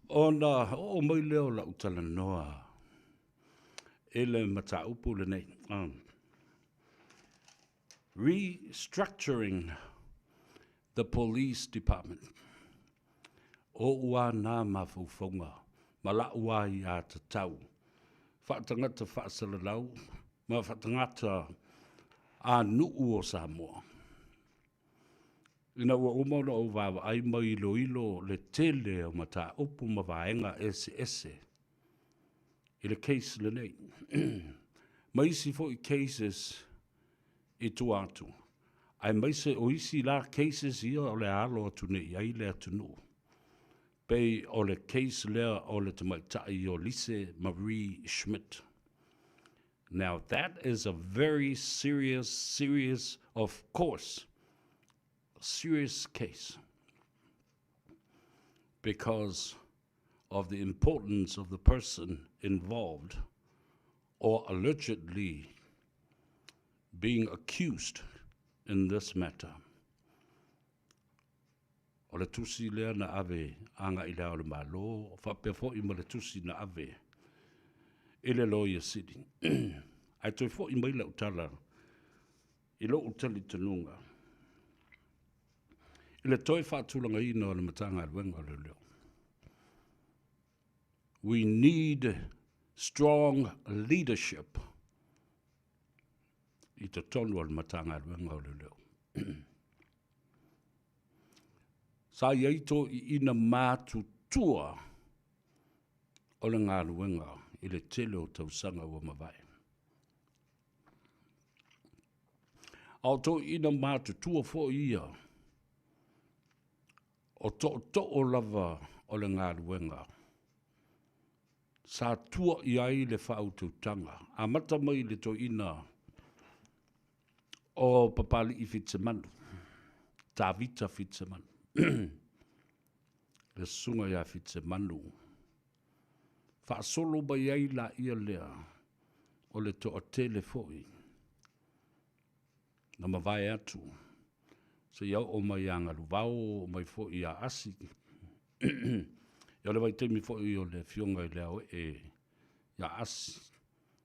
Ona oo mai lea o lau talanoa i le mataupu lenei. Restructuring the Police Department. O ou lava na mafaufauga ma la'u lava aiatatau faatagata faasalalau ma faatagata a nuu o Samoa. Ina ua uma ona ou vaavaai ma iloilo le tele o mataupu ma vaega eseese i le case lenei, ma isi foi cases i tua atu, aemaise o isi la cases ia o le a alo atu nei i ai le atunuu, pei o le case lea o le tamaitai o Lise Marie Schmidt. Now that is a very serious, serious, of course, serious case because of the importance of the person involved or allegedly being accused in this matter. O le tusi lea na ave agai i Le Ao o le Malo, faapea foi ma le tusi na ave i le Loia Sili. Ae toe foi mai lau tala i lou talitonuga i le toe faatulagaina o le Matagaluega o Leoleo. We need strong leadership i totonu o le Matagaluega o Leoleo. Sa i ai toeaiina matutua o le galuega i le tele o tausaga ua mavae. A o toeaiina matutua foi ia o tootoo lava o le galuega sa tua i ai le faautautaga, amata mai i le toeaina o Papalii Fitisemanu, Tavita Fitisemanu, le susuga ia Fitisemanu, faasolo mai ai laia lea o le toatele foi na mavae atu seia oo mai ia Galuvao, oo mai foi ia Asi. Ia o le vaitaimi foi o le afioga i le Aoee ia Asi,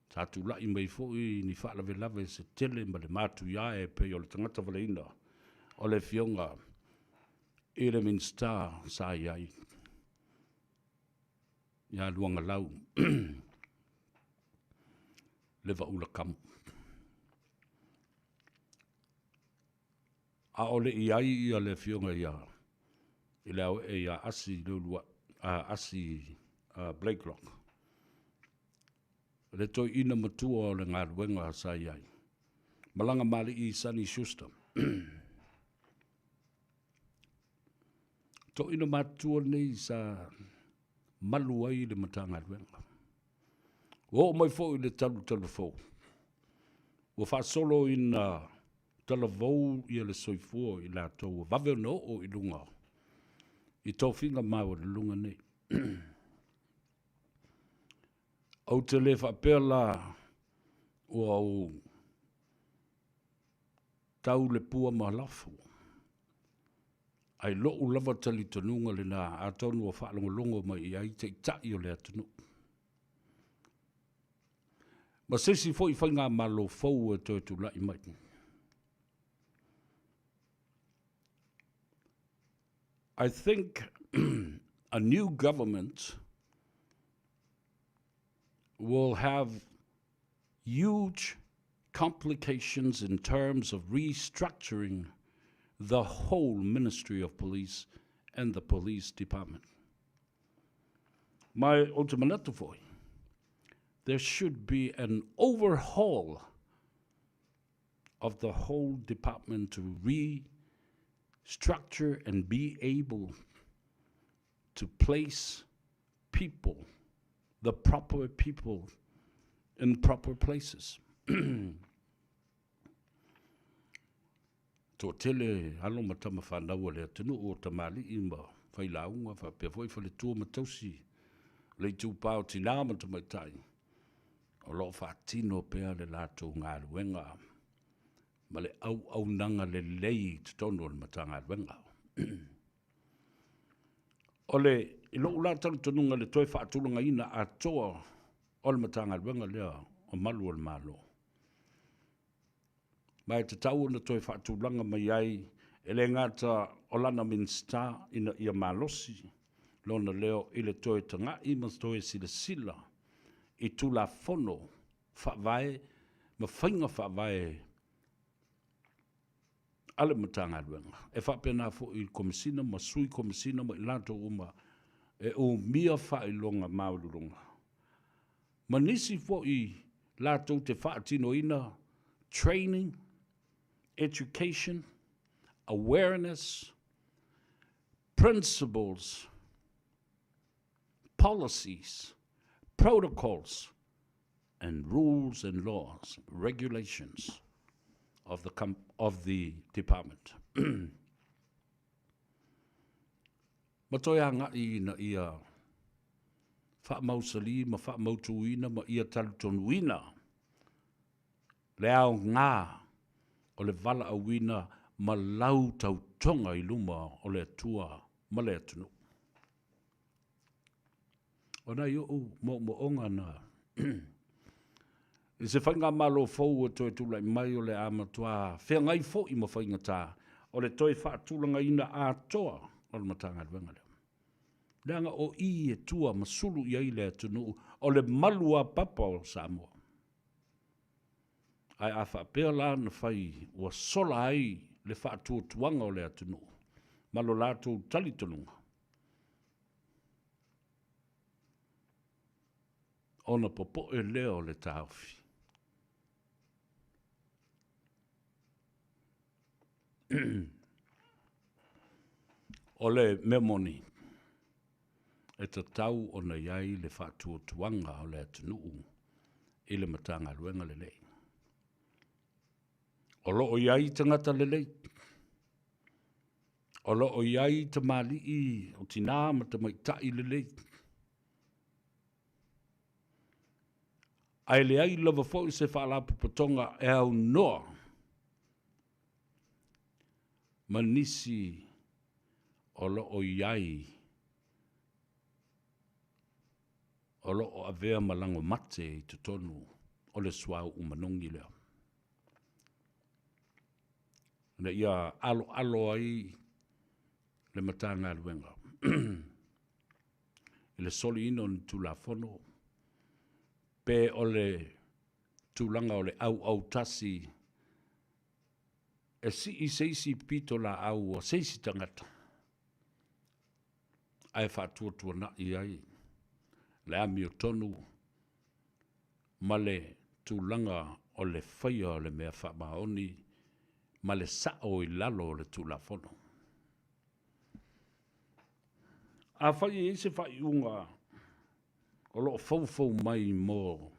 sa tulai mai foi ni faalavelave se tele ma le matuia e pei o le tagata valeina o le afioga i le Minisita sa i ai ia Luagalau le Vaula Kamu. A o le i ai ia le afioga ia i le Aoee ia Asi Leuluai, Asi Blakelock, le toeaina matua o le galuega sa i ai, malaga malii Sonny Schuster. Toeaina matutua nei sa malu ai le Matagaluega. Ua oo mai foi le talutalufou, ua faasolo ina talavou ia le soifua o i latou ua vave ona oo i luga i tofiga maualuluga nei. Ou te le faapea la ua ou tau le pua ma lafo, ae lou lava talitonuga lena, atonu ua faalogologo mai i ai taitai o le atunuu. Ma se isi foi faigamalo fou e toe tulai mai. I think a new government will have huge complications in terms of restructuring the whole Ministry of Police and the Police Department. Ma ou te manatu foi, there should be an overhaul of the whole department to restructure and be able to place people, the proper people, in proper places. Toatele alo ma tama whanau o le atunuu o tamalii ma failauga faapea foi faletua ma tausi le itupa o tinā ma tamaitai o lo o faatino pea le latou galuega ma le auaunaga lelei i totonu o le Matagaluega. O le, i lou la talitonuga i le toe faatulagaina atoa o le Matagaluega lea o Malu o le Malo, ma e tatau ona toe faatulaga mai ai e le gata o lana Minisita ina ia malosi lona leo i le toe taga'i ma toe silasila i Tulafono Faavae ma faiga faavae a le Matagaluega. E faapena foi i le Komesina ma Sui Komesina ma i latou uma e umia faailoga maualuluga ma nisi foi latou te faatinoina training, education, awareness, principles, policies, protocols and rules and laws, regulations of the, of the department. Ma toe agai ina ia faamausalī ma faamautuina ma ia talitonuina le aoga o le valaauina ma lau tautoga i luma o le Atua ma le atunuu. O nai o'u moomooga na i se faigamalo fou e toe tulai mai o le a matua feagai foi ma faigata o le toe faatulagaina atoa o le Matagaluega lea. Leaga o i e tua ma sulu i ai le atunuu o le malu apapa o Samoa. Ae a faapea la na fai ua sola ai le faatuatuaga o le atunuu ma lo latou talitonuga, ona popoe lea o le taofi. O le mea moni, e tatau ona i ai le faatuatuaga o le atunuu i le Matagaluega lenei. O lo o i ai tagata lelei, o lo o i ai tamalii o tinā ma tamaitai lelei, ae leai lava foi se faalapotopotoga e aunoa ma nisi o lo o i ai o lo o avea ma lagomate i totonu o le suauu manogi lea. Ina ia aloalo ai le Matagaluega i le soliina o ni Tulafono pe o le tulaga o le auautasi e sii se isi pitolaau a se isi tagata ae faatuatuanai ai le amiotonu ma le tulaga o le faia o le mea faamaoni ma le sao i lalo o le Tulafono. Afai e i ai se faaiuga o lo o foufou mai mo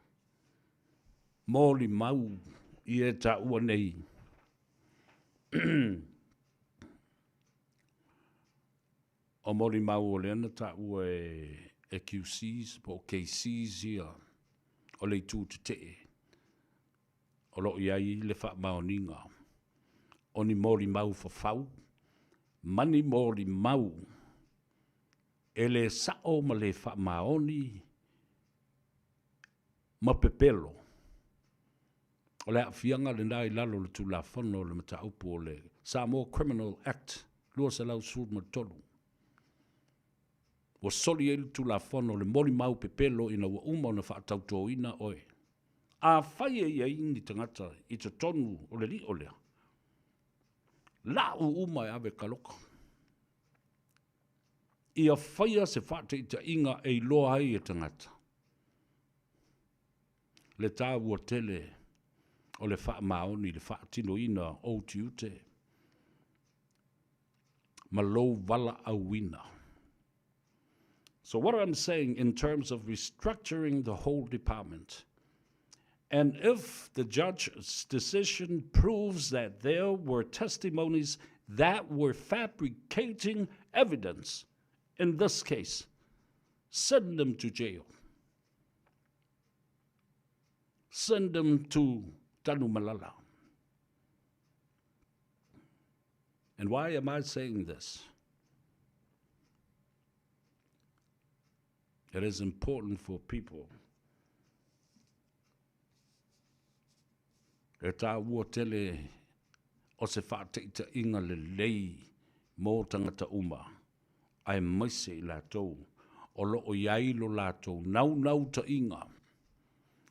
molimau i e taua nei, o molimau o lea na taua e QCs po o KCs ia o le itu tetee o lo o i ai le faamaoniga o ni molimau fafau ma ni molimau e le sao ma le faamaoni ma pepelo. O le aafiaga lena i lalo o le Tulafono o le Mataupu o le Samoa Criminal Act 213. Ua soli ai le Tulafono le molimau pepelo ina ua uma ona faatautoina oe. Afai e i ai ni tagata i totonu o le lio lea, lau uma e ave e kaloka. Ia faia se faataitaiga e iloa ai e tagata le taua tele o le faamaoni i le faatinoina o ou tiute ma lou valaauina. So what I'm saying in terms of restructuring the whole department, and if the judge's decision proves that there were testimonies that were fabricating evidence in this case, send them to jail. Send them to Tanumalala. And why am I saying this? It is important for people e tāua tele o se whāteitainga lelei mō tangata uma, aemaise i latou o lo o i ai lo latou naunautaiga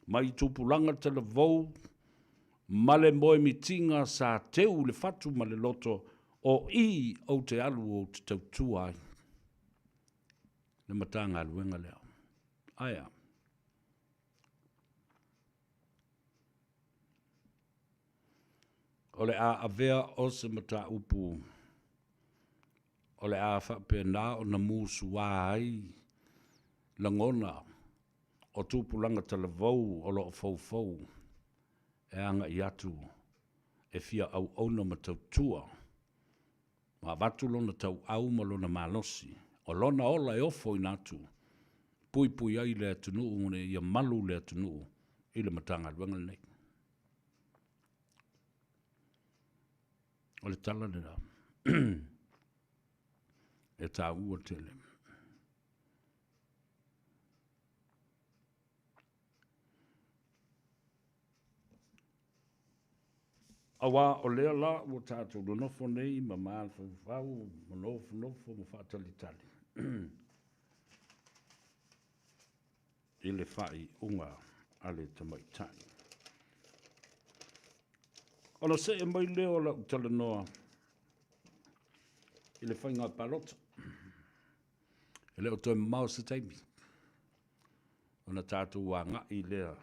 mai tupulaga talavou ma le moemitiga sa teu le fatu ma le loto o i ou te alu ou te tautua ai le Matagaluega lea. Ae a? O le a avea o se mataupu o le a faapena ona musuā ai lagona o tupulaga talavou o lo o foufou e agai atu e fia auauna ma tautua ma avatu lona tauau ma lona malosi, o lona ola e ofoina atu, puipui ai le atunuu ina ia malu le atunuu i le Matagaluega lenei. O le tala lena e taua tele. Aua o lea la ua tatou nonofo nei ma mafaufau ma nofonofo ma faatalitali i le faaiuga a le tamaitai. Ona see mai lea o lau talanoa i le faiga palota. E le o toe mamao se taimi ona tatou agai lea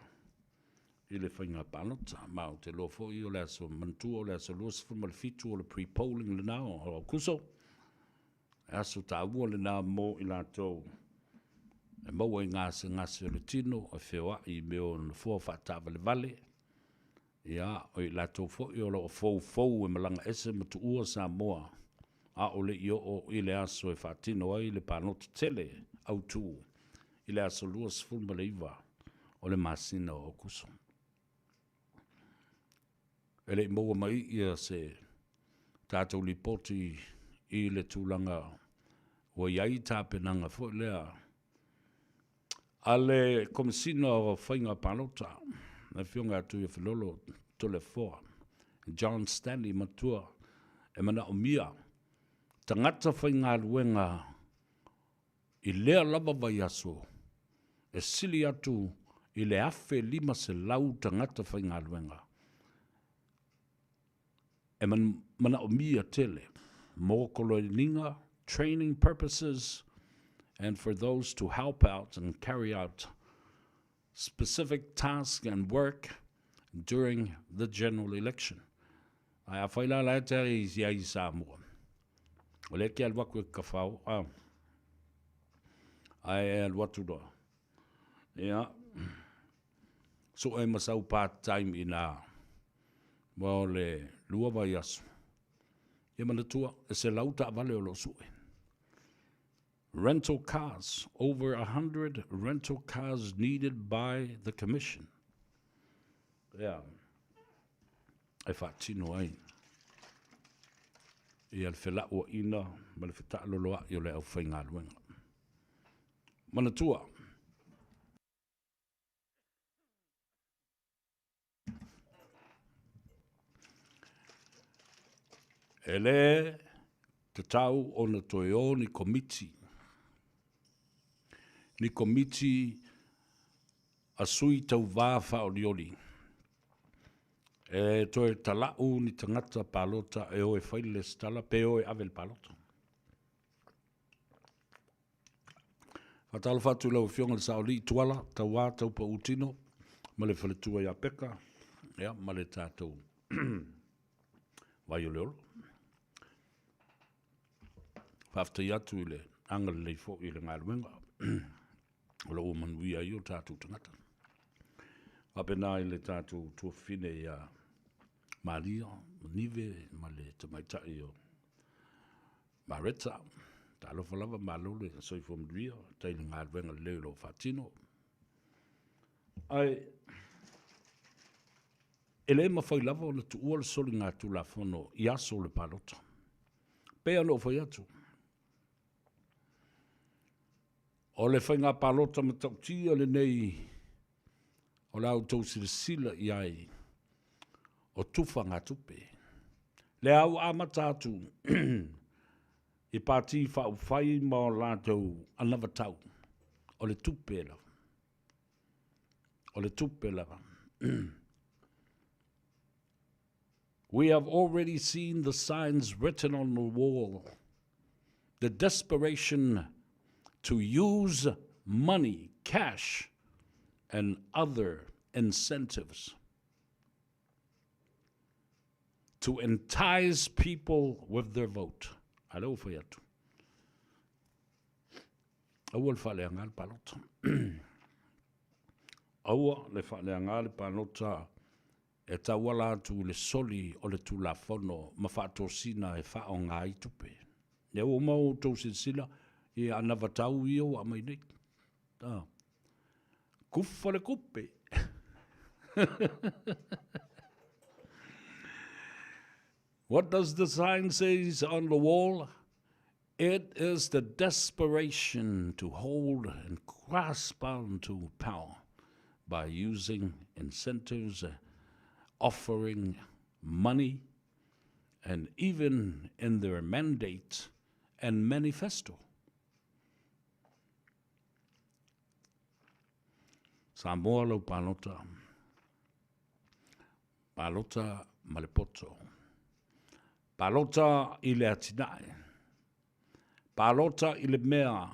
i le faiga palota. Ma ou te iloa foi o le aso manatua o le aso 27 o le pre-polling lena o Aokuso. E aso taua lena mo i latou e maua i gasegase o le tino, e feoai i mea o nofoa faataavalevale, ia, o i latou foi o lo o foufou e malaga ese ma tuua Samoa, a o le i oo i le aso e faatino ai le palota tele autu i le aso 29 o le masina o Aokuso. E le i maua mai ia se tatou lipoti i le tulaga ua i ai tapenaga foi lea a le Komesina o Faiga Palota, le Afioga ia Tuiafelolo Toleafoa John Stanley Matua, e manaomia tagata faigaluega i lea lava vaiaso e sili atu i le 1,500 tagata faigaluega e manaomia tele mo koloeniga, training purposes and for those to help out and carry out specific tasks and work during the general election. Ae afai la la e te ai i ai i Samoa, o lea ke alu atu e kafao, a, ae e alu atu loa. Ia, sue ma sau part time inā, aua o le lua vaiaso, ia manatua, e 100 taavale o lo o sue. Rental cars, over 100 rental cars needed by the Commission. Ia, e faatino ai ia le felauaiga ma le fetaaloloai o le aufaigaluega. Manatua, E lē tatau ona toe o ni komiti, ni komiti a sui tauvā faaolioli e toe tala'u ni tagata palota e o e fai le lesitala pe o e ave le palota. Faatalofa atu i lau Afioga i le Saoalii Tuala, Tauā Taupautino ma le faletua ia Peka, ia, ma le tatou Vaioleolo. Faafetai atu i le agalelei foi i le galuega o lo o ua manuia ai o tatou tagata. Faapena i le tatou tuafafine ia Maria Manive ma le tamaitai o Mareta, talofa lava, malo le soifua manuia, faafetai i le galuega lelei o lo o faatino. Ae e le mafai lava ona tuua le soligatulafono i aso o le palota. Pei ona ou fai atu, o le faiga palota matautia lenei o la outou silasila i ai o tufagatupe. Lea ua amata atu i Pati Faaupufai ma o latou anavatau, o le tupe lava. O le tupe lava. We have already seen the signs written on the wall. The desperation to use money, cash, and other incentives to entice people with their vote. A lea ua fai atu. Aua le faaleaga le palota. Aua le faaleaga le palota e tauala atu i le soli o le Tulafono ma faatosina e faaaoga ai tupe. Lea ua uma outou silasila i anavatau ia ua aumai nei. A. Kufa le kupe. What does the sign says on the wall? It is the desperation to hold and grasp onto power by using incentives, offering money, and even in their mandate and manifesto. Samoa lau palota, palota ma le poto, palota i le atinae, palota i le mea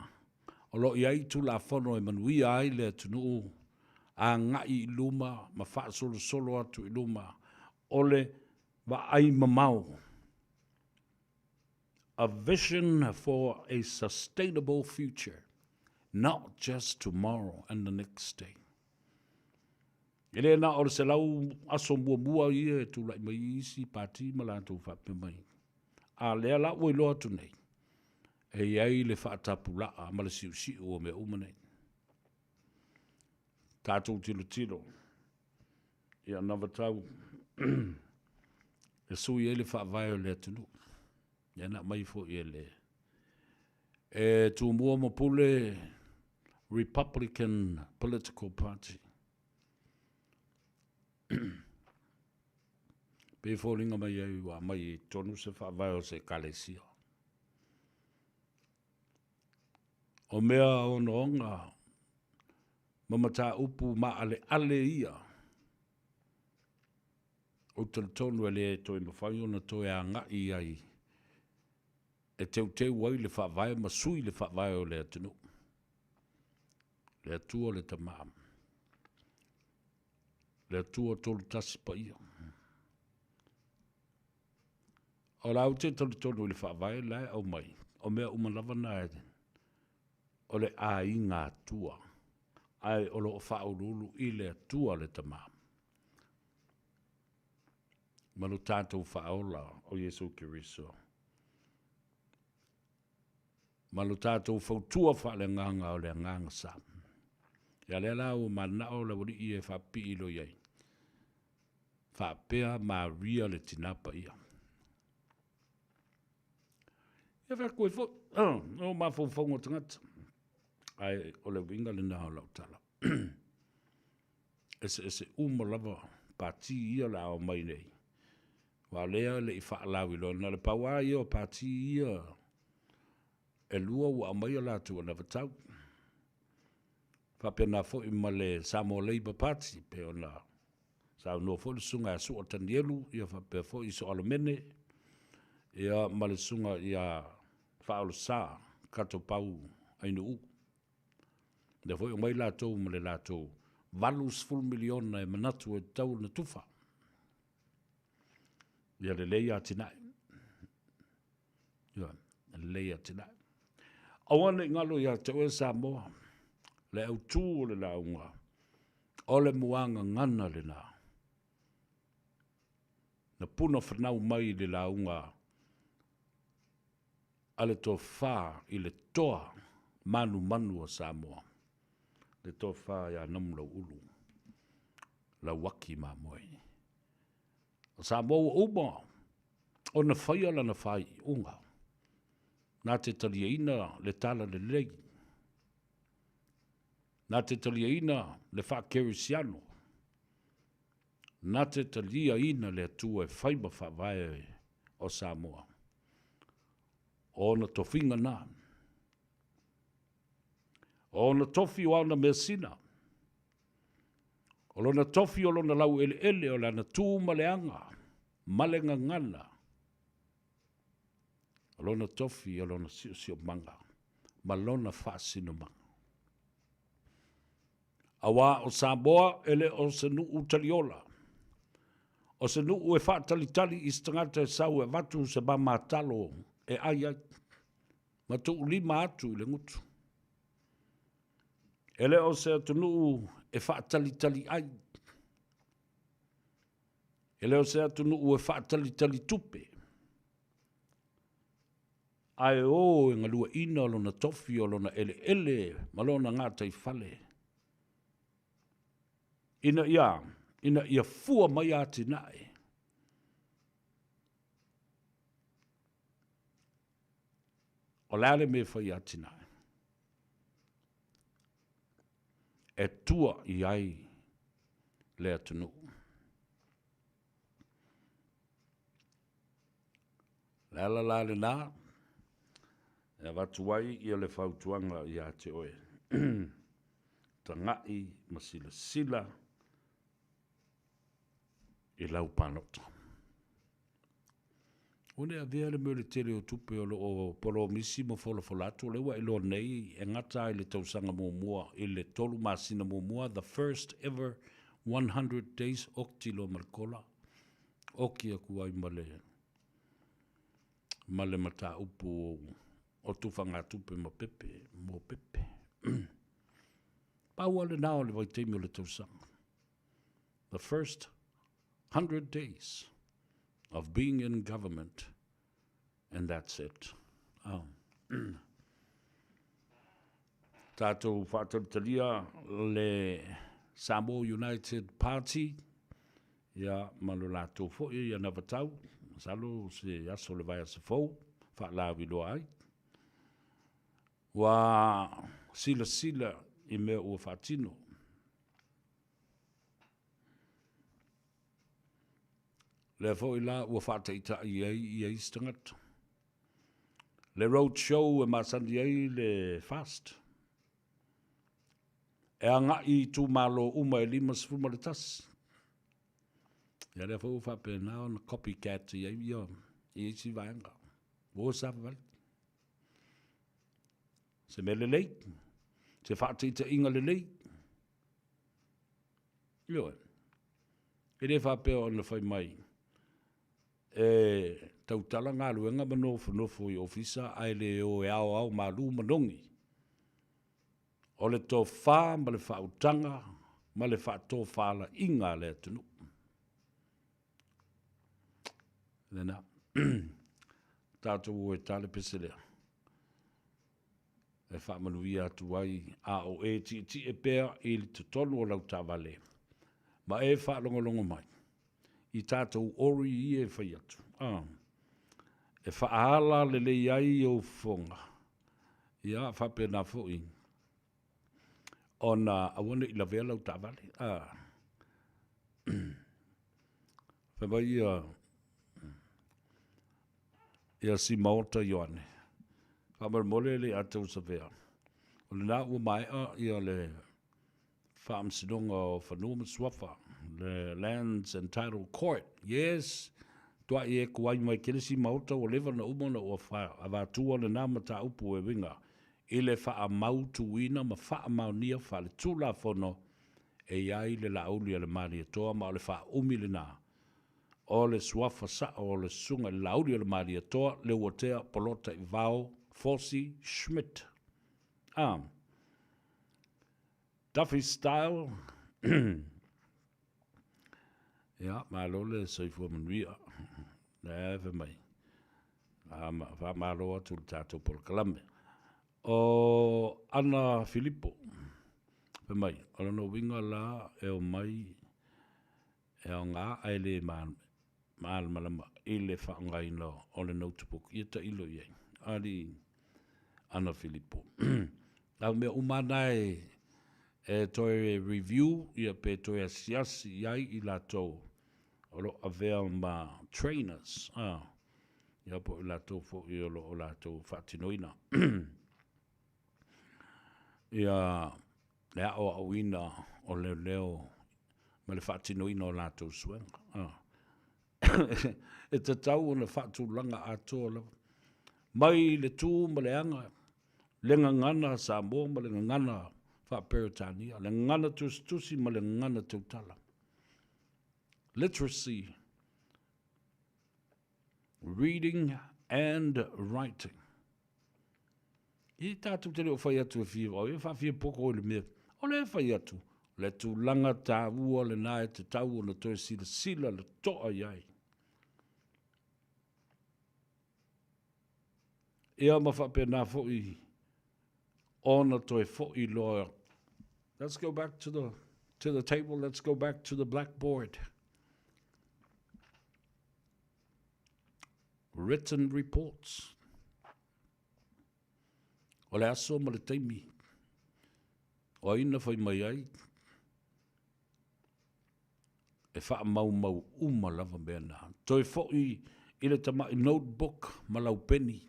o lo o i ai Tulafono e manuia ai le atunuu, agai i luma ma faasolosolo atu i luma o le vaai mamao. A vision for a sustainable future, not just tomorrow and the next day. E le na o le 100 aso muamua ia e tulai mai isi pati ma latou faapea mai. A lea la ua iloa atu nei, e i ai le faatapulaa ma le siusiu o mea uma nei. Tatou tilotilo i anavatau e sui ai le faavae o le atunuu. Lea na aumai foi e le e Tumua ma Pule Republican Political Party. Pei e foliga mai ai ua aumai i totonu se faavae o se ekalesia. O mea ogaoga ma mataupu maaleale ia, ou te talitonu e le toe mafai ona toe agai i ai e teuteu ai le faavae ma sui le faavae o le atunuu. Le Atua le Tama, le Atua Tolutasi Paia. O la ou te talitonu i le faavae la e aumai, o mea uma lava na o le aiga Atua, ae o lo o faauluulu i le Atua le Tama ma lo tatou Faaola o Iesu Keriso ma lo tatou fautua faaleagaga o le Agaga Sa. Ia lea la ua mananao le aualii e faapipii loa i ai, faapea Maria le Tina Paia. Ia fai atu ai foi, o mafaufauga o tagata, ae o le uiga lena o lau tala. Eseese uma lava pati ia o le a omai nei. Aua o lea e le i faalauiloa, na o le pau lava ia o pati ia e lua ua aumai a latou anavatau. Faapena foi ma le Samoa Labour Party, pei ona saunoa foi le Susuga ia Sua Tanielu, ia faapea foi Soalomene, ia ma le Susuga ia Faaolesa Katopau Ainuu. Lea foi e omai latou ma le latou $80 miliona e manatu e tatau ona tufa. Ia lelei atinae. Ia lelei atinae. Aua ne i galo ia te oe Samoa, le autu o le lauga, o le muagagana lena. Na puna fanau mai i le lauga a le tofa i le toa manumanu o Samoa, le tofa ia Namulauulu, Lauaki Mamoe. O Samoa ua uma ona faia lana faaiuga na te taliaina le Tala Lelei, na te taliaina le faakerisiano, na te taliaina le Atua e fai ma faavae o Samoa. O ona tofiga na. O ona tofi o ana measina. O lona tofi o lona laueleele o lana tu ma le aga ma le gagana. O lona tofi o lona siosiomaga ma lona faasinomaga. Aua o Samoa e le o se nuu taliola. O se nuu e faatalitali i se tagata e sau e avatu se mamatalo e ai ai ma tuulima atu i le gutu. E le o se atunuu e faatalitali ai. E le o se atunuu e faatalitali tupe. Ae o e galueaiina lona tofi o lona eleele ma lona gataifale ina ia, ina ia fua mai atinae. O le a le mea e fai atinae? E tua i ai le atunuu. Le ala la lena e avatu ai ia le fautuaga ia te oe. Taga'i ma silasila i lau palota. Ua le avea le mea o le tele o tupe o lo o polomisi ma folafola atu, o lea ua e iloa nei e gata lava i le tausaga muamua, i le tolu masina muamua, the first ever 100 days, oti loa ma le kola, oki atu ai ma le ma le mataupu o tufagatupe ma pepe, mo pepe. Pau lava lena o le vaitaimi o le tausaga. The first 100 days of being in government and that's it. Oh. Tātou whātalitalia le Samoa United Party, ia ma lo latou foi ia navatau, masalo se aso le vaiaso fou, whaalaawiloa ai. Ua silasila i mea ua faatino. Lea foi la ua faataitai ai ia isi tagata. Le road show e masani ai le fast. E agai i itumalo uma e 51. Ia lea foi ua faapena ona copycat i ai ia i isi vaega. Ua savavali. Se mea lelei, se faataitaiga lelei. Ioe. E le faapea ona fai mai e tautala galuega ma nofonofo i ofisa ae le o e aoao malu manogi. O le tofa ma le faautaga ma le faatofalaiga a le atunuu. Lena. Tatou o e ta le pese lea. E faamanuia atu ai a o e tietie pea i totonu o lau taavale ma e faalogologo mai i tatou ori ia e fai atu. A, e faaala lelei ai ou fofoga, ia faapena foi ona aua ne i lavea lau taavale. A, fai mai ia. Ia Simaota Ioane. Faamolemole e le i atausavea. O lena ua maea ia le Faamasinoga o Fanua ma Suafa, le Lands and Title Court. Yes! Tuai e kuai mai kele Simaota ua leva na uma ona ua avatua lena mataupu e uiga i le faamautuina ma faamaonia faaletulafono e i ai le Laauli a le Malietoa ma o le faaumi lena o le suafa sa'o o le Susuga i le Laauli o le Malietoa, Leuatea Polataivao Fosi Schmidt. A. Duffy Style Ia, malo le soifua manuia. Lea fai mai. Faamalo atu i le tatou polokalame. O Ana Filipo, fai mai, o lona uiga la e omai e aoga ae le malamalama i le faaaogaina o le notebook. Ia tailo i ai. Alii Ana Filipo. A o mea uma lava na e toe review ia pe toe asiasi i ai i latou o lo o avea ma trainers, a, ia po o i latou foi o lo o latou faatinoina ia le aoaoina o leoleo ma le faatinoina o latou suega. A. E tatau ona faatulaga atoa lava mai le tu ma le aga, le gagana Samoa ma le gagana faa-Peretania, le gagana tusitusi ma le gagana tautala. Literacy, reading and writing. I tātou te leo whai atu e fia, o e whawhia poko i le mea, o le whai atu, le tūlanga tāua le nā e te tau o na toe sila sila le toa i ai. Ia ma whapena foi ona toe foi loa. Let's go back to the, to the table, let's go back to the blackboard. Written reports. O le aso ma le taimi. O ai na fai mai ai, e faamaumau uma lava mea na. Toe foi i le tamai notebook ma lau peni.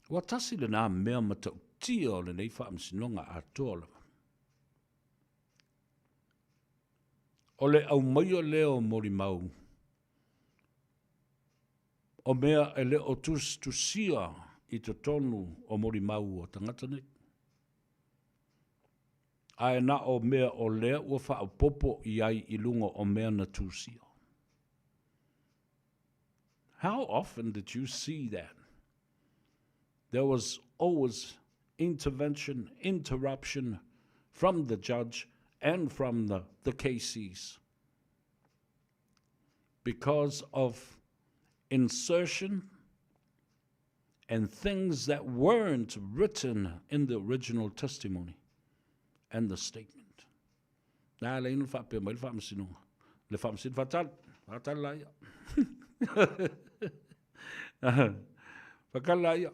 Ua tasi lenā mea matautia o lenei faamasinoga atoa lava. O le aumaia lea o molimau o mea e le o tusitusia i totonu o molimau a tagata nei. Ae na o mea o lea ua faaopoopo i ai i luga o mea na tusia. How often did you see that? There was always intervention, interruption from the judge and from the, the KCs because of insertion and things that weren't written in the original testimony and the statement. Na le inu whaapea mai le whaamasinoga. Le whaamasino whaatali. Whaatali la ia. Whakali la ia.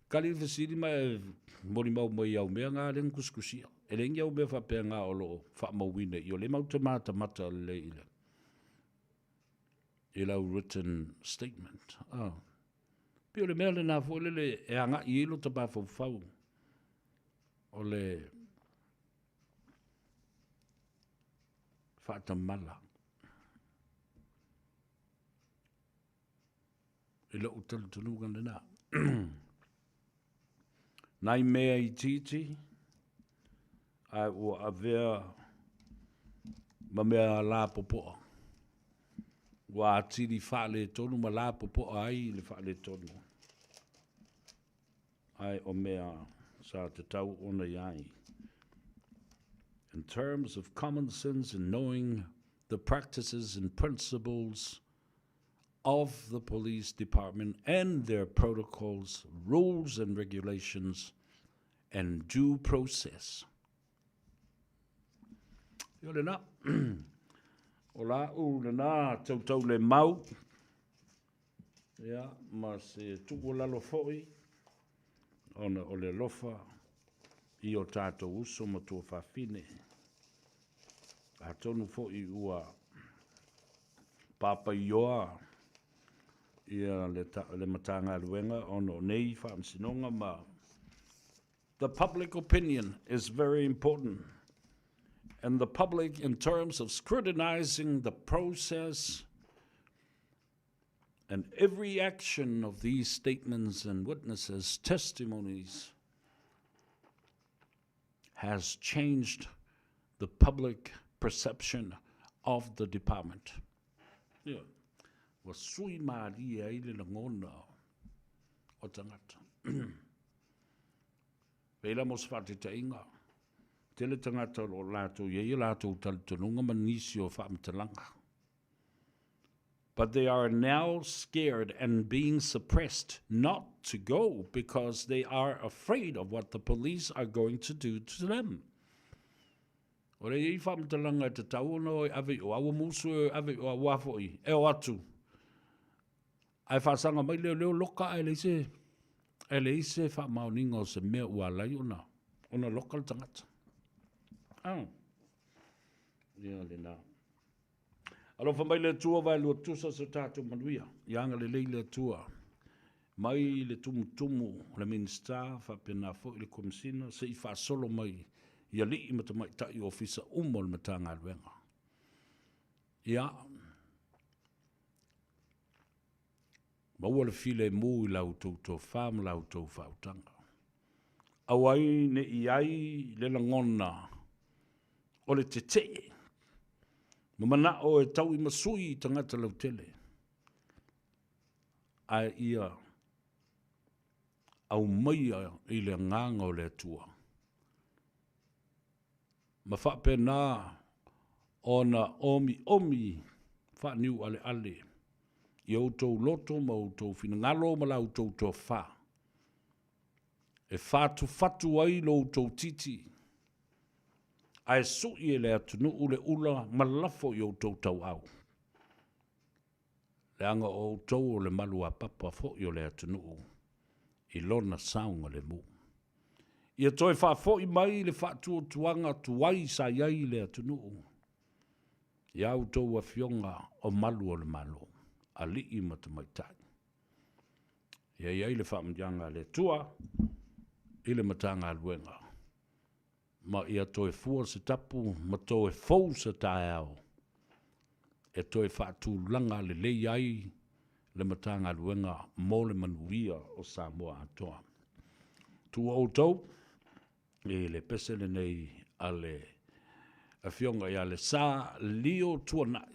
Kali le fesili ma e molimau mai i au mea ngā le kusikusia. E le ingi au mea whaapea ngā o loo whaamauina i o le mau te matamata le i le i lau written statement. Ah. Pei o le mea lena foi lele e agai i ai lota mafaufau o le faatamala i lou talitonuga lena. Nai mea itiiti, ae ua avea ma mea lapopoa. Ua atili faaletonu ma lapopoa ai le faaletonu. Ae o mea sa tatau ona i ai. In terms of common sense and knowing the practices and principles of the police department and their protocols, rules and regulations, and due process. Ia lena, o la u lena tautau le mau, ia, ma se tuualalo foi, ona o le alofa i o tātou uso ma tuafafine. Atonu foi ua papaioa. Ia le, le Matagaluega ona o nei faamasinoga ma The public opinion is very important and the public in terms of scrutinizing the process and every action of these statements and witnesses' testimonies has changed the public perception of the department. Ioe. Ua sui mālie ai le lagona o tagata. Pēlā mo se faataitaiga, tele tagata o lo o latou i ai o latou talitonuga ma nisi o faamatalaga. But they are now scared and being suppressed not to go because they are afraid of what the police are going to do to them. O le iai faamatalaga e tatau ona o e ave i o, a ua musu e o e ave i o, a ua foi, e o atu. Ae faasaga mai leoleo loka ae leai se, ae leai se faamaoniga o se mea ua ala ai ona, ona loka le tagata. Ah. Ia lena. Alofa mai le Atua vaelua tusa so tatou manuia. Ia agalelei le Atua mai le tumutumu o le Minisita faapena foi le Komesina se i faasolo mai i alii ma tamaitai ofisa uma o le Matagaluega. Ia, maua le filemu i la outou tofa ma la outou faautaga. Aua ai ne i ai le lagona o le tetee ma manao e tauimasui i tagata lautele, ae ia aumaia i le agaga o le Atua ma faapena ona omiomi faaniualeale i outou loto ma outou finagalo ma la outou tofa, e fatufatu ai lo outou titi, ae suʻi e le atunuu le ula ma lafo i outou tauau, leaga o outou o le maluapapa foi o le atunuu i lona saogalemu. Ia toe faafoi mai le faatuatuaga tuai sa i ai i le atunuu i a outou afioga o malu o le Malo, alii ma tamaitai. Ia i ai le faamanuiaga a le Atua i le Matagaluega ma ia toe fua se tapu ma toe fou se taeao e toe faatulaga lelei ai le Matagaluega mo le manuia o Samoa atoa. Tuua outou i le pese lenei a le Afioga ia Lesa Lio Tuanai.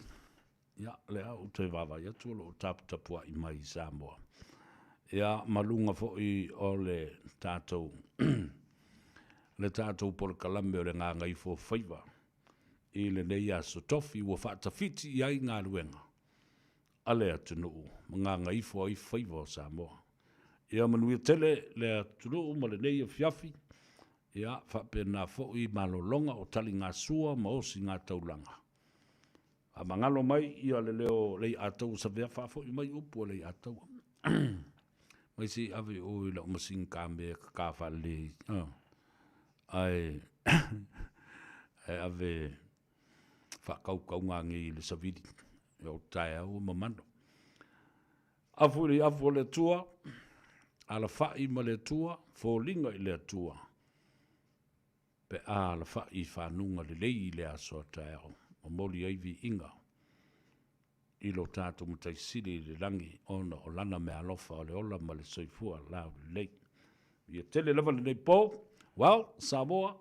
Ia, lea ou te vaavaai atu o lo o taputapuai mai i Samoa. Ia, ma luga foi o le tatou le tatou polokalame o le Gagaifo Faiva i lenei aso tofi ua faatafiti i ai galuega a le atunuu ma gagaifo ai faiva o Samoa. Ia manuia tele le atunuu ma lenei afiafi, ia faapena foi malologa o taligasua ma osigataulaga. Faamagalo mai ia le leo o Leiataua Savea faafoi mai upu a Leiataua. Mai se i ave oe i lau masini kame e kaka faalelei ai. Ae ave faakaukauga nei i le savili e o taeao ua mamano. Afu i le afu o le Atua, alafai ma le Atua, foliga i le Atua. Pe a alafai i fanuga lelei i le aso a taeao, momoli ai viiga i lo tatou Matai Sili i le lagi ona o Lana meaalofa o le ola ma le soifua laulelei. Ia tele lava lenei po. Well, Samoa,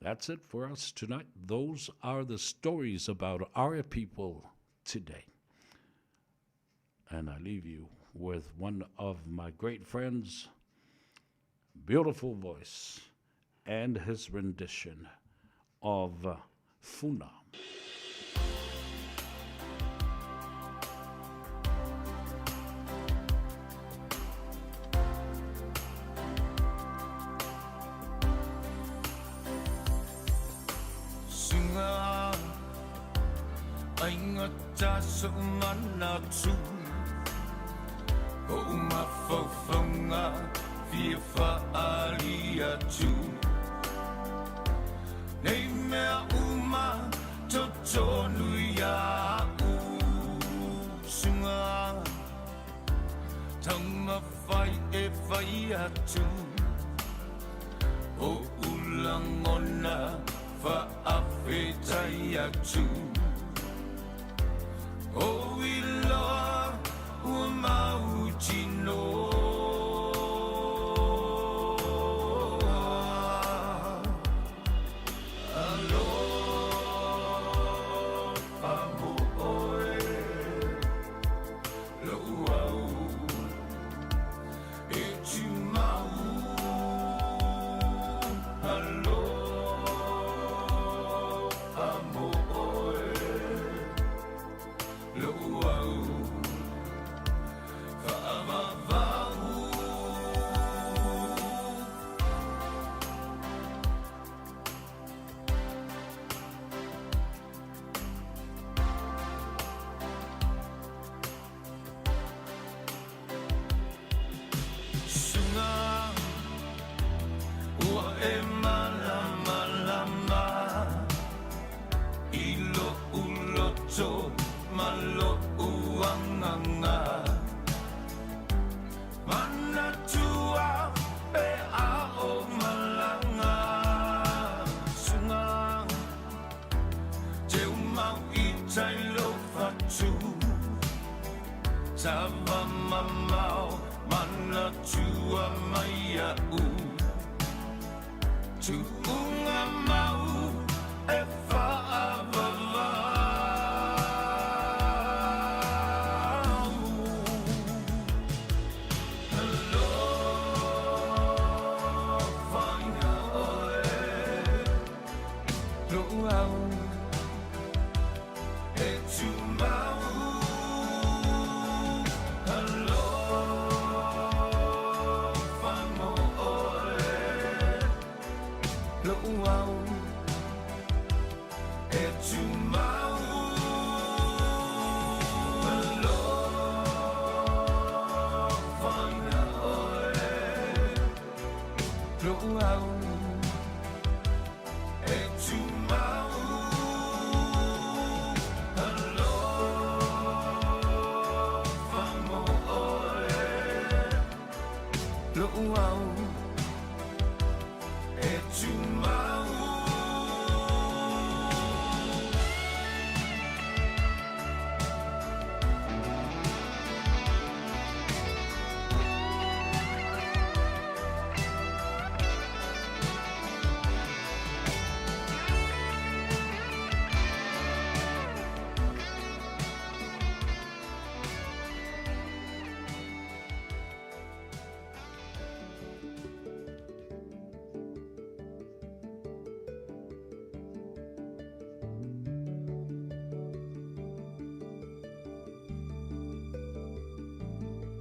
that's it for us tonight. Those are the stories about our people today. And I leave you with one of my great friends, beautiful voice, and his rendition of Funa. Faafetai atu O iloa ua mautinoa. Alofa mo oe, loʻu au e tumau. Alofa mo oe, loʻu au faavavau. Suga ua e malamalama i loʻu loto ma loʻu agaga. Manatua pe a o malaga. Suga teu mau i tai lou fatu. Tava mamao manatua mai iaʻu. Tuuga mau e faavavau. Alofa iā oe, loʻu au e tumau. Alofa mo oe, loʻu au e tumau. Alofa iā oe, loʻu au e tumau. Alofa mo oe, loʻu au e tumau.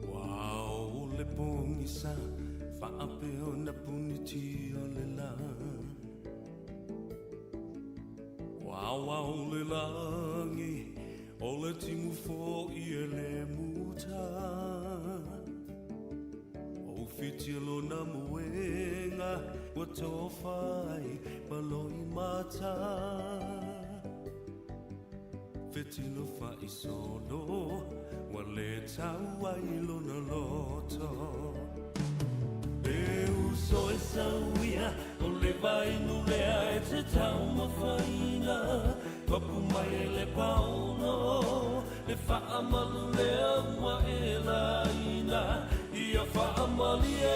Ua ao le pogisa faapea ona puniti o le lā. Ua aoao le lagi o le timu foʻi e le muta. Ua ufiti lona moega ua tofa ai ma loimata. Fetilo faisolo ua le tau ai lona loto. E uso e sauia o le vainu lea e te taumafaina. Papu mai e le paono le faamalu lea ua e laina. Ia faamalie